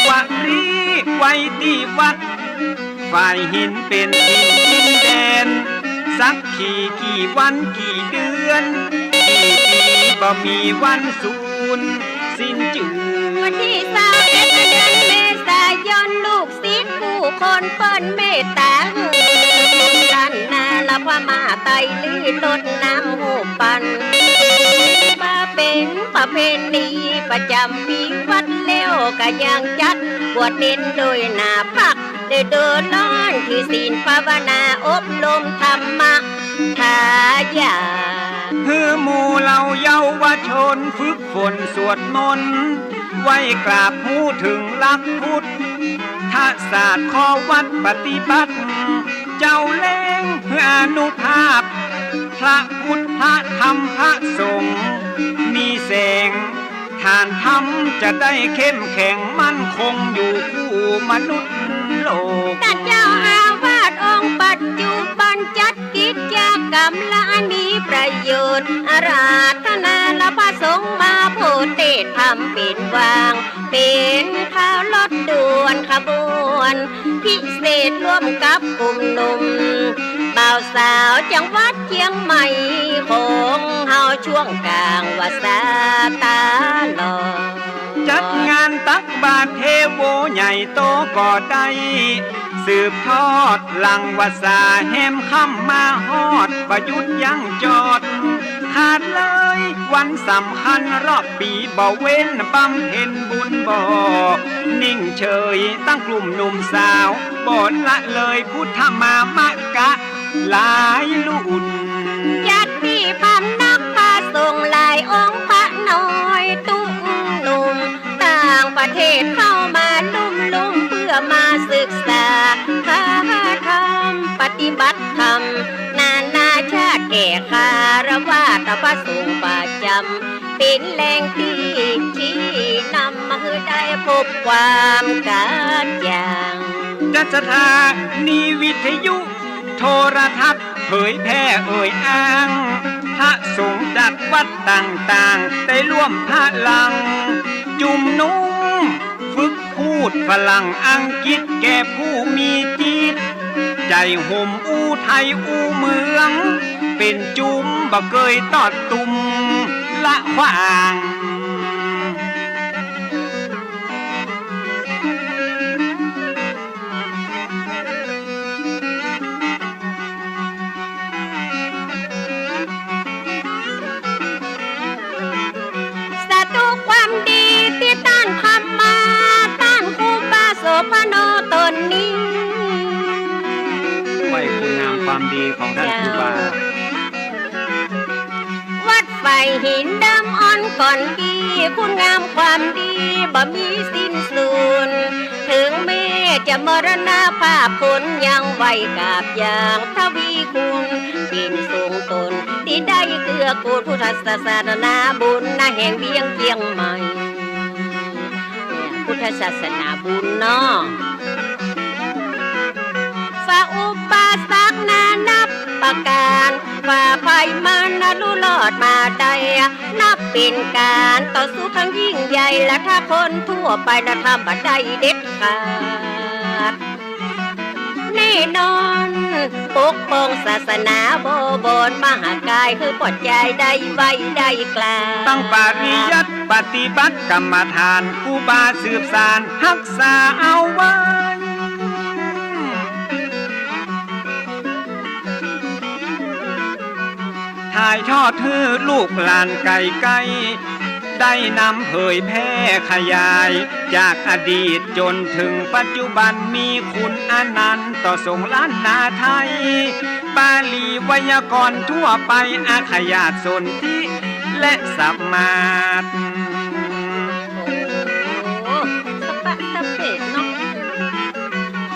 วรีย์ไว้ตี้วัด ฝ่ายหินเป๋นถิ่นดินแดน สักกี่กี่วันกี่เดือนกี่ปี๋ บ่มีวันสูญสิ้นจืด วันตี้ซาวเอ็ดเดือนเมษายน ลูกศิษย์กู้คนเปิ้นเมตตาหื้อ ล้านนาละพม่าไตลือ รดน้ำฮูปปัน มาเป๋นประเพณีประจ๋ำปี๋ วัดแล้วก็ยังจัดบวชเณรโดยหน้าพัก เดโดร้อนถือศีลภาวนาอบรมธรรมะทายาท หื้อหมู่เหล่าเยาวชนฝึกฝนสวดมนต์ ไหว้กราบฮู้เถิงหลักพุทธศาสตร์ ข้อวัดปฏิบัติ เจ้าเล็งหื้ออานุภาพ พระพุทธพระธรรมพระสงฆ์มีแสง ฐานธรรมจะได้เข้มแข็งมั่นคงอยู่คู่มนุษย์โลก ต้านเจ้าอาวาสองค์ปัจจุบันจัดกิจกรรมละอันมีประโยชน์ อาราธนาละพระสงฆ์มาโพธิธรรมเป๋นวาง เป๋นข่าวรถด่วนขบวนพิเศษร่วมกับกลุ่มหนุ่มบ่าวสาวจังหวัดเจียงใหม่ของเฮาช่วงก๋างวรรษาตลอด จัดงานตักบาตรเทโวใหญ่โตก็ได้ สืบทอดหลังวรรษาแฮมค่ำมาฮอด บ่หยุดยั้งจอด อาจเลยวันสำคัญรอบปี๋ บ่เว้นบำเพ็ญบุญ บ่นิ่งเฉยตั้งกลุ่มหนุ่มสาว บ่ละเลยพุทธมามกะหลายรุ่น จัดตี้พำนักพระสงฆ์หลายองค์ พระน้อยตุ๊หนุ่ม ต่างประเทศเข้ามาลุ่มๆ เพื่อมาศึกษาพระธรรม ปฏิบัติธรรม นานาชาติแก่คารวาสพระสงฆ์ประจ๋ำ เป๋นแหล่งตี้ชี้นำ มาหื้อได้พบความกระจ่าง จัดสถานีวิทยุ โทรทัศน์เผยแพร่เอ่ยอ้าง พระสงฆ์จากวัดต่างๆ ได้ร่วมพลังจุมนุม ฝึกพูดฝรั่งอังกฤษแก่ผู้มีจิตใจ๋ ห่มอู้ไทยอู้เมือง เป๋นจุมบ่เกยตอดตุ่มละขว้าง สาธุความดีตี้ต้านทำมา ต้านครูบาโสภโณต๋นนี้ ไหว้คุณงามความดีของท่านครูบา เจ้า วัดฝ่ายหินเดิมอ่อนก่อนกี้ คุณงามความดีบ่มีสิ้นสุด เถิงแม้จะมรณภาพคนยังไหว้กราบอย่างทวีคุณ เป๋นทรงตนตี้ได้เกื้อกูลพุทธศาสนาบุญนาแห่งเวียงเจียงใหม่ พุทธศาสนาบุญเนาะ ฝ่าอุปสรรคนานับประก๋าน ฝ่าภัยมารนารู้รอดมาได้ นับเป๋นก๋านต่อสู้ครั้งยิ่งใหญ่ และถ้าคนทั่วไปนะทำบ่ได้เด็ดขาด แน่นอน ปกป้องศาสนาบวรมหากาย หื้อปลอดใจ๋ได้ไวได้กล้า ตั้งปริยัติปฏิบัติกรรมฐาน ครูบาสืบสานฮักษาเอาไว้ ถ่ายทอดหื้อลูกหลานไก๋ๆ ได้นำเผยแพร่ขยาย จากอดีตจ๋นเถิงปัจจุบัน มีคุณอนันต์ต่อสงฆ์ล้านนาไทย บาลีไวยากรณ์ทั่วไป อาขยาตสนธิและสมาส โอ้ สะปะสะเปะเนาะ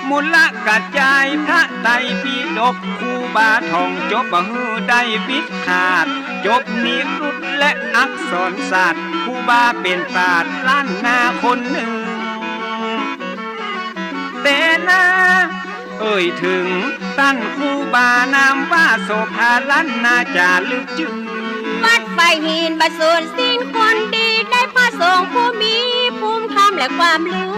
มูลกระจายพระไตรปิฎก ครูบาท่องจบบ่หื้อได้วิชาขาด จบนิรุตและอักษรศาสตร์ ครูบาเป๋นปราชญ์ล้านนาคนนึ่ง แต่นาเอ่ยเถิงต้านครูบานามว่าโสภาล้านนาจ๋าลึกจึง วัดฝ่ายหินบ่สูญสิ้นคนดี ได้พระสงฆ์ผู้มีภูมิธรรมและความรู้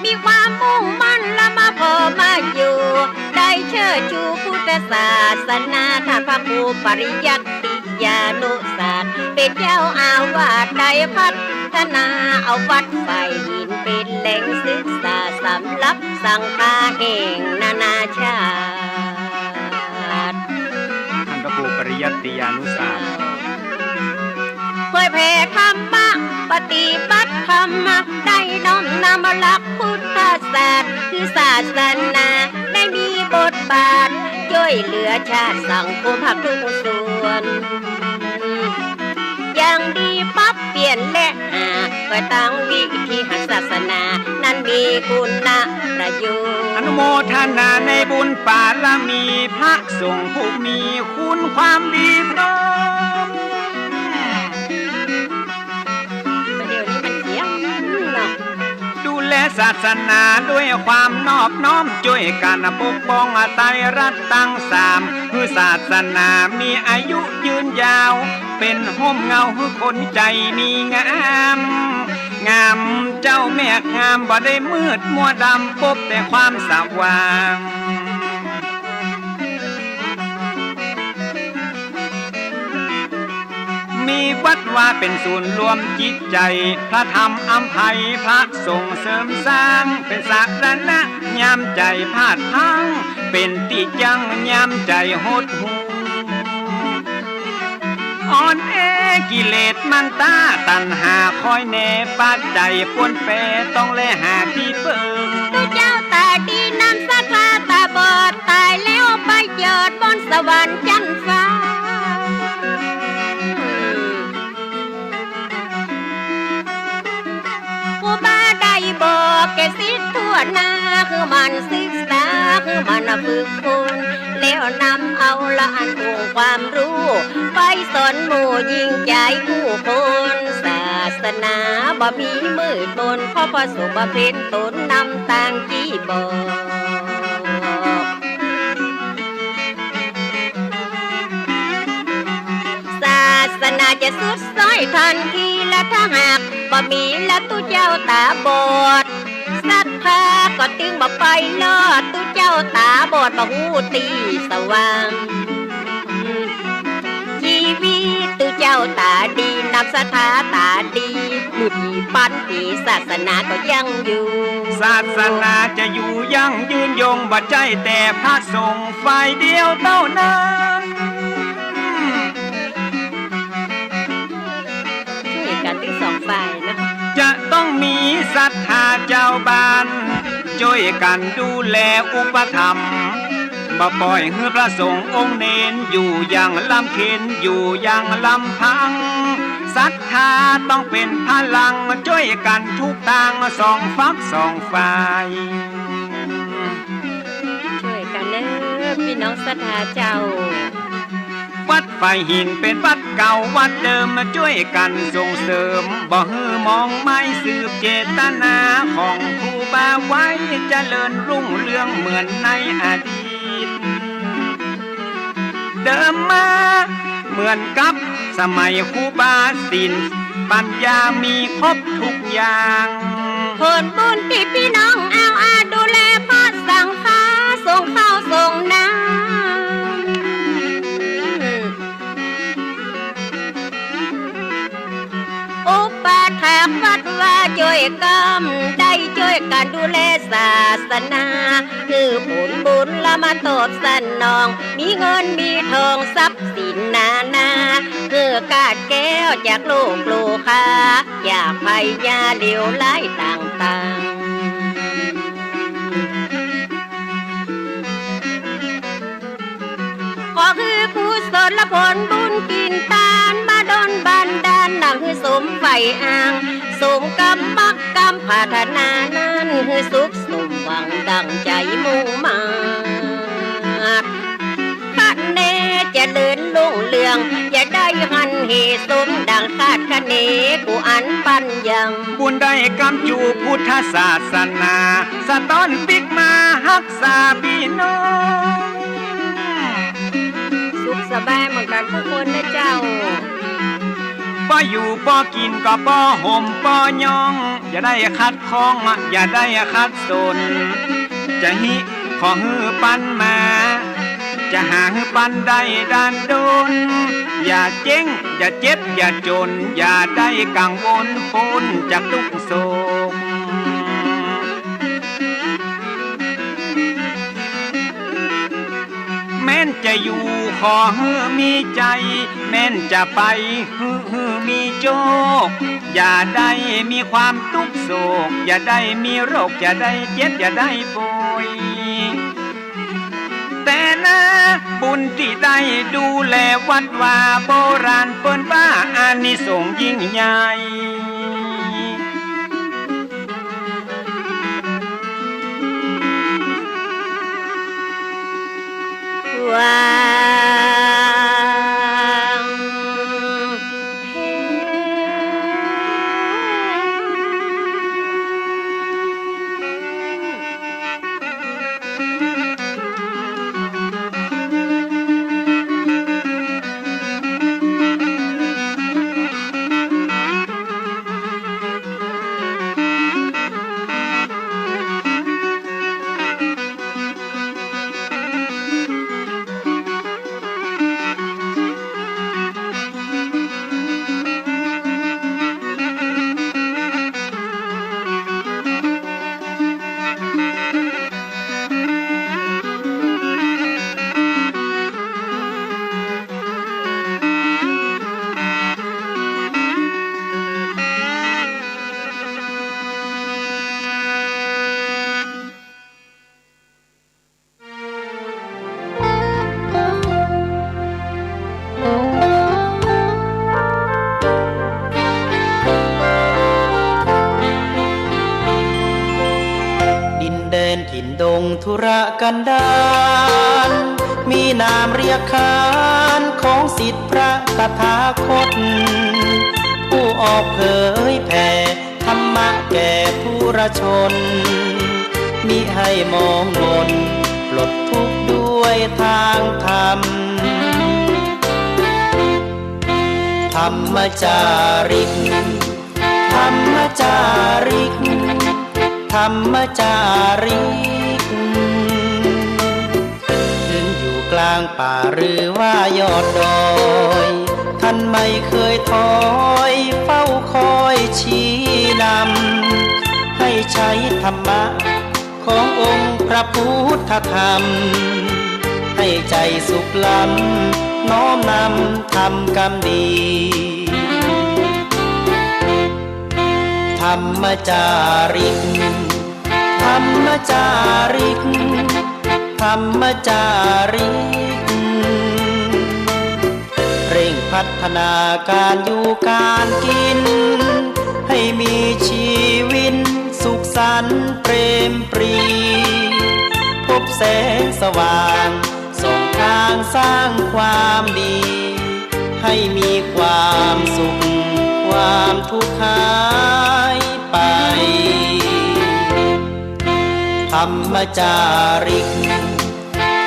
มีความมุ่งมั่นและมาผ่อมาอยู่ ได้เชิดชูพุทธศาสนา ต้านพระครูปริยัติยานุศาสตร์ เป๋นเจ้าอาวาสได้พัฒนาเอาวัดฝ่ายหินเป๋นแหล่งศึกษาสำหรับสังฆาแห่งนานาชาติ ท่านพระครูปริยัติยานุศาสตร์ เผยแผ่ธรรมะ ปฏิบัติธรรมะ ได้น้อมนำหลักพุทธศาสตร์ คือศาสนา ได้มีบทบาท จ้วยเหลือชาติสังคมภาคทุกส่วน อย่างดีปรับเปลี่ยนและหา ไปตางวิธีหาศาสนา นั้นมีคุณประโยชน์ อนุโมทนาในบุญปารมี พระสงฆ์ผู้มีคุณความดีพร้อม เดี๋ยวนี้มันเสียงเนาะ ดูแลศาสนาด้วยความนอบน้อม จ้วยกั๋นปกป้องไตรรัตน์ตังสาม หื้อศาสนามีอายุยืนยาว เป๋นฮ่มเงาหื้อคนใจ๋มีงาม งามเจ้าแม่งาม บ่ได้มืดมัวดำ ปบแต่ความสว่าง มีวัดวาเป๋นศูนย์รวมจิตใจ๋ พระธรรมอำไพ พระสงฆ์เสริมสร้าง เป๋นสรณะยามใจ๋พลาดพลั้ง เป๋นตี้ยั้งยามใจ๋หดหู่ อ่อนแอกิเลสมารต้าน ตัณหาคอยแหน่ ปัจจัยปวนแปรต้องแลหาตี้เปิง ตุ๊เจ้าต๋าดีนำศรัทธาต๋าบอด ต๋ายแล้วไปเกิดบนสวรรค์จั๊นฟ้า ครูบาได้บอกแก่ศิษย์ทั่วหน้า หื้อหมั่นศึกษา หื้อหมั่นฝึกฝน แล้วนำเอาละอันองค์ความฮู้ ไปสอนหมู่ยิ่งใจ๋กู้คน ศาสนาบ่มีมืดมน เพราะพระสงฆ์บำเพ็ญตนนำตางตี้บอก ศาสนาจะสุดซ้อยทันทีละ ถ้าหากบ่มีละตุ๊เจ้าต๋าบอด ศรัทธาก็ตึงบ่ไปรอด ตุ๊เจ้าต๋าบอดบ่ฮู้ตี้สว่าง ชีวิตตุ๊เจ้าต๋าดี นำศรัทธาต๋าดี หมื่นปีปันปี ศาสนาก็ยั่งยืน ศาสนาจะอยู่ยั่งยืนยง บ่ใจ้แต่พระสงฆ์ฝ่ายเดียวเต้านั้น ช่วยกั๋นตึงสองฝ่ายนะ จะต้องมีศรัทธาจาวบ้าน จ้วยกั๋นดูแลอุปถัมภ์ บ่ป่อยหื้อพระสงฆ์องค์เณรอยู่อย่างลำเค็ญ อยู่อย่างลำพัง ศรัทธาต้องเป๋นพลัง จ้วยกั๋นทุกตางสองฝักสองฝ่าย ช่วยกั๋นเน่อปี้น้องศรัทธาเจ้า วัดฝ่ายหินเป๋นวัดเก่าวัดเดิม จ้วยกั๋นส่งเสริม บ่หื้อมองไม้ สืบเจตนาของครูบาไว้ เจริญรุ่งเรืองเหมือนในอดีต เดิมมาเหมือนกับสมัยครูบา ศีลปัญญามีครบทุกอย่าง ผลบุญตี้ปี้น้องเอาอาดูแลพระสังฆา ส่งข้าวส่งน้ำ อุปัฏฐากวัดวาจ้วยกำ ได้จ้วยกั๋นดูแลศาสนา หื้อผลบุญละมาตอบสนอง มีเงินมีทองทรัพย์สินนานา หื้อก้าแก้วจากโรคโรคา จากภัยยาเลวร้ายต่างๆ ขอหื้อกุศลผลบุญกิ๋นตาน มาดลบันดาล หนังหื้อสมใฝ่อ้าง สมกำมักกำผาถนานั้น หื้อสุขสมหวังดั่งใจ๋มุ่งมาด คะเนเจริญรุ่งเรือง อย่าได้หันเหสมดั่งคาดคะเน กูอันปัญญัง บุญได้กำจู๋พุทธศาสนา สะต้อนปิ๊กมาฮักษาปี้น้อง สุขสบายเหมือนกั๋นกู้คนนะเจ้า ป้ออยู่ป้อกิ๋นก็ป้อห่มป้อย้อง อย่าได้ขัดข้อง อย่าได้ขัดสน จะฮิขอหื้อปันมา จะหาหื้อปันได้ด้านด้น อย่าเจ๊ง อย่าเจ็บ อย่าจ๋น อย่าได้กังวลป๊นจากตุ๊กข์โศก แม้นจะอยู่ขอหื้อมีใจ๋ แม้นจะไปหื้อ หื้อมีโจค อย่าได้มีความตุ๊กข์โศก อย่าได้มีโรค อย่าได้เจ็บ อย่าได้ป่วย แต่นาบุญตี้ได้ดูแลวัดวาโบราณเปิ้นว่าอานิสงส์ยิ่งใหญ่ วาง กันดาร มีนามเรียกขานของศิษย์พระตถาคต ผู้ออกเผยแผ่ธรรมะแก่ปุถุชน มิให้มองมน ปลดทุกข์ด้วยทางธรรม ธรรมจาริก ธรรมจาริก ธรรมจาริก ถึงอยู่กลางป่าหรือว่ายอดดอย ท่านไม่เคยถอย เฝ้าคอยชี้นำ ให้ใช้ธรรมะ ขององค์พระพุทธธรรม ให้ใจสุขล้ำ น้อมนำทำกรรมดี ธรรมจาริก ธรรมจาริก ธรรมจาริก เร่งพัฒนาการอยู่การกิ๋น ให้มีชีวิตสุขสันต์เปรมปรี พบแสงสว่างส่องทางสร้างความดี ให้มีความสุขความทุกข์หายไป ธรรมจาริก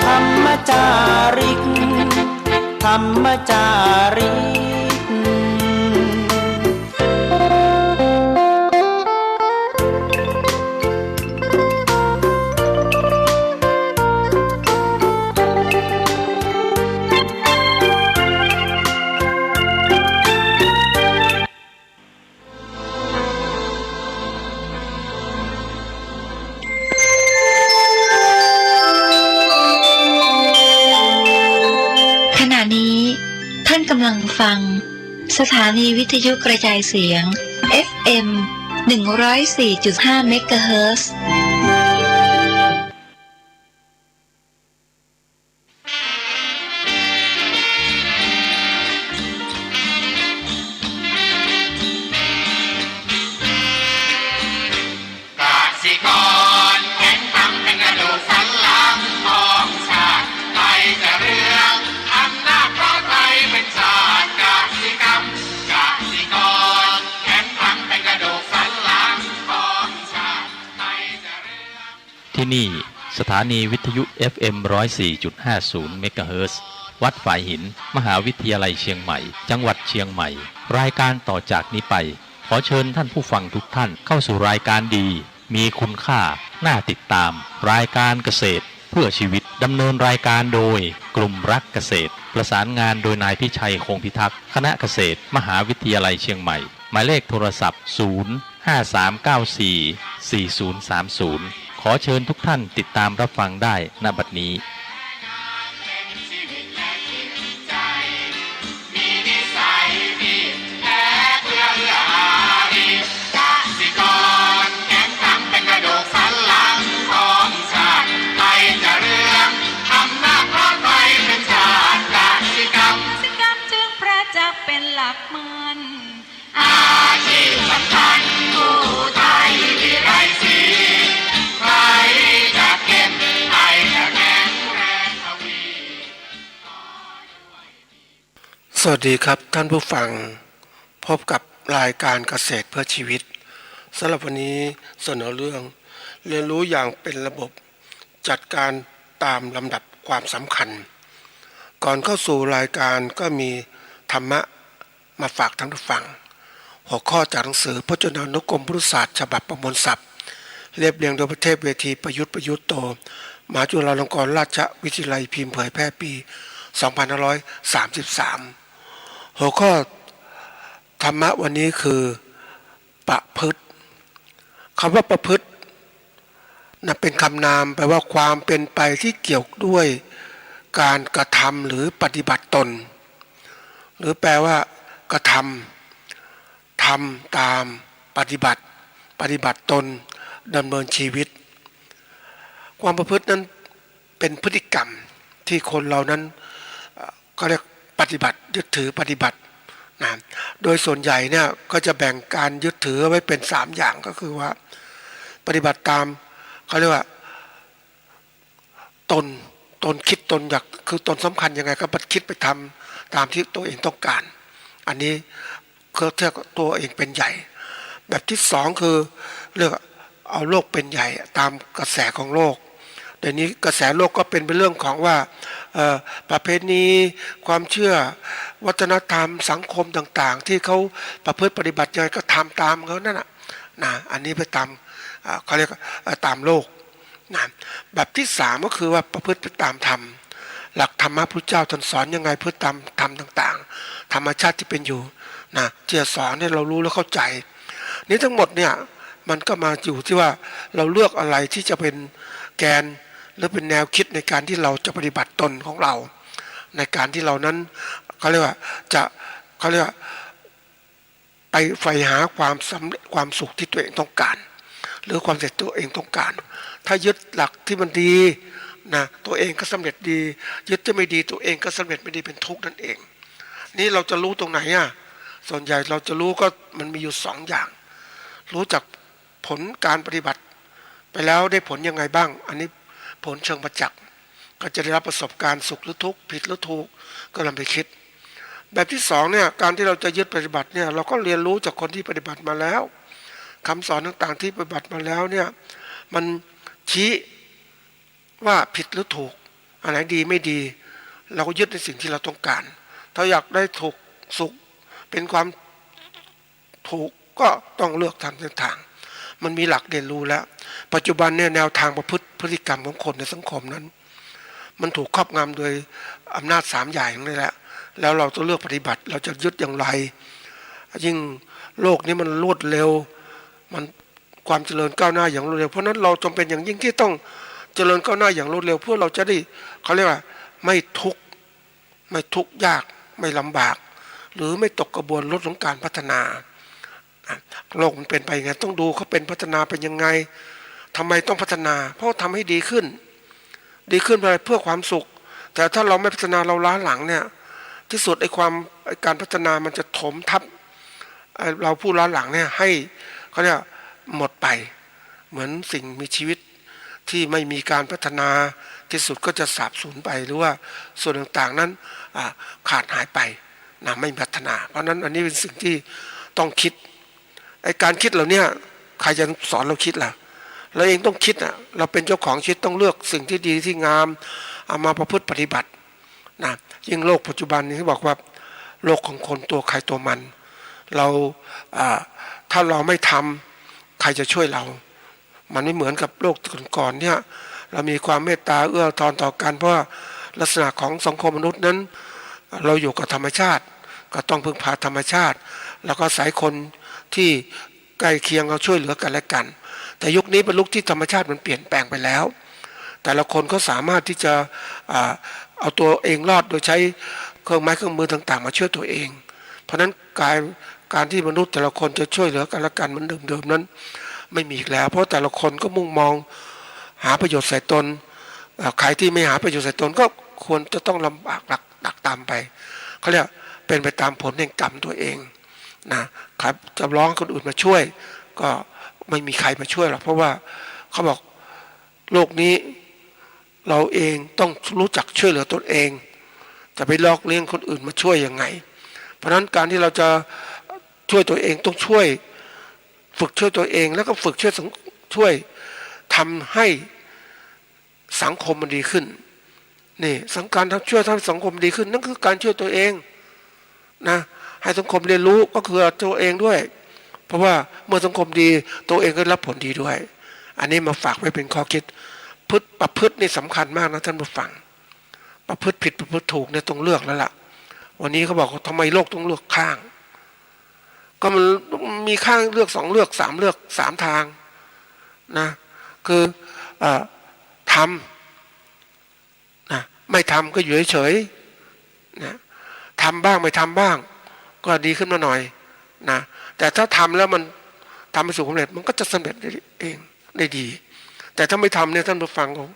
ธรรมจาริก ธรรมจาริก ขณะนี้ท่านกำลังฟังสถานีวิทยุกระจายเสียง เอฟเอ็ม หนึ่งร้อยสี่จุดห้า เมกะเฮิรตซ์ กสิกรแข็งแกร่งเป็นกระดูกสันหลังของชาติ ไทยจะเรือง อำนาจเพราะไทยเป็นชาติกสิกรรม กสิกรแข็งแกร่งเป็นกระดูกสันหลังของชาติ ไทยจะเรือง ที่นี่สถานีวิทยุ เอฟเอ็ม ร้อยสี่จุดห้าศูนย์ เมกะเฮิรตซ์ วัดฝายหิน มหาวิทยาลัยเชียงใหม่ จังหวัดเชียงใหม่ รายการต่อจากนี้ไป ขอเชิญท่านผู้ฟังทุกท่านเข้าสู่รายการดี มีคุณค่า น่าติดตาม รายการเกษตรเพื่อชีวิต ดำเนินรายการโดยกลุ่มรักเกษตร ประสานงานโดยนายพิชัย คงพิทักษ์ คณะเกษตร มหาวิทยาลัยเชียงใหม่ หมายเลขโทรศัพท์ ศูนย์ ห้าสามเก้าสี่ สี่ศูนย์สามศูนย์ ขอเชิญทุกท่านติดตามรับฟังได้ ณ บัดนี้ มีนิสัยดีและเอื้อเฟื้ออารี กสิกรแข็งแกร่งเป็นกระดูกสันหลังของชาติ ไทยจะเรือง อำนาจเพราะไทยเป็นชาติกสิกรรม กสิกรรมจึงประจักษ์เป็นหลักมั่น อาชีพสำคัญผู้ไทยวิไลศรี ไทยจะเข้ม ไทยจะแข็งแรงทวี สวัสดีครับท่านผู้ฟัง พบกับรายการเกษตรเพื่อชีวิต สำหรับวันนี้เสนอเรื่องเรียนรู้อย่างเป็นระบบ จัดการตามลำดับความสำคัญ ก่อนเข้าสู่รายการก็มีธรรมะมาฝากท่านผู้ฟัง หัวข้อจากหนังสือพจนานุกรมพุทธศาสตร์ฉบับประมวลศัพท์ เรียบเรียงโดยพระเทพเวทีประยุทธ์ ประยุทธ์โต มหาจุฬาลงกรณราชวิทยาลัย พิมพ์เผยแพร่ปี สองพันห้าร้อยสามสิบสาม หัวข้อธรรมะวันนี้คือ ประพฤติ คำว่าประพฤตินะ เป็นคำนาม แปลว่าความเป็นไปที่เกี่ยวด้วยการกระทำหรือปฏิบัติตน หรือแปลว่ากระทำ ทำตาม ปฏิบัติ ปฏิบัติตน ดำเนินชีวิต ความประพฤตินั้นเป็นพฤติกรรมที่คนเรานั้น เอ่อ ก็เรียกปฏิบัติ ยึดถือปฏิบัตินะ โดยส่วนใหญ่เนี่ยก็จะแบ่งการยึดถือไว้เป็นสามอย่าง ก็คือว่าปฏิบัติตาม เขาเรียกว่า ตน ตนคิดตนอยาก คือตนสำคัญยังไงก็ไปคิดไปทำตามที่ตัวเองต้องการ อันนี้คือเรียกตัวเองเป็นใหญ่ แบบที่สองคือเรียกเอาโลกเป็นใหญ่ตามกระแสของโลก เดี๋ยวนี้กระแสโลกก็เป็น เป็นเรื่องของว่า เอ่อ ประเพณี ความเชื่อ วัฒนธรรม สังคมต่างๆ ที่เขาประพฤติปฏิบัติยังไงก็ทำตามเขานั่นน่ะ นะ อันนี้ไปตาม อ่า เขาเรียก เอ่อ ตามโลก นะ แบบที่สามก็คือว่าประพฤติไปตามธรรม หลักธรรมะพุทธเจ้าท่านสอนยังไง พฤติตามธรรมต่างๆ ธรรมชาติที่เป็นอยู่ นะ ที่จะสอนให้เรารู้และเข้าใจ นี่ทั้งหมดเนี่ย มันก็มาอยู่ที่ว่าเราเลือกอะไรที่จะเป็นแกน หรือเป็นแนวคิดในการที่เราจะปฏิบัติตนของเรา ในการที่เรานั้น เขาเรียกว่า จะ เขาเรียกว่า ไปใฝ่หาความสำเร็จ ความสุขที่ตัวเองต้องการ หรือความสำเร็จตัวเองต้องการ ถ้ายึดหลักที่มันดี นะ ตัวเองก็สำเร็จดี ยึดที่ไม่ดี ตัวเองก็สำเร็จไม่ดี เป็นทุกข์นั่นเอง นี่เราจะรู้ตรงไหนอะ ส่วนใหญ่เราจะรู้ก็มันมีอยู่สองอย่าง รู้จักผลการปฏิบัติไปแล้วได้ผลยังไงบ้าง อันนี้ผลเชิงประจักษ์ ก็จะได้รับประสบการณ์สุขหรือทุกข์ ผิดหรือถูก ก็นำไปคิด แบบที่สองเนี่ย การที่เราจะยึดปฏิบัติเนี่ย เราก็เรียนรู้จากคนที่ปฏิบัติมาแล้ว คำสอนต่างๆ ที่ปฏิบัติมาแล้วเนี่ย มันชี้ว่าผิดหรือถูก อันไหนดีไม่ดี เราก็ยึดในสิ่งที่เราต้องการ ถ้าอยากได้ถูกสุข เป็นความถูก ก็ต้องเลือกทางเส้นทาง มันมีหลักเรียนรู้แล้ว ปัจจุบันเนี่ยแนวทางประพฤติพฤติกรรมของคนในสังคมนั้น มันถูกครอบงำโดยอำนาจสามอย่างนี่แหละ แล้วเราต้องเลือกปฏิบัติ เราจะยึดอย่างไร ยิ่งโลกนี้มันรวดเร็ว มันความเจริญก้าวหน้าอย่างรวดเร็ว เพราะฉะนั้นเราจำเป็นอย่างยิ่งที่ต้องเจริญก้าวหน้าอย่างรวดเร็ว เพื่อเราจะได้ เขาเรียกว่า ไม่ทุกข์ ไม่ทุกข์ยาก ไม่ลำบาก หรือไม่ตกขบวนรถของการพัฒนา อ่ะ โลกมันเป็นไปยังไง ต้องดูเขาเป็นพัฒนาเป็นยังไง ทำไมต้องพัฒนา เพราะทำให้ดีขึ้น ดีขึ้นเพื่ออะไร เพื่อความสุข แต่ถ้าเราไม่พัฒนา เราล้าหลังเนี่ย ที่สุดไอ้ความ ไอ้การพัฒนามันจะถมทับ เอ่อ เราผู้ล้าหลังเนี่ยให้ เขาเรียก หมดไป เหมือนสิ่งมีชีวิตที่ไม่มีการพัฒนา ที่สุดก็จะสาบสูญไป หรือว่าส่วนต่างๆนั้น อ่า ขาดหายไป นะ ไม่พัฒนา เพราะฉะนั้นอันนี้เป็นสิ่งที่ต้องคิด ไอ้การคิดเหล่าเนี้ย ใครจะสอนเราคิดล่ะ เราเองต้องคิดอ่ะ เราเป็นเจ้าของชีวิต ต้องเลือกสิ่งที่ดีที่งาม เอามาประพฤติปฏิบัติ นะ ยิ่งโลกปัจจุบันนี้ที่บอกว่าโลกของคนตัวใครตัวมัน เรา อ่า ถ้าเราไม่ทำ ใครจะช่วยเรา มันไม่เหมือนกับโลกก่อนๆเนี่ย เรามีความเมตตาเอื้ออาทรต่อกัน เพราะว่าลักษณะของสังคมมนุษย์นั้น เราอยู่กับธรรมชาติ ก็ต้องพึ่งพาธรรมชาติ แล้วก็อาศัยคนที่ใกล้เคียงเราช่วยเหลือกันและกัน แต่ยุคนี้เป็นยุคที่ธรรมชาติมันเปลี่ยนแปลงไปแล้ว แต่ละคนก็สามารถที่จะ อ่า เอาตัวเองรอดโดยใช้เครื่องไม้เครื่องมือต่างๆมาช่วยตัวเอง เพราะฉะนั้นกาย การที่มนุษย์แต่ละคนจะช่วยเหลือกันและกันเหมือนเดิมๆนั้น ไม่มีอีกแล้ว เพราะแต่ละคนก็มุ่งมองหาประโยชน์ใส่ตน เอ่อ ใครที่ไม่หาประโยชน์ใส่ตนก็ควรจะต้องลำบากหนัก หนักตามไป เขาเรียกเป็นไปตามผลแห่งกรรมตัวเองนะ ใครจะร้องคนอื่นมาช่วย ก็ไม่มีใครมาช่วยหรอก เพราะว่าเขาบอกโลกนี้ เราเองต้องรู้จักช่วยเหลือตนเอง จะไปลอกเลี้ยงคนอื่นมาช่วยยังไง เพราะฉะนั้นการที่เราจะช่วยตัวเองต้องช่วย ฝึกช่วยตัวเอง แล้วก็ฝึกช่วยสัง ช่วยทำให้สังคมมันดีขึ้น นี่ สัง การทำ ช่วยทำให้สังคมดีขึ้น นั่นคือการช่วยตัวเอง นะ ให้สังคมเรียนรู้ก็คือตัวเองด้วย เพราะว่าเมื่อสังคมดี ตัวเองก็รับผลดีด้วย อันนี้มาฝากไว้เป็นข้อคิด พฤติ ประพฤตินี่สำคัญมากนะท่านผู้ฟัง ประพฤติผิดประพฤติถูกเนี่ยต้องเลือกแล้วล่ะ วันนี้เขาบอกว่าทำไมโลกต้องเลือกข้าง ก็มันมีข้างเลือกสอง เลือกสาม เลือกสามทางนะ คือ เอ่อ ทำ นะ ไม่ทำก็อยู่เฉยๆ นะ ทำบ้างไม่ทำบ้าง ก็ดีขึ้นมาหน่อยนะ แต่ถ้าทำแล้วมันทำให้สุขสำเร็จ มันก็จะสำเร็จได้เอง ได้ดี แต่ถ้าไม่ทำเนี่ยท่านผู้ฟัง เขา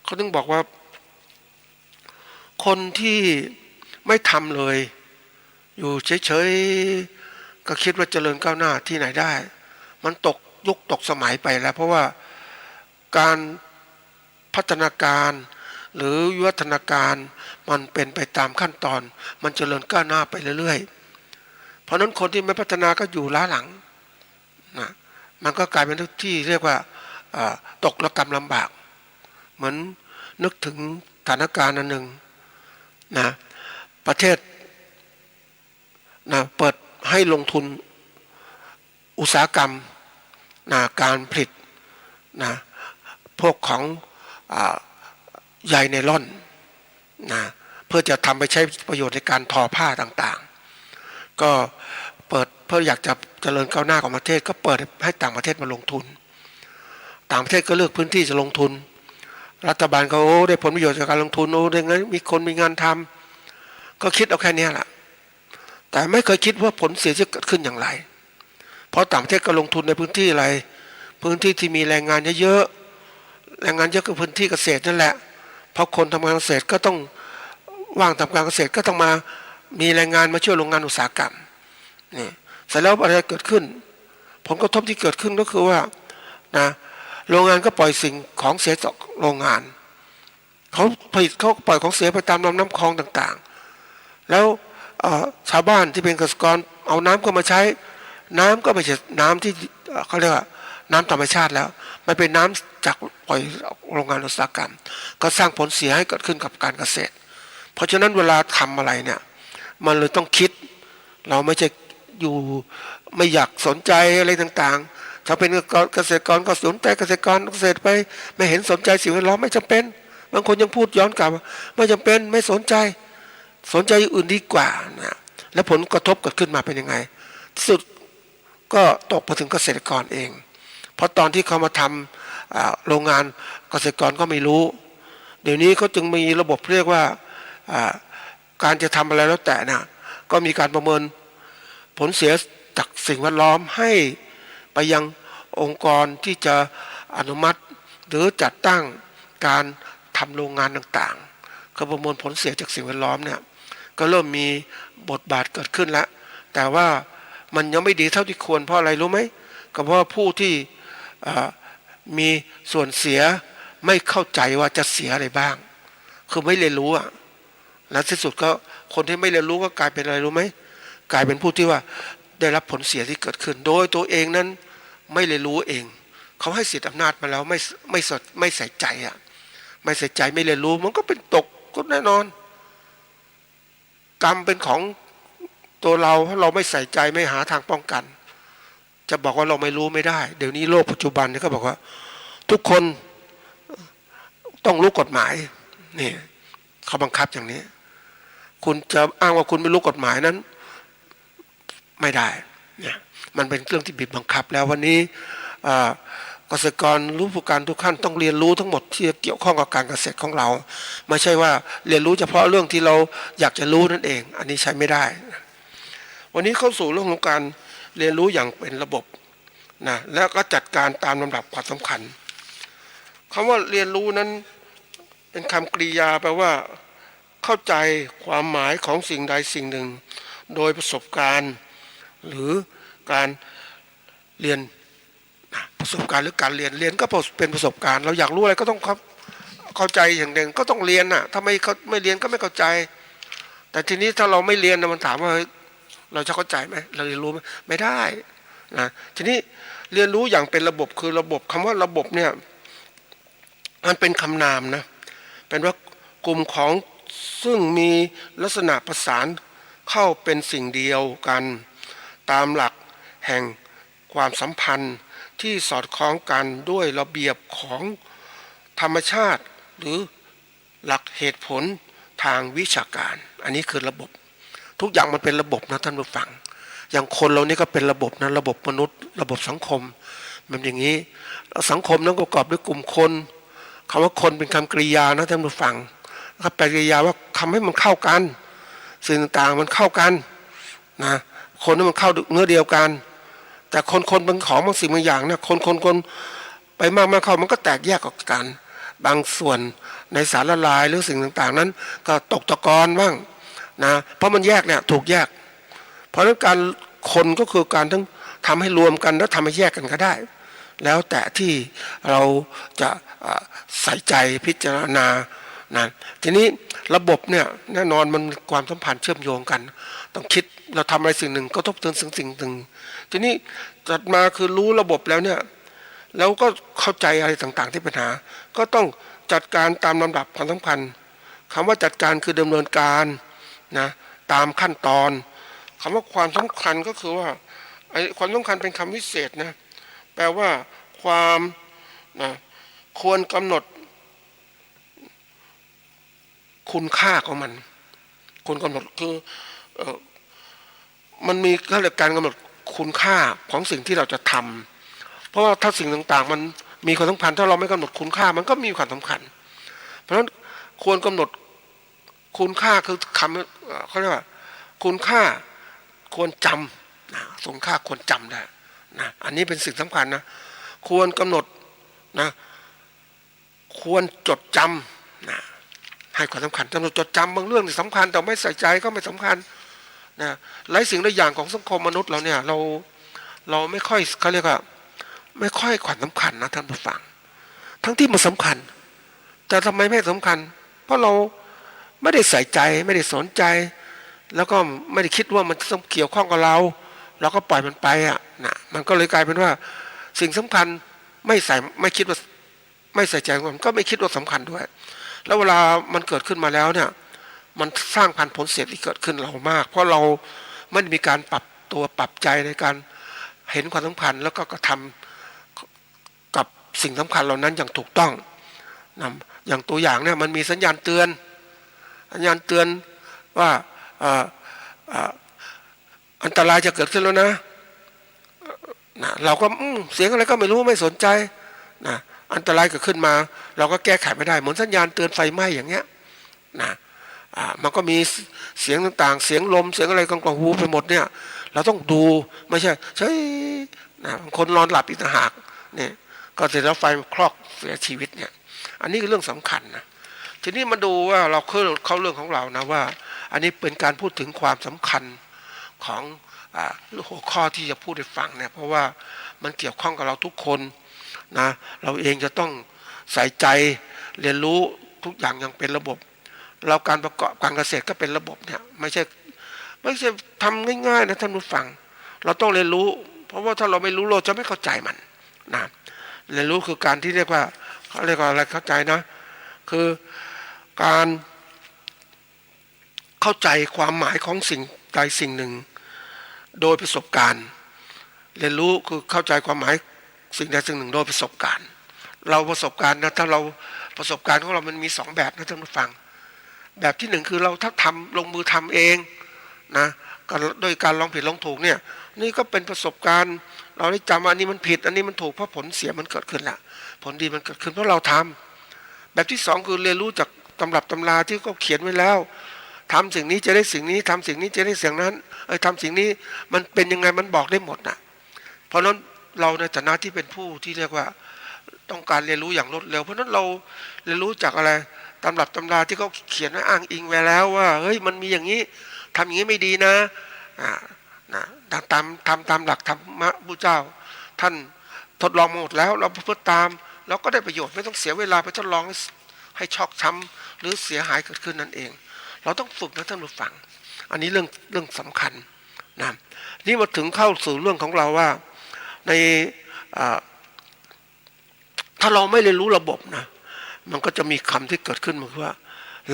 เขาถึงบอกว่า คนที่ไม่ทำเลย อยู่เฉยๆ ก็คิดว่าเจริญก้าวหน้าที่ไหนได้ มันตกยุคตกสมัยไปแล้ว เพราะว่าการ พัฒนาการ หรือวิวัฒนาการมันเป็นไปตามขั้นตอน มันเจริญก้าวหน้าไปเรื่อยๆ เพราะฉะนั้นคนที่ไม่พัฒนาก็อยู่ล้าหลังนะ มันก็กลายเป็นที่เรียกว่า เอ่อ ตกระกำลำบาก เหมือนนึกถึงสถานการณ์อันหนึ่งนะ ประเทศนะ เปิดให้ลงทุนอุตสาหกรรมนะ การผลิตนะ พวกของ อ่า ใยไนลอนนะ เพื่อจะทำไปใช้ประโยชน์ในการทอผ้าต่างๆ ก็เปิดเพื่ออยากจะเจริญก้าวหน้าของประเทศ ก็เปิดให้ต่างประเทศมาลงทุน ต่างประเทศก็เลือกพื้นที่จะลงทุน รัฐบาลก็ โอ้ ได้ผลประโยชน์จากการลงทุน โอ้ ได้เงิน มีคนมีงานทำ ก็คิดเอาแค่เนี้ยแหละ แต่ไม่เคยคิดว่าผลเสียจะเกิดขึ้นอย่างไร เพราะต่างประเทศก็ลงทุนในพื้นที่อะไร พื้นที่ที่มีแรงงานเยอะๆ แรงงานเยอะก็พื้นที่เกษตรนั่นแหละ เพราะคนทำการเกษตรก็ต้องว่างทำการเกษตร ก็ต้องมามีแรงงานมาช่วยโรงงานอุตสาหกรรม นี่ เสร็จแล้วอะไรเกิดขึ้น ผลกระทบที่เกิดขึ้นก็คือว่านะ โรงงานก็ปล่อยสิ่งของเสียจากโรงงาน เขาผลิตเขาก็ปล่อยของเสียไปตามลำน้ำคลองต่างๆ แล้ว เอ่อ ชาวบ้านที่เป็นเกษตรกรเอาน้ำก็มาใช้ น้ำก็ไม่ใช่น้ำที่ เอ่อ เขาเรียกว่าน้ำธรรมชาติแล้ว มันเป็นน้ำจากปล่อยโรงงานอุตสาหกรรม ก็สร้างผลเสียให้เกิดขึ้นกับการเกษตร เพราะฉะนั้นเวลาทำอะไรเนี่ย มันเลยต้องคิด เราไม่ใช่อยู่ไม่อยากสนใจอะไรต่างๆ ถ้าเป็นเกษตรกรก็สนใจเกษตรกรเกษตรไป ไม่เห็นสนใจสิ่งแวดล้อม ไม่จำเป็น บางคนยังพูดย้อนกลับว่า ไม่จำเป็น ไม่สนใจ สนใจอย่างอื่นดีกว่านะ แล้วผลกระทบเกิดขึ้นมาเป็นยังไง ที่สุดก็ตกมาถึงเกษตรกรเอง เพราะตอนที่เขามาทำ อ่า โรงงาน เกษตรกรก็ไม่รู้ เดี๋ยวนี้เขาจึงมีระบบเรียกว่า อ่า การจะทำอะไรแล้วแต่นะ ก็มีการประเมินผลเสียจากสิ่งแวดล้อมให้ไปยังองค์กรที่จะอนุมัติ หรือจัดตั้งการทำโรงงานต่างๆ เขาประเมินผลเสียจากสิ่งแวดล้อมเนี่ย ก็เริ่มมีบทบาทเกิดขึ้นแล้ว แต่ว่ามันยังไม่ดีเท่าที่ควร เพราะอะไรรู้ไหม ก็เพราะว่าผู้ที่ เอ่อ มีส่วนเสียไม่เข้าใจว่าจะเสียอะไรบ้าง คือไม่เรียนรู้อะ และที่สุดก็คนที่ไม่เรียนรู้ก็กลายเป็นอะไรรู้ไหม กลายเป็นผู้ที่ว่าได้รับผลเสียที่เกิดขึ้น โดยตัวเองนั้นไม่เรียนรู้เอง เขาให้สิทธิ์อำนาจมาแล้ว ไม่ ไม่สน ไม่ใส่ใจอะ ไม่ใส่ใจไม่เรียนรู้ มันก็เป็นตกก็แน่นอน กรรมเป็นของตัวเรา ถ้าเราไม่ใส่ใจไม่หาทางป้องกัน จะบอกว่าเราไม่รู้ไม่ได้ เดี๋ยวนี้โลกปัจจุบันเนี่ยเขาบอกว่าทุกคนต้องรู้กฎหมาย นี่ เขาบังคับอย่างนี้ คุณจะอ้างว่าคุณไม่รู้กฎหมายนั้น ไม่ได้เนี่ย มันเป็นเรื่องที่บีบบังคับแล้ว วันนี้ เอ่อ เกษตรกรผู้ประกอบการทุกท่านต้องเรียนรู้ทั้งหมดที่เกี่ยวข้องกับการเกษตรของเรา ไม่ใช่ว่าเรียนรู้เฉพาะเรื่องที่เราอยากจะรู้นั่นเอง อันนี้ใช้ไม่ได้ วันนี้เข้าสู่เรื่องของการเรียนรู้อย่างเป็นระบบนะ แล้วก็จัดการตามลำดับความสำคัญ คำว่าเรียนรู้นั้นเป็นคำกริยาแปลว่า เข้าใจความหมายของสิ่งใดสิ่งหนึ่ง โดยประสบการณ์ หรือการเรียนนะ ประสบการณ์หรือการเรียน เรียนก็เป็นประสบการณ์ เราอยากรู้อะไรก็ต้องเข้า เข้าใจอย่างหนึ่งก็ต้องเรียนน่ะ ถ้าไม่เข้า ไม่เรียนก็ไม่เข้าใจ แต่ทีนี้ถ้าเราไม่เรียนนะ มันถามว่า เฮ้ย เราจะเข้าใจไหม เราเรียนรู้ไหม ไม่ได้นะ ทีนี้เรียนรู้อย่างเป็นระบบ คือระบบ คำว่าระบบเนี่ย มันเป็นคำนามนะ เป็นว่ากลุ่มของซึ่งมีลักษณะประสานเข้าเป็นสิ่งเดียวกัน ตามหลักแห่งความสัมพันธ์ที่สอดคล้องกันด้วยระเบียบของธรรมชาติ หรือหลักเหตุผลทางวิชาการ อันนี้คือระบบ ทุกอย่างมันเป็นระบบนะท่านผู้ฟัง อย่างคนเรานี่ก็เป็นระบบนะ ระบบมนุษย์ ระบบสังคม มันอย่างนี้ สังคมนั้นก็ประกอบด้วยกลุ่มคน คำว่าคนเป็นคำกริยานะท่านผู้ฟัง ครับ แปลกริยาว่าทำให้มันเข้ากัน สิ่งต่างๆมันเข้ากันนะ คนนั้นมันเข้าเนื้อเดียวกัน แต่คนๆเป็นของบางสิ่งบางอย่างนะ คนๆๆ ไปมากๆเข้ามันก็แตกแยกออกจากกัน บางส่วนในสารละลายหรือสิ่งต่างๆนั้นก็ตกตะกอนบ้างนะ เพราะมันแยกเนี่ยถูกแยก เพราะฉะนั้นการคนก็คือการทั้งทำให้รวมกันและทำให้แยกกันก็ได้ แล้วแต่ที่เราจะ เอ่อ ใส่ใจพิจารณา นะ ทีนี้ระบบเนี่ยแน่นอนมันมีความสัมพันธ์เชื่อมโยงกัน ต้องคิด เราทำอะไรสิ่งหนึ่งกระทบถึงสิ่งสิ่งหนึ่ง ทีนี้ถัดมาคือรู้ระบบแล้วเนี่ย แล้วก็เข้าใจอะไรต่างๆที่เป็นปัญหา ก็ต้องจัดการตามลำดับความสำคัญ คำว่าจัดการคือดำเนินการนะ ตามขั้นตอน คำว่าความสำคัญก็คือว่า ไอ้ความสำคัญเป็นคำวิเศษนะ แปลว่าความนะ ควรกำหนด คุณค่าของมัน ควรกำหนดคือ เอ่อ มันมีเขาเรียกการกำหนดคุณค่าของสิ่งที่เราจะทำ เพราะว่าถ้าสิ่งต่างๆมันมีความสำคัญ ถ้าเราไม่กำหนดคุณค่ามันก็มีความสำคัญ เพราะฉะนั้นควรกำหนดคุณค่าคือคำ เอ่อ เขาเรียกว่าคุณค่าควรจำนะ คุณค่าควรจำได้นะ อันนี้เป็นสิ่งสำคัญนะ ควรกำหนดนะ ควรจดจำนะ ให้ความสำคัญ กำหนดจดจำ บางเรื่องนี่สำคัญ แต่ไม่ใส่ใจก็ไม่สำคัญนะ หลายสิ่งหลายอย่างของสังคมมนุษย์เราเนี่ย เรา เราไม่ค่อย เขาเรียกว่า ไม่ค่อยให้ความสำคัญนะท่านผู้ฟัง ทั้งที่มันสำคัญ แต่ทำไมไม่สำคัญ เพราะเราไม่ได้ใส่ใจ ไม่ได้สนใจ แล้วก็ไม่ได้คิดว่ามันจะต้องเกี่ยวข้องกับเรา เราก็ปล่อยมันไปอะนะ มันก็เลยกลายเป็นว่าสิ่งสำคัญไม่ใส่ ไม่คิดว่า ไม่ใส่ใจมันก็ไม่คิดว่าสำคัญด้วย แล้วเวลามันเกิดขึ้นมาแล้วเนี่ย มันสร้างพันผลเสียที่เกิดขึ้นเรามาก เพราะเราไม่ได้มีการปรับตัวปรับใจในการเห็นความสำคัญ แล้วก็กระทำกับสิ่งสำคัญเหล่านั้นอย่างถูกต้องนะ อย่างตัวอย่างเนี่ย มันมีสัญญาณเตือน สัญญาณเตือนว่า เอ่อ เอ่อ อันตรายจะเกิดขึ้นแล้วนะ นะ เราก็ อืม เสียงอะไรก็ไม่รู้ ไม่สนใจนะ อันตรายเกิดขึ้นมา เราก็แก้ไขไม่ได้ เหมือนสัญญาณเตือนไฟไหม้อย่างเงี้ยนะ อ่า มันก็มีเสียงต่างๆ เสียงลม เสียงอะไรกลางหูไปหมดเนี่ย เราต้องดู ไม่ใช่เฉยนะ บางคนนอนหลับอีกต่างหากเนี่ย ก็เสร็จแล้วไฟมันคลอกเสียชีวิตเนี่ย อันนี้คือเรื่องสำคัญนะ ทีนี้มาดูว่าเราเข้า เข้าเรื่องของเรานะ ว่าอันนี้เป็นการพูดถึงความสำคัญของ อ่า หัวข้อที่จะพูดให้ฟังเนี่ย เพราะว่ามันเกี่ยวข้องกับเราทุกคนนะ เราเองจะต้องใส่ใจเรียนรู้ทุกอย่างอย่างเป็นระบบ เราการประกอบการเกษตรก็เป็นระบบเนี่ย ไม่ใช่ ไม่ใช่ทำง่ายๆนะท่านผู้ฟัง เราต้องเรียนรู้ เพราะว่าถ้าเราไม่รู้เราจะไม่เข้าใจมันนะ เรียนรู้คือการที่เรียกว่า เขาเรียกว่าอะไร เข้าใจนะ คือการเข้าใจความหมายของสิ่งใดสิ่งหนึ่งโดยประสบการณ์ เรียนรู้คือเข้าใจความหมายสิ่งใดสิ่งหนึ่งโดยประสบการณ์ เราประสบการณ์นะ ถ้าเราประสบการณ์ของเรามันมีสองแบบนะท่านผู้ฟัง แบบที่หนึ่งคือเราถ้าทำลงมือทำเองนะ ก็โดยการลองผิดลองถูกเนี่ย นี่ก็เป็นประสบการณ์ เราได้จำว่าอันนี้มันผิด อันนี้มันถูก เพราะผลเสียมันเกิดขึ้นละ ผลดีมันเกิดขึ้นเพราะเราทำ แบบที่สองคือเรียนรู้จากตำรับตำราที่เขาเขียนไว้แล้ว ทำสิ่งนี้จะได้สิ่งนี้ ทำสิ่งนี้จะได้สิ่งนั้น เอ้ย ทำสิ่งนี้มันเป็นยังไง มันบอกได้หมดน่ะ เพราะฉะนั้นเราในฐานะที่เป็นผู้ที่เรียกว่าต้องการเรียนรู้อย่างรวดเร็ว เพราะฉะนั้นเราเรียนรู้จากอะไร ตำรับตำราที่เขาเขียนไว้อ้างอิงไว้แล้วว่า เฮ้ย มันมีอย่างนี้ ทำอย่างนี้ไม่ดีนะ อ่า นะ ตาม ตาม ทำตามหลักธรรมะพุทธเจ้า ท่านทดลองมาหมดแล้ว เราประพฤติตาม เราก็ได้ประโยชน์ ไม่ต้องเสียเวลาไปทดลองให้ ให้ชอกช้ำหรือเสียหายเกิดขึ้นนั่นเอง เราต้องฝึกนะท่านผู้ฟัง อันนี้เรื่อง เรื่องสำคัญนะ นี่มาถึงเข้าสู่เรื่องของเราว่า ใน อ่า ถ้าเราไม่เรียนรู้ระบบนะ มันก็จะมีคำที่เกิดขึ้นมาว่า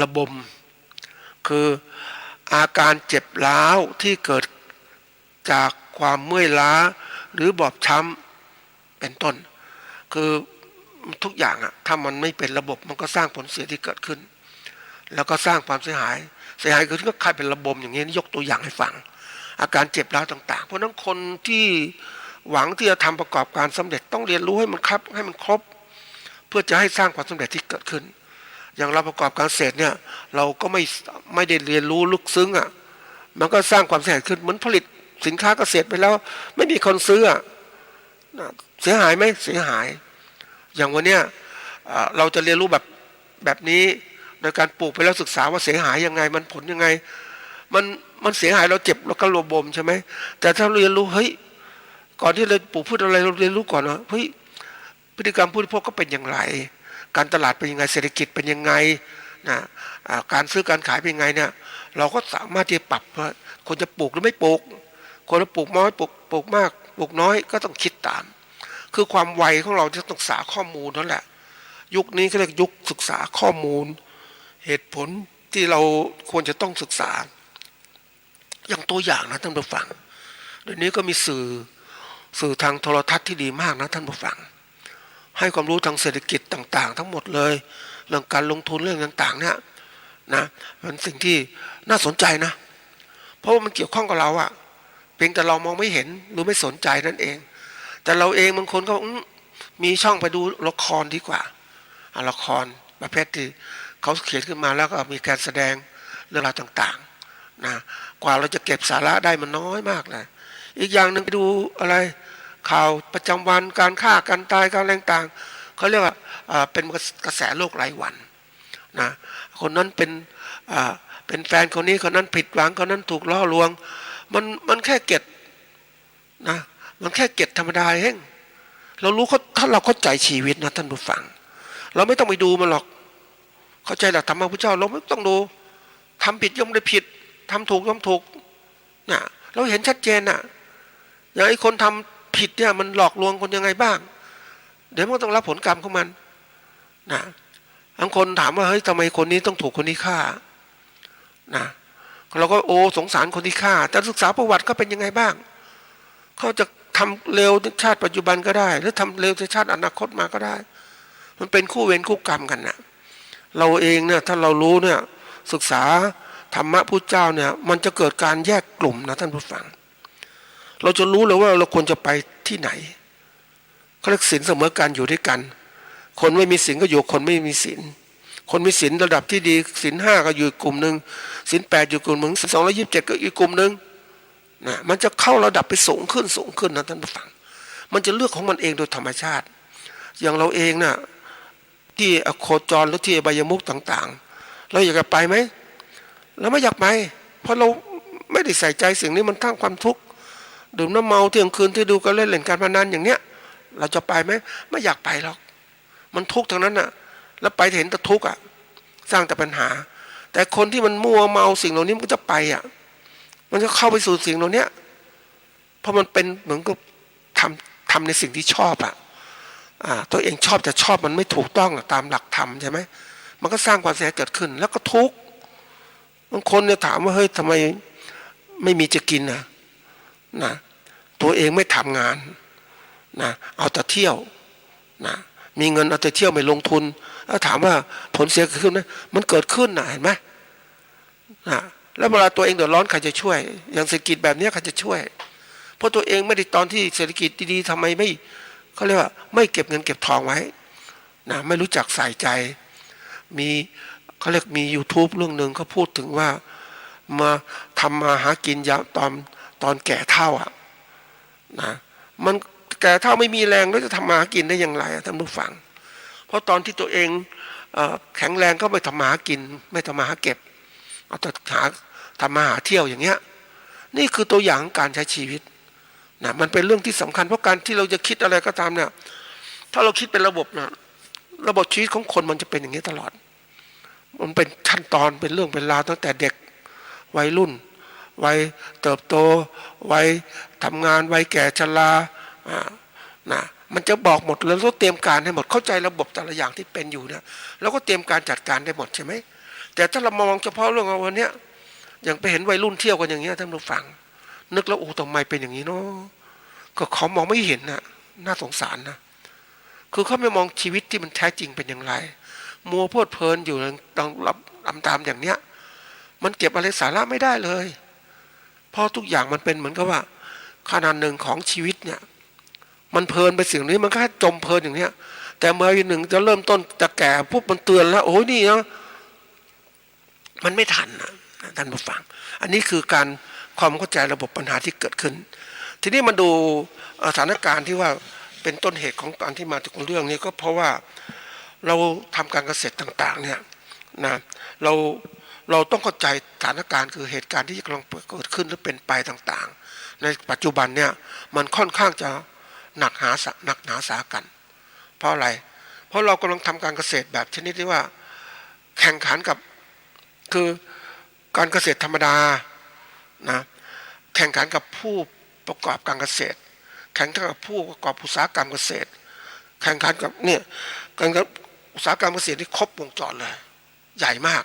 ระบม คืออาการเจ็บร้าวที่เกิดจากความเมื่อยล้าหรือบอบช้ำเป็นต้น คือทุกอย่างอะ ถ้ามันไม่เป็นระบบมันก็สร้างผลเสียที่เกิดขึ้น แล้วก็สร้างความเสียหาย เสียหายเกิดขึ้นก็กลายเป็นระบมอย่างนี้ ยกตัวอย่างให้ฟัง อาการเจ็บร้าวต่างๆ เพราะฉะนั้นคนที่หวังที่จะทำประกอบการสำเร็จต้องเรียนรู้ให้มันครับ ให้มันครบ เพื่อจะให้สร้างความสำเร็จที่เกิดขึ้น อย่างเราประกอบการเกษตรเนี่ย เราก็ไม่ ไม่ได้เรียนรู้ลึกซึ้งอะ มันก็สร้างความเสียหายขึ้น เหมือนผลิตสินค้าเกษตรไปแล้ว ไม่มีคนซื้ออะ นะ เสียหายไหม เสียหาย อย่างวันเนี้ย เอ่อ เราจะเรียนรู้แบบ แบบนี้ โดยการปลูกไปแล้วศึกษาว่าเสียหายยังไง มันผลยังไง มัน มันเสียหาย เราเจ็บเราก็ระบมใช่ไหม แต่ถ้าเราเรียนรู้ เฮ้ย ก่อนที่เราปลูกพืชอะไร เราเรียนรู้ก่อนว่า เฮ้ย พฤติกรรมผู้บริโภคก็เป็นอย่างไร การตลาดเป็นยังไง เศรษฐกิจเป็นยังไง นะ อ่า การซื้อการขายเป็นไงเนี่ย เราก็สามารถที่จะปรับว่าควรจะปลูกหรือไม่ปลูก ควรจะปลูกน้อย ปลูก ปลูกมาก ปลูกน้อย ก็ต้องคิดตาม คือความไวของเราที่ต้องศึกษาข้อมูลนั่นแหละ ยุคนี้เขาเรียกยุคศึกษาข้อมูล เหตุผลที่เราควรจะต้องศึกษา อย่างตัวอย่างนะท่านผู้ฟัง เดี๋ยวนี้ก็มีสื่อ สื่อทางโทรทัศน์ที่ดีมากนะท่านผู้ฟัง ให้ความรู้ทางเศรษฐกิจต่างๆ ทั้งหมดเลย เรื่องการลงทุนเรื่องต่างๆ เนี่ยนะ เป็นสิ่งที่น่าสนใจนะ เพราะว่ามันเกี่ยวข้องกับเราอะ เพียงแต่เรามองไม่เห็นหรือไม่สนใจนั่นเอง แต่เราเองบางคนก็ อืม มีช่องไปดูละครดีกว่า อ่ะ ละครประเภทที่เขาเขียนขึ้นมาแล้วก็มีการแสดงเรื่องราวต่างๆ นะ กว่าเราจะเก็บสาระได้มันน้อยมากเลย อีกอย่างหนึ่งไปดูอะไร ข่าวประจำวัน การฆ่ากันตาย การอะไรต่างๆ เขาเรียกว่า อ่า เป็นกระแสโลกรายวันนะ คนนั้นเป็น อ่า เป็นแฟนคนนี้ คนนั้นผิดหวัง คนนั้นถูกล่อลวง มัน มันแค่เก็บ นะ มันแค่เก็บธรรมดาเอง เรารู้เขา ถ้าเราเข้าใจชีวิตนะท่านผู้ฟัง เราไม่ต้องไปดูมันหรอก เข้าใจหลักธรรมะพุทธเจ้า เราไม่ต้องดู ทำผิดย่อมได้ผิด ทำถูกย่อมถูก นะ เราเห็นชัดเจนน่ะ อย่างไอ้คนทำผิดเนี่ยมันหลอกลวงคนยังไงบ้าง เดี๋ยวมันก็ต้องรับผลกรรมของมัน นะ บางคนถามว่า เฮ้ย ทำไมคนนี้ต้องถูกคนนี้ฆ่า นะ เราก็ โอ้ สงสารคนที่ฆ่า แต่ศึกษาประวัติเขาเป็นยังไงบ้าง เขาจะทำเลวในชาติปัจจุบันก็ได้ หรือทำเลวในชาติอนาคตมาก็ได้ มันเป็นคู่เวรคู่กรรมกันน่ะ เราเองเนี่ย ถ้าเรารู้เนี่ย ศึกษาธรรมะพุทธเจ้าเนี่ย มันจะเกิดการแยกกลุ่มนะท่านผู้ฟัง เราจะรู้เลยว่าเราควรจะไปที่ไหน เขาเรียกศีลเสมอกันอยู่ด้วยกัน คนไม่มีศีลก็อยู่กับคนไม่มีศีล คนมีศีลระดับที่ดี ศีลห้าก็อยู่อีกกลุ่มหนึ่ง ศีลแปดอยู่กลุ่มหนึ่ง ศีลสองร้อยยี่สิบเจ็ดก็อีกกลุ่มหนึ่ง นะ มันจะเข้าระดับไปสูงขึ้น สูงขึ้นนะท่านผู้ฟัง มันจะเลือกของมันเองโดยธรรมชาติ อย่างเราเองน่ะ ที่อโคจรหรือที่อบายมุขต่างๆ เราอยากจะไปไหม เราไม่อยากไป เพราะเราไม่ได้ใส่ใจสิ่งนี้ มันสร้างความทุกข์ ดื่มน้ำเมาเที่ยงคืน เที่ยวดูการเล่น เล่นการพนันอย่างเนี้ย เราจะไปไหม ไม่อยากไปหรอก มันทุกข์ทั้งนั้นน่ะ แล้วไปเห็นแต่ทุกข์อะ สร้างแต่ปัญหา แต่คนที่มันมัวเมาสิ่งเหล่านี้มันก็จะไปอะ มันก็เข้าไปสู่สิ่งเหล่าเนี้ย เพราะมันเป็นเหมือนกับทำ ทำในสิ่งที่ชอบอะ อ่า ตัวเองชอบแต่ชอบมันไม่ถูกต้องอะ ตามหลักธรรมใช่ไหม มันก็สร้างความเสียหายเกิดขึ้น แล้วก็ทุกข์ บางคนเนี่ยถามว่า เฮ้ย ทำไมไม่มีจะกินนะ นะ ตัวเองไม่ทำงาน นะ เอาแต่เที่ยว นะ มีเงินเอาแต่เที่ยวไม่ลงทุน แล้วถามว่าผลเสียเกิดขึ้นไหม มันเกิดขึ้นนะ เห็นไหม นะ แล้วเวลาตัวเองเดือดร้อนใครจะช่วย อย่างเศรษฐกิจแบบเนี้ยใครจะช่วย เพราะตัวเองไม่ได้ ตอนที่เศรษฐกิจดีๆ ทำไมไม่ เขาเรียกว่าไม่เก็บเงินเก็บทองไว้ นะ ไม่รู้จักใส่ใจ มี เขาเรียกมียูทูบเรื่องหนึ่งเขาพูดถึงว่า มาทำมาหากินยาม ตอน ตอนแก่เฒ่าอะ นะ มันแก่เฒ่าไม่มีแรงแล้วจะทำมาหากินได้อย่างไรอะท่านผู้ฟัง เพราะตอนที่ตัวเอง เอ่อ แข็งแรงก็ไม่ทำมาหากิน ไม่ทำมาหาเก็บ เอาแต่หา ทำมาหาเที่ยวอย่างเงี้ย นี่คือตัวอย่างของการใช้ชีวิต นะ มันเป็นเรื่องที่สำคัญ เพราะการที่เราจะคิดอะไรก็ตามเนี่ย ถ้าเราคิดเป็นระบบนะ ระบบชีวิตของคนมันจะเป็นอย่างนี้ตลอด มันเป็นขั้นตอน เป็นเรื่องเป็นราว ตั้งแต่เด็ก วัยรุ่น วัยเติบโต วัยทำงาน วัยแก่ชรา อ่า นะ มันจะบอกหมด เราต้องเตรียมการให้หมด เข้าใจระบบแต่ละอย่างที่เป็นอยู่เนี่ย เราก็เตรียมการจัดการได้หมดใช่ไหม แต่ถ้าเรามองเฉพาะเรื่องวันเนี้ย อย่างไปเห็นวัยรุ่นเที่ยวกันอย่างเงี้ยท่านผู้ฟัง นึกแล้ว โอ้ ทำไมเป็นอย่างนี้เนาะ ก็เขามองไม่เห็นน่ะ น่าสงสารนะ คือเขาไม่มองชีวิตที่มันแท้จริงเป็นอย่างไร มัวเพลิดเพลินอยู่ตาม ตามอย่างเนี้ย มันเก็บอะไรสาระไม่ได้เลย เพราะทุกอย่างมันเป็นเหมือนกับว่า ขนาดหนึ่งของชีวิตเนี่ย มันเพลินไปสิ่งนี้ มันก็แค่จมเพลินอย่างเนี้ย แต่เมื่อวันหนึ่งจะเริ่มต้นจะแก่ปุ๊บ มันเตือนแล้ว โอ้ย นี่นะ มันไม่ทันนะท่านผู้ฟัง อันนี้คือการ ความเข้าใจระบบปัญหาที่เกิดขึ้น ทีนี้มาดู เอ่อ สถานการณ์ที่ว่าเป็นต้นเหตุของการที่มาถึงเรื่องนี้ ก็เพราะว่าเราทำการเกษตรต่างๆ เนี่ยนะ เรา เราต้องเข้าใจสถานการณ์ คือเหตุการณ์ที่กำลังเกิดขึ้นหรือเป็นไปต่างๆ ในปัจจุบันเนี่ย มันค่อนข้างจะหนักหาสา หนักหนาสาหัส เพราะอะไร เพราะเรากำลังทำการเกษตรแบบชนิดที่ว่า แข่งขันกับ คือการเกษตรธรรมดานะ แข่งขันกับผู้ประกอบการเกษตร แข่งขันกับผู้ประกอบอุตสาหกรรมเกษตร แข่งขันกับเนี่ย การอุตสาหกรรมเกษตรนี่ครบวงจรเลย ใหญ่มาก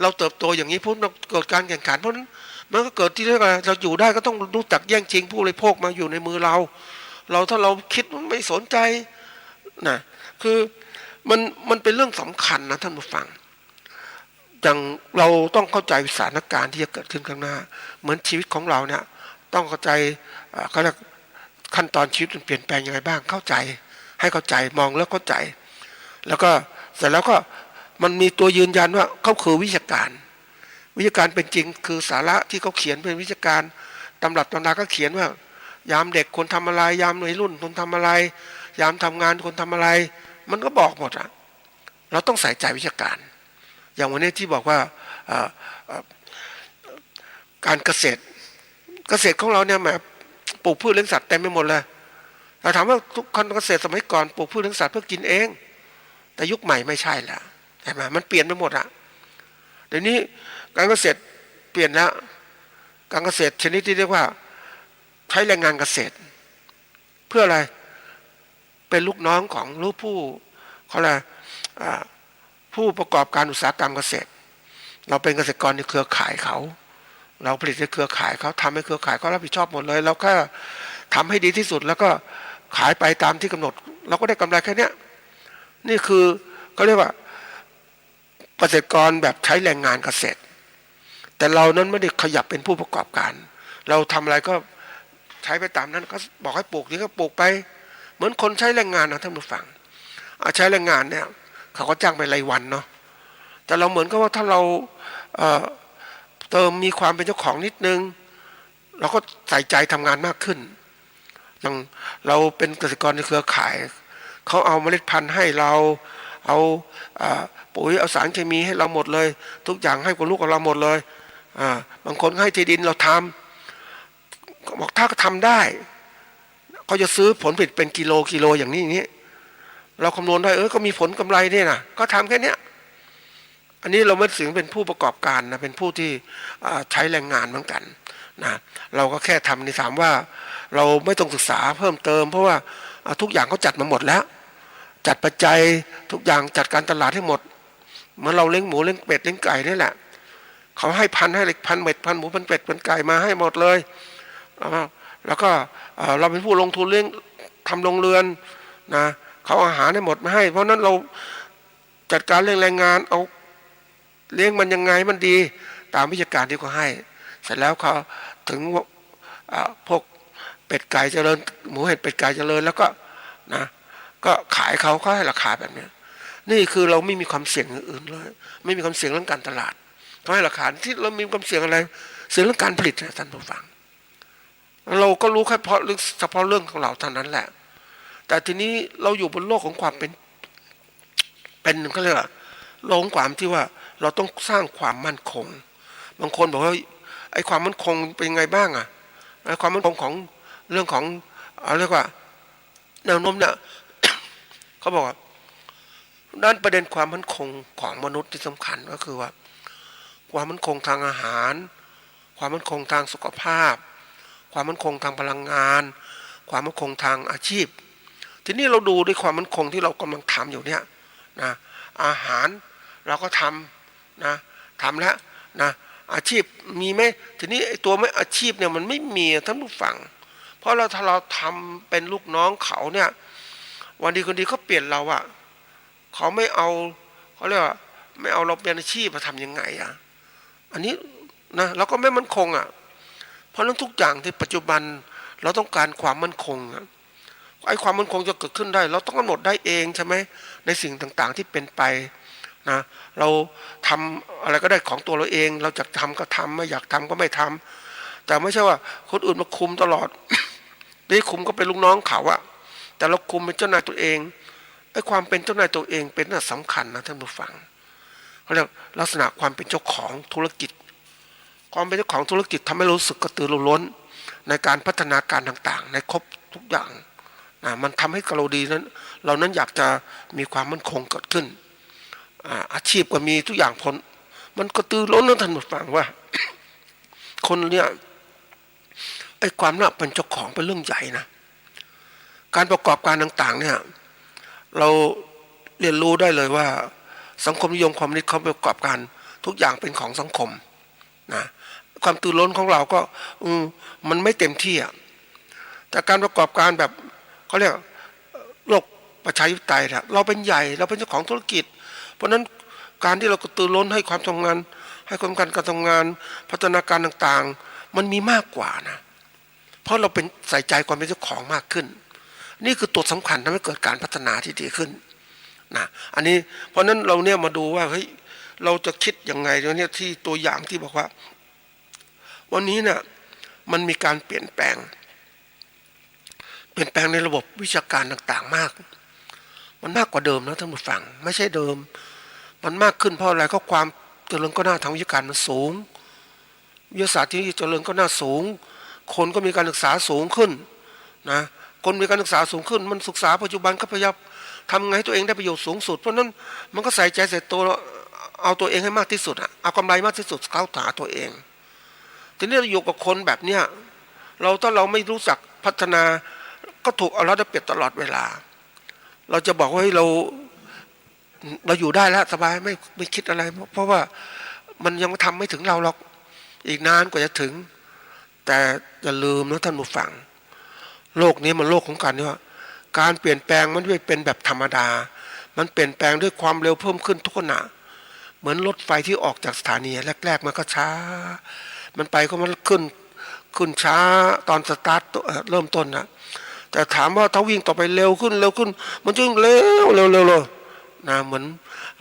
เราเติบโตอย่างนี้ปุ๊บ มันเกิดการแข่งขัน เพราะฉะนั้นมันก็เกิดที่เรียกว่า เราอยู่ได้ก็ต้องรู้จักแย่งชิงผู้บริโภคมาอยู่ในมือเรา เรา ถ้าเราคิดไม่สนใจนะ คือมัน มันเป็นเรื่องสำคัญนะท่านผู้ฟัง อย่างเราต้องเข้าใจสถานการณ์ที่จะเกิดขึ้นข้างหน้า เหมือนชีวิตของเราเนี่ย ต้องเข้าใจ เอ่อ เขาเรียกขั้นตอนชีวิตมันเปลี่ยนแปลงยังไงบ้าง เข้าใจ ให้เข้าใจ มองแล้วเข้าใจ แล้วก็เสร็จแล้วก็มันมีตัวยืนยันว่าเขาคือวิชาการ วิชาการเป็นจริง คือสาระที่เขาเขียนเป็นวิชาการ ตำรับตำราก็เขียนว่า ยามเด็กควรทำอะไร ยามวัยรุ่นควรทำอะไร ยามทำงานควรทำอะไร มันก็บอกหมดอะ เราต้องใส่ใจวิชาการ อย่างวันนี้ที่บอกว่า เอ่อ เอ่อ การเกษตร เกษตรของเราเนี่ย แหม ปลูกพืชเลี้ยงสัตว์เต็มไปหมดเลย เราถามว่าทุกคนเกษตรสมัยก่อนปลูกพืชเลี้ยงสัตว์เพื่อกินเอง แต่ยุคใหม่ไม่ใช่แล้ว เห็นไหม มันเปลี่ยนไปหมดอะ เดี๋ยวนี้การเกษตรเปลี่ยนแล้ว การเกษตรชนิดที่เรียกว่าใช้แรงงานเกษตร เพื่ออะไร เป็นลูกน้องของ หรือผู้ เขาเรียก อ่า ผู้ประกอบการอุตสาหกรรมเกษตร เราเป็นเกษตรกรในเครือข่ายเขา เราผลิตในเครือข่ายเขา ทำให้เครือข่ายเขารับผิดชอบหมดเลย เราแค่ทำให้ดีที่สุด แล้วก็ขายไปตามที่กำหนด เราก็ได้กำไรแค่เนี้ย นี่คือเขาเรียกว่าเกษตรกรแบบใช้แรงงานเกษตร แต่เรานั้นไม่ได้ขยับเป็นผู้ประกอบการ เราทำอะไรก็ใช้ไปตามนั้น ก็บอกให้ปลูกนี่ก็ปลูกไป เหมือนคนใช้แรงงานนะท่านผู้ฟัง อ่า ใช้แรงงานเนี่ย เขาก็จ้างเป็นรายวันเนาะ แต่เราเหมือนกับว่าถ้าเรา เอ่อ เติมมีความเป็นเจ้าของนิดนึง เราก็ใส่ใจทำงานมากขึ้น อย่างเราเป็นเกษตรกรในเครือข่าย เขาเอาเมล็ดพันธุ์ให้เรา เอา อ่า ปุ๋ย เอาสารเคมีให้เราหมดเลย ทุกอย่างให้กับลูกของเราหมดเลย อ่า บางคนก็ให้ที่ดินเราทำ บอกถ้าทำได้ เขาจะซื้อผลผลิตเป็นกิโลกิโลอย่างนี้อย่างนี้ เราคำนวณได้ เออ ก็มีผลกำไรเนี่ยนะ ก็ทำแค่เนี้ย อันนี้เราไม่ถือเป็นผู้ประกอบการนะ เป็นผู้ที่ อ่า ใช้แรงงานเหมือนกันนะ เราก็แค่ทำ นี่ถามว่าเราไม่ต้องศึกษาเพิ่มเติม เพราะว่า อ่า ทุกอย่างเขาจัดมาหมดแล้ว จัดปัจจัยทุกอย่าง จัดการตลาดให้หมด เหมือนเราเลี้ยงหมู เลี้ยงเป็ด เลี้ยงไก่นี่แหละ เขาให้พันธุ์ ให้พันธุ์เม็ด พันธุ์หมู พันธุ์เป็ด พันธุ์ไก่มาให้หมดเลย อ่า แล้วก็ เอ่อ เราเป็นผู้ลงทุนเลี้ยง ทำโรงเรือนนะ เขาเอาอาหารให้หมดมาให้ เพราะฉะนั้นเราจัดการเรื่องแรงงาน เอาเลี้ยงมันยังไงมันดี ตามวิชาการที่เขาให้ เสร็จแล้วเขาถึง อ่า พวกเป็ดไก่เจริญ หมูเห็ดเป็ดไก่เจริญ แล้วก็นะ ก็ขายเขา เขาให้ราคาแบบเนี้ย นี่คือเราไม่มีความเสี่ยงอย่างอื่นเลย ไม่มีความเสี่ยงเรื่องการตลาด เขาให้ราคา ที่เรามีความเสี่ยงอะไร เสี่ยงเรื่องการผลิตนะท่านผู้ฟัง เราก็รู้แค่เพราะเรื่อง เฉพาะเรื่องของเราเท่านั้นแหละ แต่ทีนี้เราอยู่บนโลกของความเป็น เป็น เขาเรียกว่า โลกของความที่ว่าเราต้องสร้างความมั่นคง บางคนบอกว่า ไอ้ความมั่นคงเป็นยังไงบ้างอะ ไอ้ความมั่นคงของเรื่องของ เอา เรียกว่าแนวโน้มเนี่ย เขาบอกว่า ด้านประเด็นความมั่นคงของมนุษย์ที่สำคัญก็คือว่า ความมั่นคงทางอาหาร ความมั่นคงทางสุขภาพ ความมั่นคงทางพลังงาน ความมั่นคงทางอาชีพ ทีนี้เราดูด้วยความมั่นคงที่เรากำลังทำอยู่เนี่ยนะ อาหารเราก็ทำนะ ทำแล้วนะ อาชีพมีไหม ทีนี้ไอ้ตัวไม่อาชีพเนี่ยมันไม่มีอะท่านผู้ฟัง เพราะเรา ถ้าเราทำเป็นลูกน้องเขาเนี่ย วันดีคืนดีเขาเปลี่ยนเราอะ เขาไม่เอา เขาเรียกว่า ไม่เอาเราเป็นอาชีพ จะทำยังไงอะ อันนี้นะ เราก็ไม่มั่นคงอะ เพราะฉะนั้นทุกอย่างที่ปัจจุบันเราต้องการความมั่นคงอะ ไอ้ความมั่นคงจะเกิดขึ้นได้ เราต้องกำหนดได้เองใช่ไหม ในสิ่งต่างๆที่เป็นไปนะ เราทำอะไรก็ได้ของตัวเราเอง เราอยากทำก็ทำ ไม่อยากทำก็ไม่ทำ แต่ไม่ใช่ว่าคนอื่นมาคุมตลอด นี่คุมก็เป็นลูกน้องเขาอะ แต่เราคุมเป็นเจ้านายตัวเอง ไอ้ความเป็นเจ้านายตัวเองเป็นน่ะสำคัญนะท่านผู้ฟัง เขาเรียกลักษณะความเป็นเจ้าของธุรกิจ ความเป็นเจ้าของธุรกิจทำให้เรารู้สึกกระตือรือร้น ในการพัฒนาการต่างๆ ในครบทุกอย่างนะ มันทำให้เราดีนั้น เรานั้นอยากจะมีความมั่นคงเกิดขึ้น อ่า อาชีพก็มี ทุกอย่างพร้อม มันกระตือรือร้นนะท่านผู้ฟัง ว่า คนเนี่ย ไอ้ความน่ะเป็นเจ้าของเป็นเรื่องใหญ่นะ การประกอบการต่างๆ เนี่ย เราเรียนรู้ได้เลยว่าสังคมนิยมคอมมิวนิสต์เขาประกอบการทุกอย่างเป็นของสังคมนะ ความกระตือรือร้นของเราก็ อืม มันไม่เต็มที่อะ แต่การประกอบการแบบเขาเรียกโลกประชาธิปไตยเนี่ย เราเป็นใหญ่ เราเป็นเจ้าของธุรกิจ เพราะฉะนั้นการที่เรากระตือรือร้นให้ความทำงาน ให้ความสำคัญการทำงาน พัฒนาการต่างๆ มันมีมากกว่านะ เพราะเราเป็นใส่ใจความเป็นเจ้าของมากขึ้น นี่คือตัวสำคัญทำให้เกิดการพัฒนาที่ดีขึ้นนะ อันนี้ เพราะฉะนั้นเราเนี่ยมาดูว่า เฮ้ย เราจะคิดยังไงเนี่ย ที่ตัวอย่างที่บอกว่า วันนี้น่ะ มันมีการเปลี่ยนแปลง เปลี่ยนแปลงในระบบวิชาการต่างๆ มาก มันมากกว่าเดิมนะท่านผู้ฟัง ไม่ใช่เดิม มันมากขึ้นเพราะอะไร ก็ความเจริญก้าวหน้าทางวิชาการมันสูง วิทยาศาสตร์เทคโนโลยีเจริญก้าวหน้าสูง คนก็มีการศึกษาสูงขึ้นนะ คนมีการศึกษาสูงขึ้น มันศึกษาปัจจุบันก็พยายามทำไงให้ตัวเองได้ประโยชน์สูงสุด เพราะฉะนั้นมันก็ใส่ใจใส่ตัว เอาตัวเองให้มากที่สุดอะ เอากำไรมากที่สุดเข้าหาตัวเอง ทีนี้เราอยู่กับคนแบบเนี้ย เรา ถ้าเราไม่รู้จักพัฒนา ก็ถูกเอารัดเอาเปรียบตลอดเวลา เราจะบอกว่า เฮ้ย เรา เราอยู่ได้แล้ว สบาย ไม่ ไม่คิดอะไร เพราะว่ามันยังทำไม่ถึงเราหรอก อีกนานกว่าจะถึง แต่อย่าลืมนะท่านผู้ฟัง โลกนี้มันโลกของการที่ว่า การเปลี่ยนแปลงมันไม่เป็นแบบธรรมดา มันเปลี่ยนแปลงด้วยความเร็วเพิ่มขึ้นทุกขณะ เหมือนรถไฟที่ออกจากสถานี แรกๆ มันก็ช้า มันไปก็มันขึ้น ขึ้นช้าตอนสตาร์ทตัว เอ่อ เริ่มต้นนะ แต่ถามว่าถ้าวิ่งต่อไปเร็วขึ้น เร็วขึ้น มันจะวิ่งเร็ว เร็ว เร็ว เร็วนะ เหมือน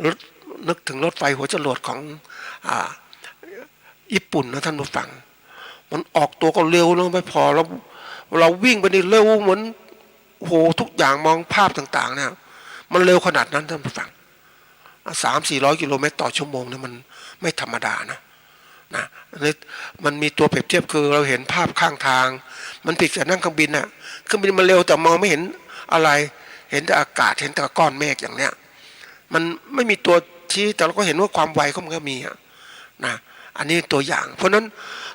รถ นึกถึงรถไฟหัวจรวดของ อ่า ญี่ปุ่นนะท่านผู้ฟัง มันออกตัวก็เร็วนะ ไม่พอ แล้วเราวิ่งไปนี่เร็วเหมือน โอ้โห ทุกอย่างมองภาพต่างๆ เนี่ย มันเร็วขนาดนั้นท่านผู้ฟัง สามสี่ร้อยกิโลเมตรต่อชั่วโมงเนี่ย มันไม่ธรรมดานะ นะ อันนี้มันมีตัวเปรียบเทียบคือเราเห็นภาพข้างทาง มันผิดกับนั่งเครื่องบินน่ะ เครื่องบินมันเร็วแต่มองไม่เห็นอะไร เห็นแต่อากาศ เห็นแต่ก้อนเมฆอย่างเนี้ย มันไม่มีตัวชี้ แต่เราก็เห็นว่าความไวของมันก็มีอะ นะ อันนี้ตัวอย่าง เพราะฉะนั้น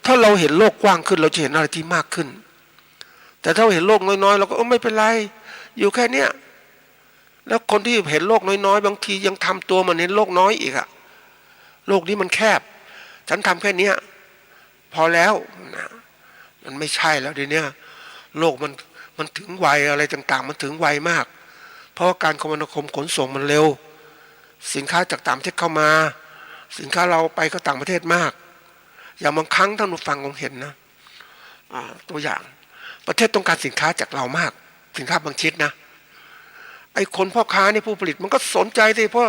ถ้าเราเห็นโลกกว้างขึ้น เราจะเห็นอะไรที่มากขึ้น แต่ถ้าเราเห็นโลกน้อยๆ เราก็ เออ ไม่เป็นไร อยู่แค่เนี้ย แล้วคนที่เห็นโลกน้อยๆ บางทียังทำตัวเหมือนเห็นโลกน้อยอีกอะ โลกนี้มันแคบ ฉันทำแค่เนี้ย พอแล้วนะ มันไม่ใช่แล้วเดี๋ยวเนี้ย โลกมัน มันถึงไว อะไรต่างๆ มันถึงไวมาก เพราะว่าการคมนาคมขนส่งมันเร็ว สินค้าจากต่างประเทศเข้ามา สินค้าเราไปก็ต่างประเทศมาก อย่างบางครั้งท่านผู้ฟังคงเห็นนะ อ่า ตัวอย่าง ประเทศต้องการสินค้าจากเรามาก สินค้าบางชิ้นนะ ไอ้คนพ่อค้าเนี่ย ผู้ผลิตมันก็สนใจสิ เพราะ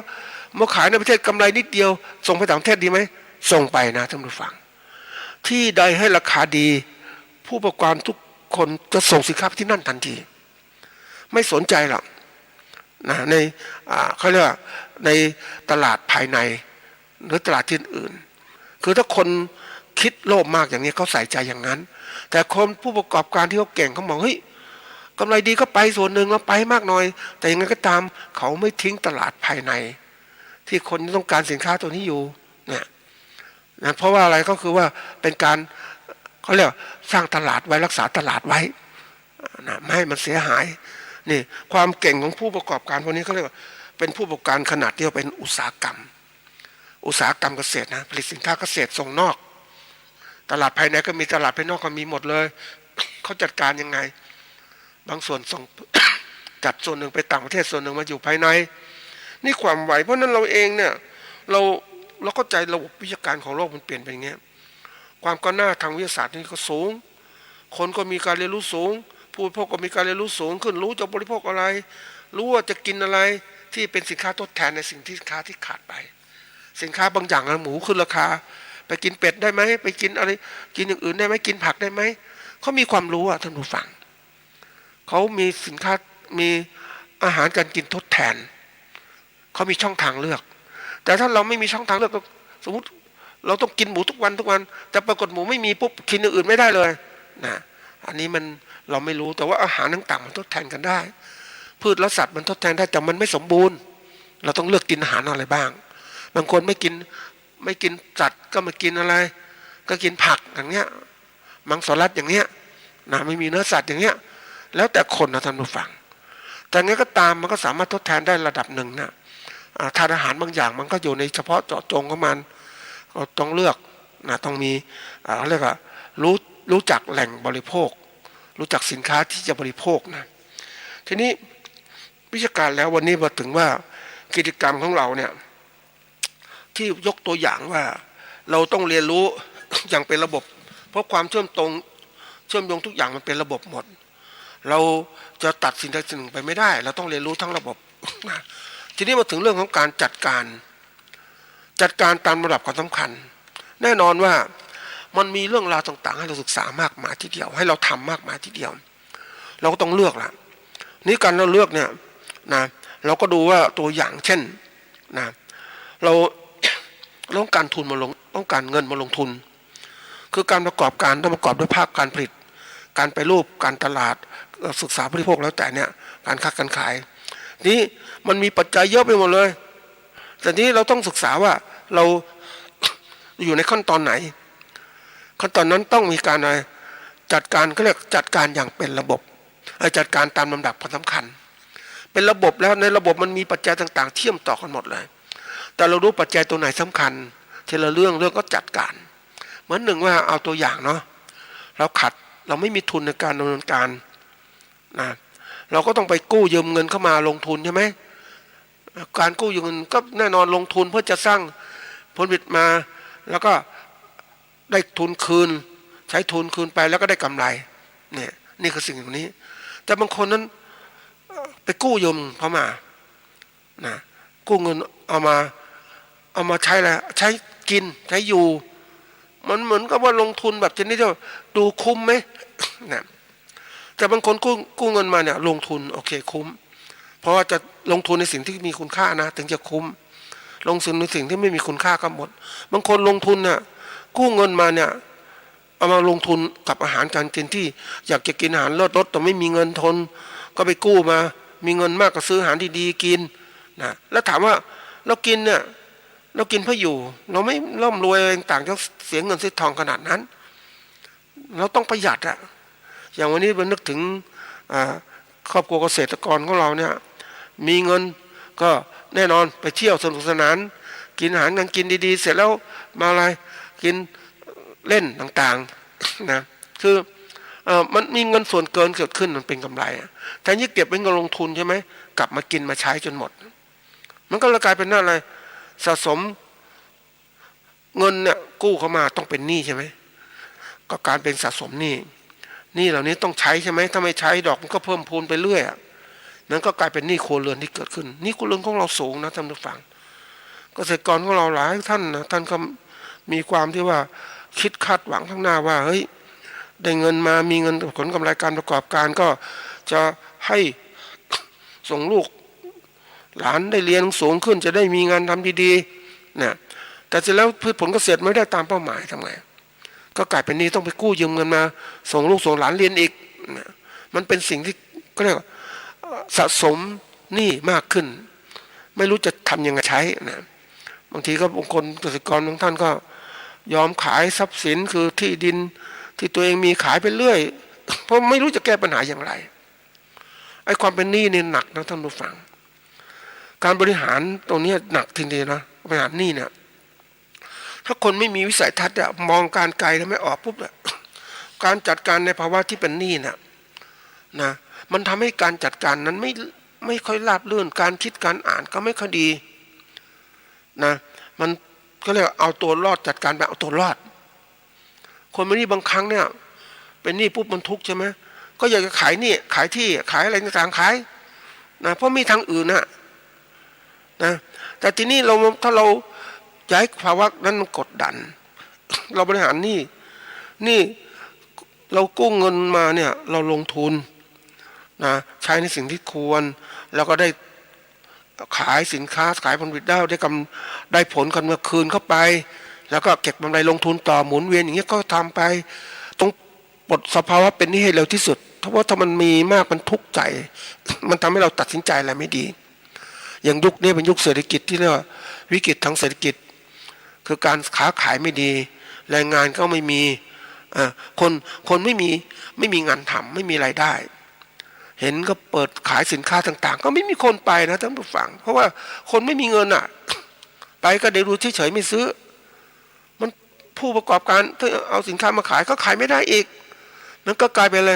มาขายในประเทศกำไรนิดเดียว ส่งไปต่างประเทศดีไหม ส่งไปนะท่านผู้ฟัง ที่ใดให้ราคาดี ผู้ประกอบการทุกคนจะส่งสินค้าไปที่นั่นทันที ไม่สนใจหรอกนะ ใน อ่า เขาเรียกว่าในตลาดภายใน หรือตลาดที่อื่น คือถ้าคนคิดโลภมากอย่างนี้ เขาใส่ใจอย่างนั้น แต่คนผู้ประกอบการที่เขาเก่งเขามอง เฮ้ย กำไรดีก็ไปส่วนหนึ่ง แล้วไปมากหน่อย แต่ยังไงก็ตาม เขาไม่ทิ้งตลาดภายใน ที่คนต้องการสินค้าตัวนี้อยู่เนี่ยนะ เพราะว่าอะไร ก็คือว่าเป็นการ เขาเรียกว่าสร้างตลาดไว้ รักษาตลาดไว้นะ ไม่ให้มันเสียหาย นี่ความเก่งของผู้ประกอบการพวกนี้เขาเรียกว่าเป็นผู้ประกอบการขนาดที่ว่าเป็นอุตสาหกรรม อุตสาหกรรมเกษตรนะ ผลิตสินค้าเกษตรส่งนอก ตลาดภายในก็มี ตลาดภายนอกก็มีหมดเลย เขาจัดการยังไง บางส่วนส่ง จัดส่วนหนึ่งไปต่างประเทศ ส่วนหนึ่งมาอยู่ภายใน นี่ความไว เพราะฉะนั้นเราเองเนี่ย เรา เราเข้าใจระบบวิชาการของโลกมันเปลี่ยนไปอย่างเงี้ย ความก้าวหน้าทางวิทยาศาสตร์นี่ก็สูง คนก็มีการเรียนรู้สูง ผู้บริโภคก็มีการเรียนรู้สูงขึ้น รู้จะบริโภคอะไร รู้ว่าจะกินอะไร ที่เป็นสินค้าทดแทนในสิ่งที่ สินค้าที่ขาดไป สินค้าบางอย่างอะ หมูขึ้นราคา ไปกินเป็ดได้ไหม ไปกินอะไร กินอย่างอื่นได้ไหม กินผักได้ไหม เขามีความรู้อะท่านผู้ฟัง เขามีสินค้า มีอาหารการกินทดแทน เขามีช่องทางเลือก แต่ถ้าเราไม่มีช่องทางเลือก ก็สมมุติเราต้องกินหมูทุกวันทุกวัน แต่ปรากฏหมูไม่มีปุ๊บ กินอย่างอื่นไม่ได้เลยนะ อันนี้มัน เราไม่รู้ แต่ว่าอาหารต่างๆ มันทดแทนกันได้ พืชและสัตว์มันทดแทนได้ แต่มันไม่สมบูรณ์ เราต้องเลือกกินอาหารอะไรบ้าง บางคนไม่กิน ไม่กินสัตว์ก็มากินอะไร ก็กินผักอย่างเนี้ย มังสวิรัติอย่างเนี้ยนะ ไม่มีเนื้อสัตว์อย่างเนี้ย แล้วแต่คนนะท่านผู้ฟัง แต่ไงก็ตามมันก็สามารถทดแทนได้ระดับหนึ่งนะ อ่า ธาตุอาหารบางอย่างมันก็อยู่ในเฉพาะเจาะจงของมัน ก็ต้องเลือกนะ ต้องมี อ่า เขาเรียกว่ารู้ รู้จักแหล่งบริโภค รู้จักสินค้าที่จะบริโภคนะ ทีนี้วิชาการแล้ววันนี้มาถึงว่ากิจกรรมของเราเนี่ย ที่ยกตัวอย่างว่าเราต้องเรียนรู้ อย่างเป็นระบบ เพราะความเชื่อมตรง เชื่อมโยงทุกอย่างมันเป็นระบบหมด เราจะตัดสิ่งใดสิ่งหนึ่งไปไม่ได้ เราต้องเรียนรู้ทั้งระบบนะ ทีนี้มาถึงเรื่องของการจัดการ จัดการตามลำดับความสำคัญ แน่นอนว่ามันมีเรื่องราวต่างๆ ให้เราศึกษามากมายทีเดียว ให้เราทำมากมายทีเดียว เราก็ต้องเลือกละ นี่การเราเลือกเนี่ยนะ เราก็ดูว่าตัวอย่างเช่นนะ เรา ต้องการทุนมาลง ต้องการเงินมาลงทุน คือการประกอบการต้องประกอบด้วยภาคการผลิต การแปรรูป การตลาด เอ่อ ศึกษาบริโภคแล้วแต่เนี่ย การค้าการขาย นี่มันมีปัจจัยเยอะไปหมดเลย แต่นี้เราต้องศึกษาว่าเรา อยู่ในขั้นตอนไหน ขั้นตอนนั้นต้องมีการอะไร จัดการ เขาเรียกจัดการอย่างเป็นระบบ เอ่อ จัดการตามลำดับความสำคัญ เป็นระบบแล้วในระบบมันมีปัจจัยต่างๆ เชื่อมต่อกันหมดเลย แต่เรารู้ปัจจัยตัวไหนสำคัญ ทีละเรื่องเรื่องก็จัดการ เหมือนหนึ่งว่าเอาตัวอย่างเนาะ เราขาด เราไม่มีทุนในการดำเนินการนะ เราก็ต้องไปกู้ยืมเงินเข้ามาลงทุนใช่ไหม การกู้ยืมเงินก็แน่นอนลงทุนเพื่อจะสร้างผลผลิตมา แล้วก็ได้ทุนคืน ใช้ทุนคืนไปแล้วก็ได้กำไร เนี่ย นี่คือสิ่งเหล่านี้ แต่บางคนนั้น เอ่อ ไปกู้ยืมเขามานะ กู้เงินเอามา เอามาใช้แล้ว ใช้กิน ใช้อยู่ มันเหมือนกับว่าลงทุนแบบชนิดที่ว่าดูคุ้มไหม นะ แต่บางคนกู้ กู้เงินมาเนี่ย ลงทุน โอเค คุ้ม เพราะว่าจะลงทุนในสิ่งที่มีคุณค่านะ ถึงจะคุ้ม ลงทุนในสิ่งที่ไม่มีคุณค่าก็หมด บางคนลงทุนน่ะ กู้เงินมาเนี่ย เอามาลงทุนกับอาหารการกินที่อยากจะกินอาหารเลิศรส แต่ไม่มีเงินทุน ก็ไปกู้มา มีเงินมากก็ซื้ออาหารดีๆ กินนะ แล้วถามว่าเรากินเนี่ย เรากินเพื่ออยู่ เราไม่ร่ำรวยอะไรต่างๆ จะเสียเงินเสียทองขนาดนั้น เราต้องประหยัดอะ อย่างวันนี้มานึกถึง อ่า ครอบครัวเกษตรกรของเราเนี่ย มีเงินก็แน่นอนไปเที่ยวสนุกสนาน กินอาหารการกินดีๆ เสร็จแล้วมาอะไร กินเล่นต่างๆ นะ คือ เอ่อ มันมีเงินส่วนเกินเกิดขึ้น มันเป็นกำไรอะ แทนที่เก็บไว้เงินลงทุนใช่ไหม กลับมากินมาใช้จนหมด มันก็เลยกลายเป็นอะไร สะสม เงินเนี่ยกู้เข้ามาต้องเป็นหนี้ใช่ไหม ก็การเป็นสะสมหนี้ หนี้เหล่านี้ต้องใช้ใช่ไหม ถ้าไม่ใช้ดอกมันก็เพิ่มพูนไปเรื่อยอะ มันก็กลายเป็นหนี้ครัวเรือนที่เกิดขึ้น หนี้ครัวเรือนของเราสูงนะท่านผู้ฟัง เกษตรกรของเราหลายท่านนะ ท่านก็มีความที่ว่าคิดคาดหวังข้างหน้าว่า เฮ้ย ได้เงินมา มีเงินผลกำไรการประกอบการก็จะให้ส่งลูก หลานได้เรียนสูงขึ้น จะได้มีงานทำดีๆ นะ แต่เสร็จแล้วผลเกษตรไม่ได้ตามเป้าหมายทำไง ก็กลายเป็นหนี้ต้องไปกู้ยืมเงินมาส่งลูกส่งหลานเรียนอีกนะ มันเป็นสิ่งที่เขาเรียกว่าสะสมหนี้มากขึ้น ไม่รู้จะทำยังไงใช้นะ บางทีก็บางคนเกษตรกรบางท่านก็ยอมขายทรัพย์สินคือที่ดินที่ตัวเองมีขายไปเรื่อย เพราะไม่รู้จะแก้ปัญหาอย่างไร ไอ้ความเป็นหนี้เนี่ยหนักนะท่านผู้ฟัง การบริหารตรงเนี้ยหนักทีเดียวนะ บริหารหนี้เนี่ย ถ้าคนไม่มีวิสัยทัศน์อะ มองการไกลแล้วไม่ออกปุ๊บอะ การจัดการในภาวะที่เป็นหนี้น่ะนะ มันทำให้การจัดการนั้นไม่ ไม่ค่อยราบรื่น การคิดการอ่านก็ไม่ค่อยดีนะ มันก็เรียกว่าเอาตัวรอด จัดการแบบเอาตัวรอด คนเป็นหนี้บางครั้งเนี่ย เป็นหนี้ปุ๊บมันทุกข์ใช่ไหม ก็อยากจะขายหนี้ ขายที่ ขายอะไรต่างๆ ขายนะ เพราะมีทางอื่นน่ะนะ แต่ทีนี้เรา ถ้าเราย้ายภาวะนั้นมันกดดัน เราบริหารหนี้ หนี้ เรากู้เงินมาเนี่ย เราลงทุนนะ ใช้ในสิ่งที่ควร แล้วก็ได้ ขายสินค้า ขายผลผลิตได้ ได้กำ ได้ผลกันมาคืนเข้าไป แล้วก็เก็บกำไรลงทุนต่อหมุนเวียนอย่างเงี้ยก็ทำไป ต้องปลดสภาวะเป็นหนี้ให้เร็วที่สุด เพราะว่าถ้ามันมีมากมันทุกข์ใจ มันทำให้เราตัดสินใจอะไรไม่ดี อย่างยุคนี้เป็นยุคเศรษฐกิจที่เรียกว่า วิกฤตทางเศรษฐกิจ คือการค้าขายไม่ดี แรงงานก็ไม่มี เอ่อ คน คนไม่มี ไม่มีงานทำ ไม่มีรายได้ เห็นก็เปิดขายสินค้าต่างๆ ก็ไม่มีคนไปนะท่านผู้ฟัง เพราะว่าคนไม่มีเงินน่ะ ไปก็ได้ดูเฉยๆ ไม่ซื้อ มันผู้ประกอบการที่เอาสินค้ามาขายก็ขายไม่ได้อีก มันก็กลายเป็นอะไร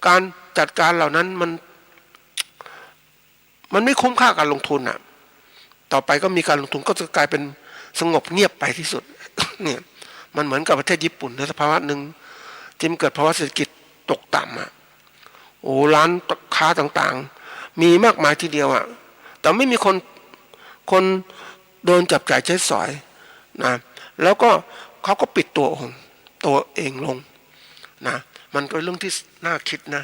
การจัดการเหล่านั้นมัน มันไม่คุ้มค่าการลงทุนน่ะ ต่อไปก็มีการลงทุนก็จะกลายเป็นสงบเงียบไปที่สุด เนี่ย มันเหมือนกับประเทศญี่ปุ่นในสภาวะหนึ่ง ที่มันเกิดภาวะเศรษฐกิจตกต่ำอะ โอ้ ร้านค้าต่างๆ มีมากมายทีเดียวอะ แต่ไม่มีคน คนเดินจับจ่ายใช้สอยนะ แล้วก็เขาก็ปิดตัวองค์ ตัวเองลง นะ มันก็เป็นเรื่องที่น่าคิดนะ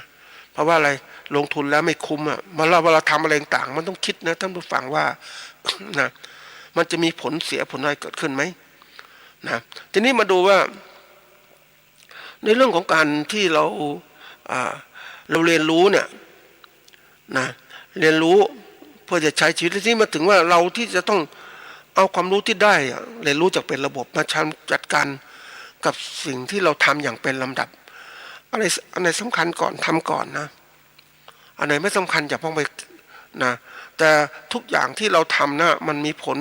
เพราะว่าอะไร ลงทุนแล้วไม่คุ้มอะ เวลา เวลาทำอะไรต่างๆ มันต้องคิดนะท่านผู้ฟังว่า นะ มันจะมีผลเสียผลอะไรเกิดขึ้นไหม นะ ทีนี้มาดูว่า ในเรื่องของการที่เรา อ่า เราเรียนรู้เนี่ย นะ เรียนรู้เพื่อจะใช้ชีวิต และทีนี้มาถึงว่าเราที่จะต้องเอาความรู้ที่ได้อะ เรียนรู้จากเป็นระบบมาใช้จัดการกับสิ่งที่เราทำอย่างเป็นลำดับ อะไร อันไหนสำคัญก่อนทำก่อนนะ อันไหนไม่สำคัญอย่าเพิ่งไปนะ แต่ทุกอย่างที่เราทำนะ มันมีผล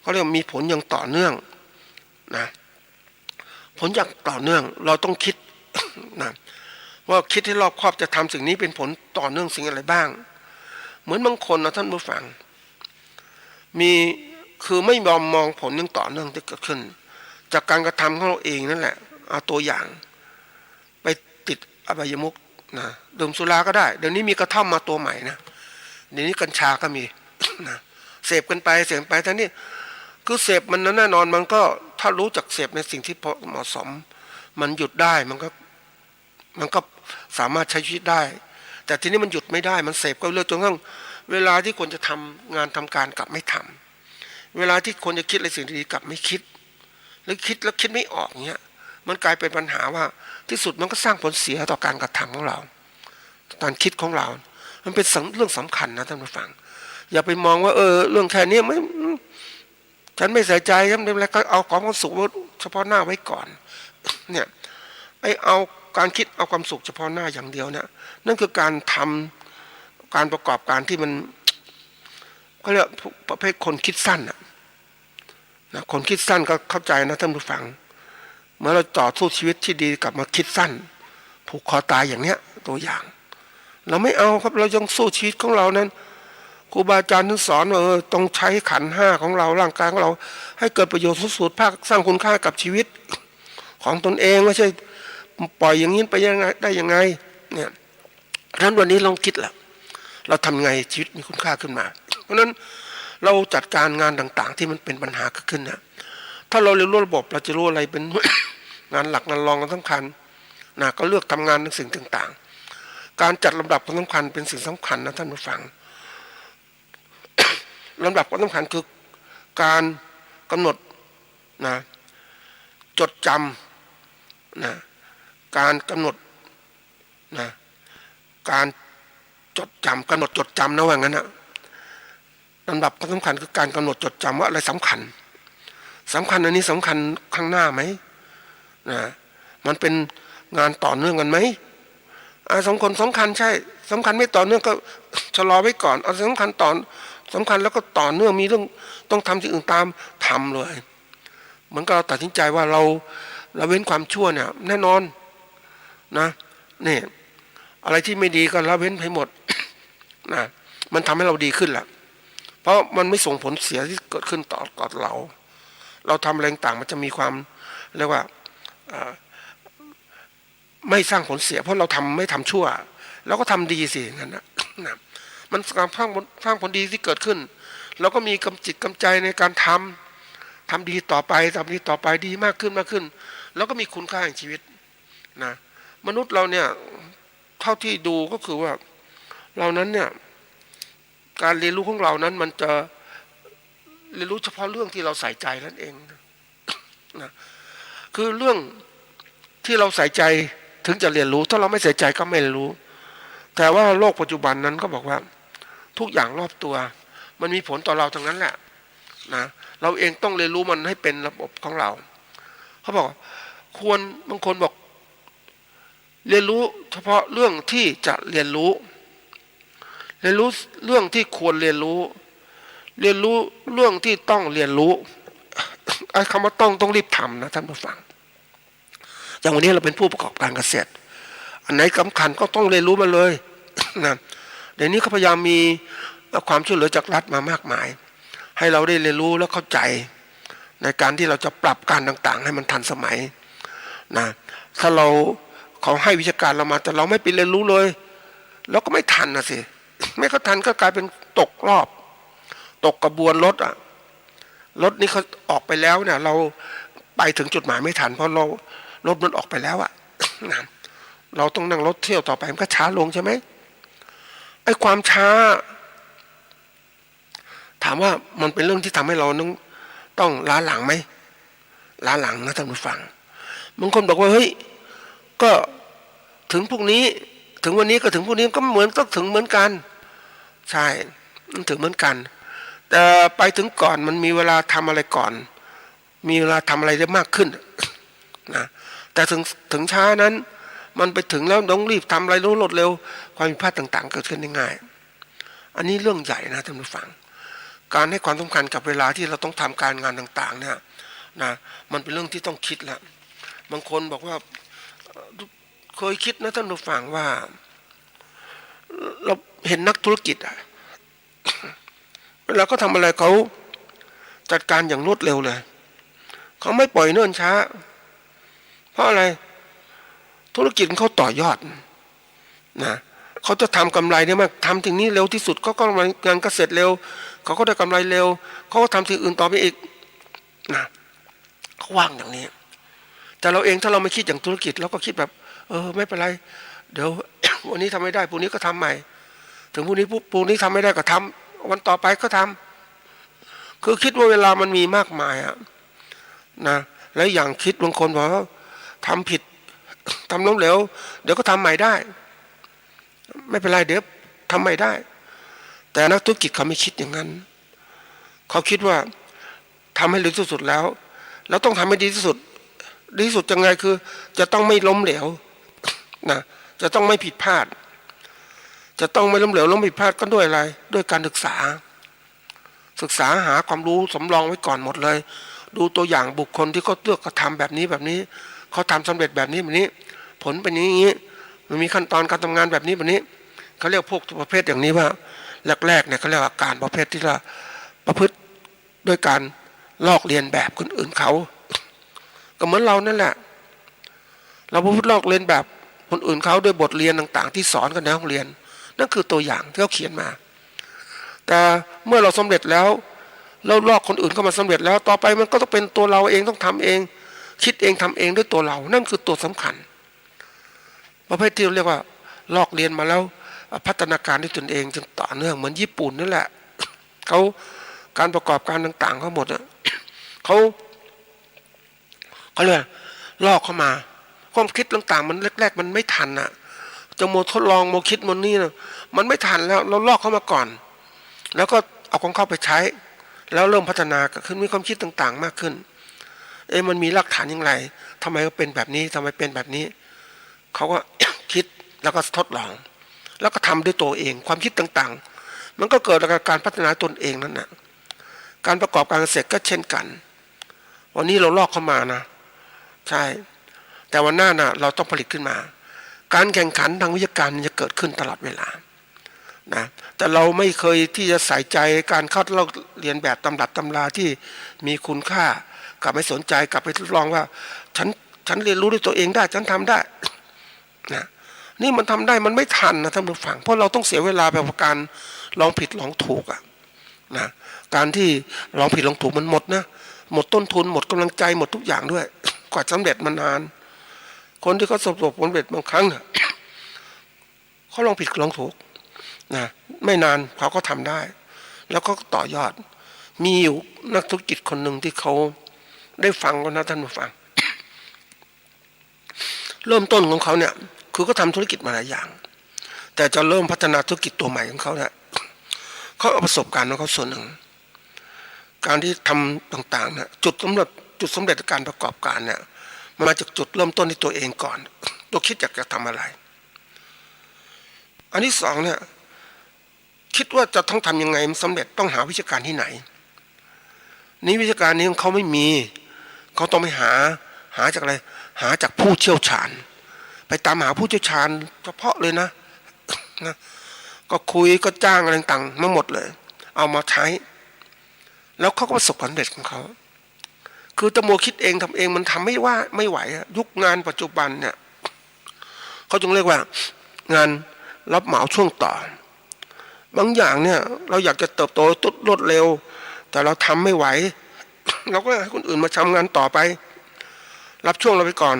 เขาเรียกว่ามีผลอย่างต่อเนื่องนะ ผลอย่างต่อเนื่อง เราต้องคิด นะ ว่าคิดให้รอบคอบจะทำสิ่งนี้เป็นผลต่อเนื่องสิ่งอะไรบ้าง เหมือนบางคนนะท่านผู้ฟัง มี คือไม่ยอมมองผลอย่างต่อเนื่องที่เกิดขึ้น จากการกระทำของเราเองนั่นแหละ เอาตัวอย่าง ไปติดอบายมุขนะ ดื่มสุราก็ได้ เดี๋ยวนี้มีกระท่อมมาตัวใหม่นะ เดี๋ยวนี้กัญชาก็มี นะ เสพกันไป เสพกันไป ทั้งนี้ คือเสพมันนะ แน่นอน มันก็ ถ้ารู้จักเสพในสิ่งที่พอเหมาะสม มันหยุดได้ มันก็ มันก็สามารถใช้ชีวิตได้ แต่ทีนี้มันหยุดไม่ได้ มันเสพก็เรื่อย จนกระทั่งเวลาที่ควรจะทำงานทำการกลับไม่ทำ เวลาที่ควรจะคิดอะไรสิ่งดีๆ กลับไม่คิด หรือคิดแล้วคิดไม่ออกเงี้ย มันกลายเป็นปัญหาว่า ที่สุดมันก็สร้างผลเสียต่อการกระทำของเรา การคิดของเรา มันเป็นสัง- เรื่องสำคัญนะท่านผู้ฟัง อย่าไปมองว่า เออ เรื่องแค่นี้ไม่ ฉันไม่ใส่ใจ ฉันไม่เป็นไร ก็เอาความสุขเฉพาะหน้าไว้ก่อน เนี่ย ไอ้เอาการคิดเอาความสุขเฉพาะหน้าอย่างเดียวเนี่ย นั่นคือการทำ การประกอบการที่มัน เขาเรียกประเภทคนคิดสั้นน่ะ นะ คนคิดสั้นก็เข้าใจนะท่านผู้ฟัง เมื่อเราต่อสู้ชีวิตที่ดีกลับมาคิดสั้น ผูกคอตายอย่างเนี้ย ตัวอย่าง เราไม่เอาครับ เรายังสู้ชีวิตของเรานั้น ครูบาอาจารย์ท่านสอนว่า เออ ต้องใช้ขันธ์ห้าของเรา ร่างกายของเรา ให้เกิดประโยชน์สูงสุด ภาคสร้างคุณค่ากับชีวิตของตนเอง ไม่ใช่ปล่อยอย่างนี้ไปยังไง ได้ยังไง เนี่ย ฉะนั้นวันนี้ลองคิดละ เราทำไงชีวิตมีคุณค่าขึ้นมา เพราะฉะนั้นเราจัดการงานต่างๆ ที่มันเป็นปัญหาเกิดขึ้นเนี่ย ถ้าเราเรียนรู้ระบบ เราจะรู้อะไรเป็น งานหลักงานรอง งานสำคัญนะ ก็เลือกทำงานในสิ่งต่างๆ การจัดลำดับความสำคัญเป็นสิ่งสำคัญนะท่านผู้ฟัง ลำดับความสำคัญคือการกำหนดนะ จดจำนะ การกำหนดนะ การจดจำ กำหนดจดจำนะ ว่างั้นนะ ลำดับความสำคัญคือการกำหนดจดจำว่าอะไรสำคัญ สำคัญอันนี้สำคัญข้างหน้าไหม นะ มันเป็นงานต่อเนื่องกันไหม อ่า สำคัญ สำคัญ ใช่ สำคัญไม่ต่อเนื่องก็ชะลอไว้ก่อน เอาสำคัญต่อ สำคัญแล้วก็ต่อเนื่อง มีเรื่องต้องทำสิ่งอื่นตาม ทำเลย เหมือนกับเราตัดสินใจว่าเรา เราเว้นความชั่วเนี่ย แน่นอนนะ นี่ อะไรที่ไม่ดีก็ละเว้นไปหมด นะ มันทำให้เราดีขึ้นแหละ เพราะมันไม่ส่งผลเสียที่เกิดขึ้นต่อ ต่อเรา เราทำอะไรต่างๆ มันจะมีความ เรียกว่า เอ่อ ไม่สร้างผลเสีย เพราะเราทำ ไม่ทำชั่ว เราก็ทำดีสิ อย่างนั้นนะ นะ มันสร้างผล สร้างผลดีที่เกิดขึ้น เราก็มีกำจิตกำใจในการทำ ทำดีต่อไป ทำดีต่อไป ดีมากขึ้น มากขึ้น แล้วก็มีคุณค่าแห่งชีวิตนะ มนุษย์เราเนี่ย เท่าที่ดูก็คือว่า เรานั้นเนี่ย การเรียนรู้ของเรานั้นมันจะเรียนรู้เฉพาะเรื่องที่เราใส่ใจนั่นเองนะ คือเรื่องที่เราใส่ใจถึงจะเรียนรู้ ถ้าเราไม่ใส่ใจก็ไม่เรียนรู้ แต่ว่าโลกปัจจุบันนั้นก็บอกว่าทุกอย่างรอบตัวมันมีผลต่อเราทั้งนั้นแหละ นะ เราเองต้องเรียนรู้มันให้เป็นระบบของเรา เขาบอกว่าควร บางคนบอก เรียนรู้เฉพาะเรื่องที่จะเรียนรู้ เรียนรู้เรื่องที่ควรเรียนรู้ เรียนรู้เรื่องที่ต้องเรียนรู้ ไอ้คำว่าต้อง ต้องรีบทำนะท่านผู้ฟัง อย่างวันนี้เราเป็นผู้ประกอบการเกษตร อันไหนสำคัญก็ต้องเรียนรู้มันเลย นะ เดี๋ยวนี้เขาพยายามมีความช่วยเหลือจากรัฐมามากมาย ให้เราได้เรียนรู้และเข้าใจ ในการที่เราจะปรับการต่างๆ ให้มันทันสมัย นะ ถ้าเรา เขาให้วิชาการเรามา แต่เราไม่ไปเรียนรู้เลย เราก็ไม่ทันน่ะสิ ไม่ก็ทันก็กลายเป็นตกรอบ ตกขบวนรถอะ รถนี้เขาออกไปแล้วเนี่ย เราไปถึงจุดหมายไม่ทัน เพราะเรา รถมันออกไปแล้วอะ นะ เราต้องนั่งรถเที่ยวต่อไป มันก็ช้าลงใช่ไหม ไอ้ความช้า ถามว่ามันเป็นเรื่องที่ทำให้เราต้อง ต้องล้าหลังไหม ล้าหลังนะท่านผู้ฟัง บางคนบอกว่า เฮ้ย ก็ถึงพรุ่งนี้ ถึงวันนี้ก็ถึงพรุ่งนี้ ก็เหมือน ก็ถึงเหมือนกัน ใช่ มันถึงเหมือนกัน แต่ไปถึงก่อน มันมีเวลาทำอะไรก่อน มีเวลาทำอะไรได้มากขึ้น นะ แต่ถึง ถึงช้านั้น มันไปถึงแล้วต้องรีบทำอะไรรวดเร็ว ความผิดพลาดต่างๆ เกิดขึ้นได้ง่าย อันนี้เรื่องใหญ่นะท่านผู้ฟัง การให้ความสำคัญกับเวลาที่เราต้องทำการงานต่างๆ เนี่ย นะ มันเป็นเรื่องที่ต้องคิดละ บางคนบอกว่า เอ่อ เคยคิดนะท่านผู้ฟังว่า เราเห็นนักธุรกิจอะ เวลาเขาทำอะไรเขาจัดการอย่างรวดเร็วเลย เขาไม่ปล่อยเนิ่นช้า เพราะอะไร ธุรกิจของเขาต่อยอด นะ เขาจะทำกำไรได้มาก ทำสิ่งนี้เร็วที่สุด เขาก็กำไรงานก็เสร็จเร็ว เขาก็ได้กำไรเร็ว เขาก็ทำสิ่งอื่นต่อไปอีก นะ เขาวางอย่างนี้ แต่เราเองถ้าเราไม่คิดอย่างธุรกิจ เราก็คิดแบบ เออ ไม่เป็นไร เดี๋ยว วันนี้ทำไม่ได้ พรุ่งนี้ก็ทำใหม่ ถึงพรุ่งนี้ปุ๊บ พรุ่งนี้ทำไม่ได้ก็ทำ วันต่อไปก็ทำ คือคิดว่าเวลามันมีมากมายอะ นะ แล้วอย่างคิดบางคนบอกว่าทำผิด ทำล้มเหลว เดี๋ยวก็ทำใหม่ได้ ไม่เป็นไร เดี๋ยวทำใหม่ได้ แต่นักธุรกิจเขาไม่คิดอย่างนั้น เขาคิดว่าทำให้เร็วที่สุดแล้ว แล้วต้องทำให้ดีที่สุด ดีที่สุดยังไง คือจะต้องไม่ล้มเหลว นะ จะต้องไม่ผิดพลาด จะต้องไม่ล้มเหลว ล้มผิดพลาดก็ด้วยอะไร ด้วยการศึกษา ศึกษาหาความรู้สำรองไว้ก่อนหมดเลย ดูตัวอย่างบุคคลที่เขาเลือกกระทำแบบนี้แบบนี้ เขาทำสำเร็จแบบนี้แบบนี้ ผลเป็นอย่างนี้ มันมีขั้นตอนการทำงานแบบนี้แบบนี้ เขาเรียกพวกประเภทอย่างนี้ว่า แรกๆ เนี่ยเขาเรียกว่าการประเภทที่ว่าประพฤติด้วยการลอกเลียนแบบคนอื่นเขา ก็เหมือนเรานั่นแหละ เราประพฤติลอกเลียนแบบคนอื่นเขาด้วยบทเรียนต่างๆ ที่สอนกันในห้องเรียน นั่นคือตัวอย่างที่เขาเขียนมา แต่เมื่อเราสำเร็จแล้ว เราลอกคนอื่นเข้ามาสำเร็จแล้ว ต่อไปมันก็ต้องเป็นตัวเราเอง ต้องทำเอง คิดเอง ทำเองด้วยตัวเรา นั่นคือตัวสำคัญ ประเภทที่เรียกว่าลอกเลียนมาแล้ว พัฒนาการด้วยตนเองจนต่อเนื่อง เหมือนญี่ปุ่นนั่นแหละ เขา การประกอบการต่างๆ เขาหมดอะ เขา เขาเรียกลอกเข้ามา ความคิดต่างๆ มันแรกๆ มันไม่ทันน่ะ จะมัวทดลอง มัวคิด มัวนี่นะ มันไม่ทันแล้ว เราลอกเข้ามาก่อน แล้วก็เอาของเขาไปใช้ แล้วเริ่มพัฒนาขึ้น มีความคิดต่างๆ มากขึ้น เอ๊ะ มันมีรากฐานอย่างไร ทำไมก็เป็นแบบนี้ ทำไมเป็นแบบนี้ เขาก็ คิด แล้วก็ทดลอง แล้วก็ทำด้วยตัวเอง ความคิดต่างๆ มันก็เกิดจากการพัฒนาตนเองนั่นน่ะ การประกอบการเกษตรก็เช่นกัน วันนี้เราลอกเข้ามานะ ใช่ แต่วันหน้าน่ะ เราต้องผลิตขึ้นมา การแข่งขันทางวิชาการมันจะเกิดขึ้นตลอดเวลา นะ แต่เราไม่เคยที่จะใส่ใจการคัดลอกเลียนแบบตำรับตำราที่มีคุณค่า กลับไม่สนใจ กลับไปทดลองว่า ฉัน ฉันเรียนรู้ด้วยตัวเองได้ ฉันทำได้ นะ นี่มันทำได้ มันไม่ทันนะท่านผู้ฟัง เพราะเราต้องเสียเวลาไปกับการลองผิดลองถูกอะ นะ การที่ลองผิดลองถูกมันหมดนะ หมดต้นทุน หมดกำลังใจ หมดทุกอย่างด้วย กว่าสำเร็จมันนาน คนที่เขาประสบผลสำเร็จบางครั้งน่ะ เขาลองผิดลองถูก นะ ไม่นานเขาก็ทำได้ แล้วก็ต่อยอด มีอยู่นักธุรกิจคนหนึ่งที่เขาได้ฟังก็นะท่านผู้ฟัง เริ่มต้นของเขาเนี่ย คือเขาทำธุรกิจมาหลายอย่าง แต่จะเริ่มพัฒนาธุรกิจตัวใหม่ของเขาเนี่ย เขาเอาประสบการณ์ของเขาส่วนหนึ่ง การที่ทำต่างๆ เนี่ย จุดสำเร็จ จุดสำเร็จการประกอบการเนี่ย มันมาจากจุดเริ่มต้นที่ตัวเองก่อน ตัวคิดอยากจะทำอะไร อันที่สองเนี่ย คิดว่าจะต้องทำยังไงมันสำเร็จ ต้องหาวิชาการที่ไหน นี่วิชาการนี้ของเขาไม่มี เขาต้องไปหา หาจากอะไร หาจากผู้เชี่ยวชาญ ไปตามหาผู้เชี่ยวชาญเฉพาะเลยนะ นะ ก็คุย ก็จ้างอะไรต่างๆ มาหมดเลย เอามาใช้ แล้วเขาก็ประสบความสำเร็จของเขา คือจะมัวคิดเองทำเองมันทำไม่ว่า ไม่ไหวอะ ยุคงานปัจจุบันเนี่ย เขาจึงเรียกว่างานรับเหมาช่วงต่อ บางอย่างเนี่ย เราอยากจะเติบโตรวดเร็ว แต่เราทำไม่ไหว เราก็ให้คนอื่นมาทำงานต่อไป รับช่วงเราไปก่อน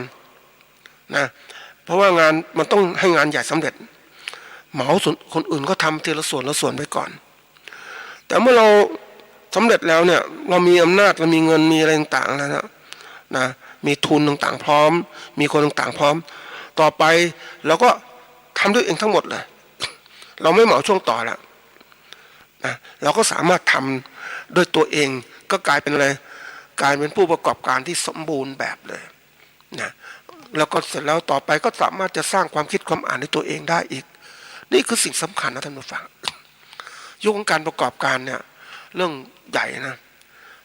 นะ เพราะว่างานมันต้องให้งานใหญ่สำเร็จ เหมาส่วน คนอื่นก็ทำทีละส่วนละส่วนไปก่อน แต่เมื่อเราสำเร็จแล้วเนี่ย เรามีอำนาจ เรามีเงิน มีอะไรต่างๆ แล้วนะ นะ มีทุนต่างๆ พร้อม มีคนต่างๆ พร้อม ต่อไปเราก็ทำด้วยเองทั้งหมดเลย เราไม่เหมาช่วงต่อแล้วนะ เราก็สามารถทำด้วยตัวเอง ก็กลายเป็นอะไร กลายเป็นผู้ประกอบการที่สมบูรณ์แบบเลย นะ แล้วก็เสร็จแล้วต่อไปก็สามารถจะสร้างความคิดความอ่านในตัวเองได้อีก นี่คือสิ่งสำคัญนะท่านผู้ฟัง ยุคของการประกอบการเนี่ย เรื่องใหญ่นะ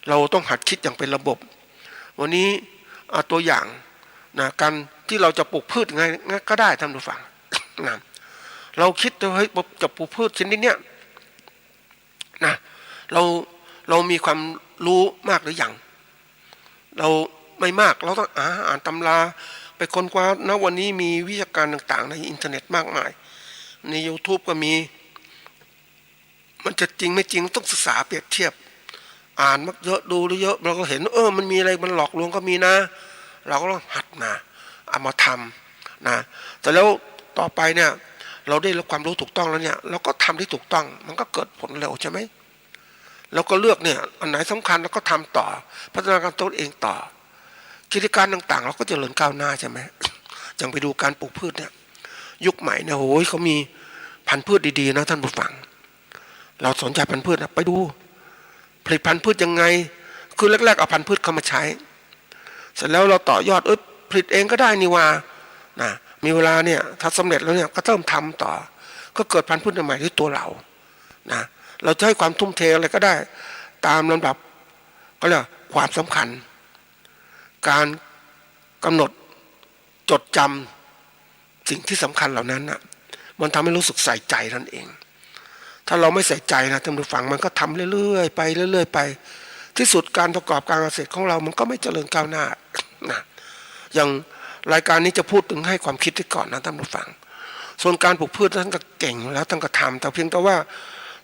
เราต้องหัดคิดอย่างเป็นระบบ วันนี้เอาตัวอย่างนะ การที่เราจะปลูกพืชยังไงก็ได้ท่านผู้ฟังนะ เราคิดว่า เฮ้ย จะปลูกพืชชนิดเนี้ย นะ เรา เรามีความรู้มากหรือยัง เราไม่มาก เราต้องอ่า อ่านตำรา ไปค้นคว้านะ วันนี้มีวิชาการต่างๆ ในอินเทอร์เน็ตมากมาย ในยูทูบก็มี มันจะจริงไม่จริงต้องศึกษาเปรียบเทียบ อ่านมากเยอะ ดูเยอะ เราก็เห็น เออ มันมีอะไร มันหลอกลวงก็มีนะ เราก็ต้องหัดมา เอามาทำนะ แต่แล้วต่อไปเนี่ย เราได้รับความรู้ถูกต้องแล้วเนี่ย เราก็ทำที่ถูกต้อง มันก็เกิดผลเร็วใช่ไหม เราก็เลือกเนี่ย อันไหนสำคัญเราก็ทำต่อ พัฒนาการตัวเองต่อ กิจการต่างๆ เราก็เจริญก้าวหน้าใช่ไหม อย่างไปดูการปลูกพืชเนี่ย ยุคใหม่เนี่ย โหย เขามีพันธุ์พืชดีๆ นะท่านผู้ฟัง เราสนใจพันธุ์พืชนะ ไปดู ผลิตพันธุ์พืชยังไง คือแรกๆ เอาพันธุ์พืชเข้ามาใช้ เสร็จแล้วเราต่อยอด เอ้ย ผลิตเองก็ได้นี่หว่า นะ มีเวลาเนี่ย ถ้าสำเร็จแล้วเนี่ย ก็เริ่มทำต่อ ก็เกิดพันธุ์พืชใหม่ๆ ด้วยตัวเรา นะ เราจะให้ความทุ่มเทอะไรก็ได้ ตามลำดับ ก็เรียกว่าความสำคัญ การกำหนด จดจำสิ่งที่สำคัญเหล่านั้นน่ะ มันทำให้รู้สึกใส่ใจนั่นเอง ถ้าเราไม่ใส่ใจนะท่านผู้ฟัง มันก็ทำเรื่อยๆ ไป เรื่อยๆ ไป ที่สุดการประกอบการเกษตรของเรามันก็ไม่เจริญก้าวหน้านะ อย่างรายการนี้จะพูดถึงให้ความคิดไว้ก่อนนะท่านผู้ฟัง ส่วนการปลูกพืชท่านก็เก่งอยู่แล้ว ท่านก็ทำ แต่เพียงแต่ว่า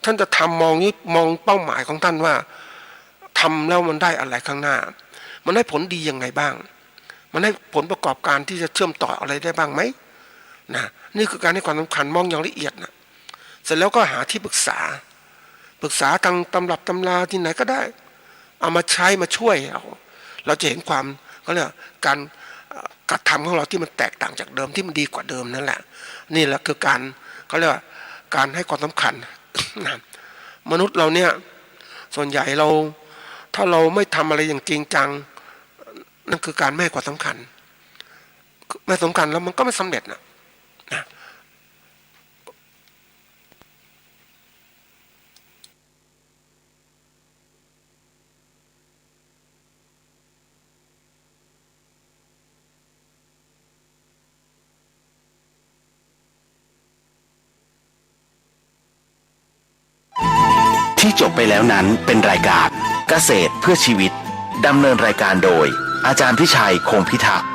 ท่านจะทำมองนี้ มองเป้าหมายของท่านว่าทำแล้วมันได้อะไรข้างหน้า มันให้ผลดียังไงบ้าง มันให้ผลประกอบการที่จะเชื่อมต่ออะไรได้บ้างไหม นะ นี่คือการให้ความสำคัญ มองอย่างละเอียดนะ เสร็จแล้วก็หาที่ปรึกษา ปรึกษาทางตำรับตำราที่ไหนก็ได้ เอามาใช้มาช่วยเรา เราจะเห็นความ เขาเรียกว่าการ เอ่อ กระทำของเราที่มันแตกต่างจากเดิม ที่มันดีกว่าเดิมนั่นแหละ นี่แหละคือการ เขาเรียกว่าการให้ความสำคัญ นะ มนุษย์เราเนี่ย ส่วนใหญ่เรา ถ้าเราไม่ทำอะไรอย่างจริงจัง นั่นคือการไม่ให้ความสำคัญ ไม่สำคัญแล้วมันก็ไม่สำเร็จนะ นะ ที่จบไปแล้วนั้นเป็นรายการเกษตรเพื่อชีวิต ดำเนินรายการโดยอาจารย์พิชัย คงพิทักษ์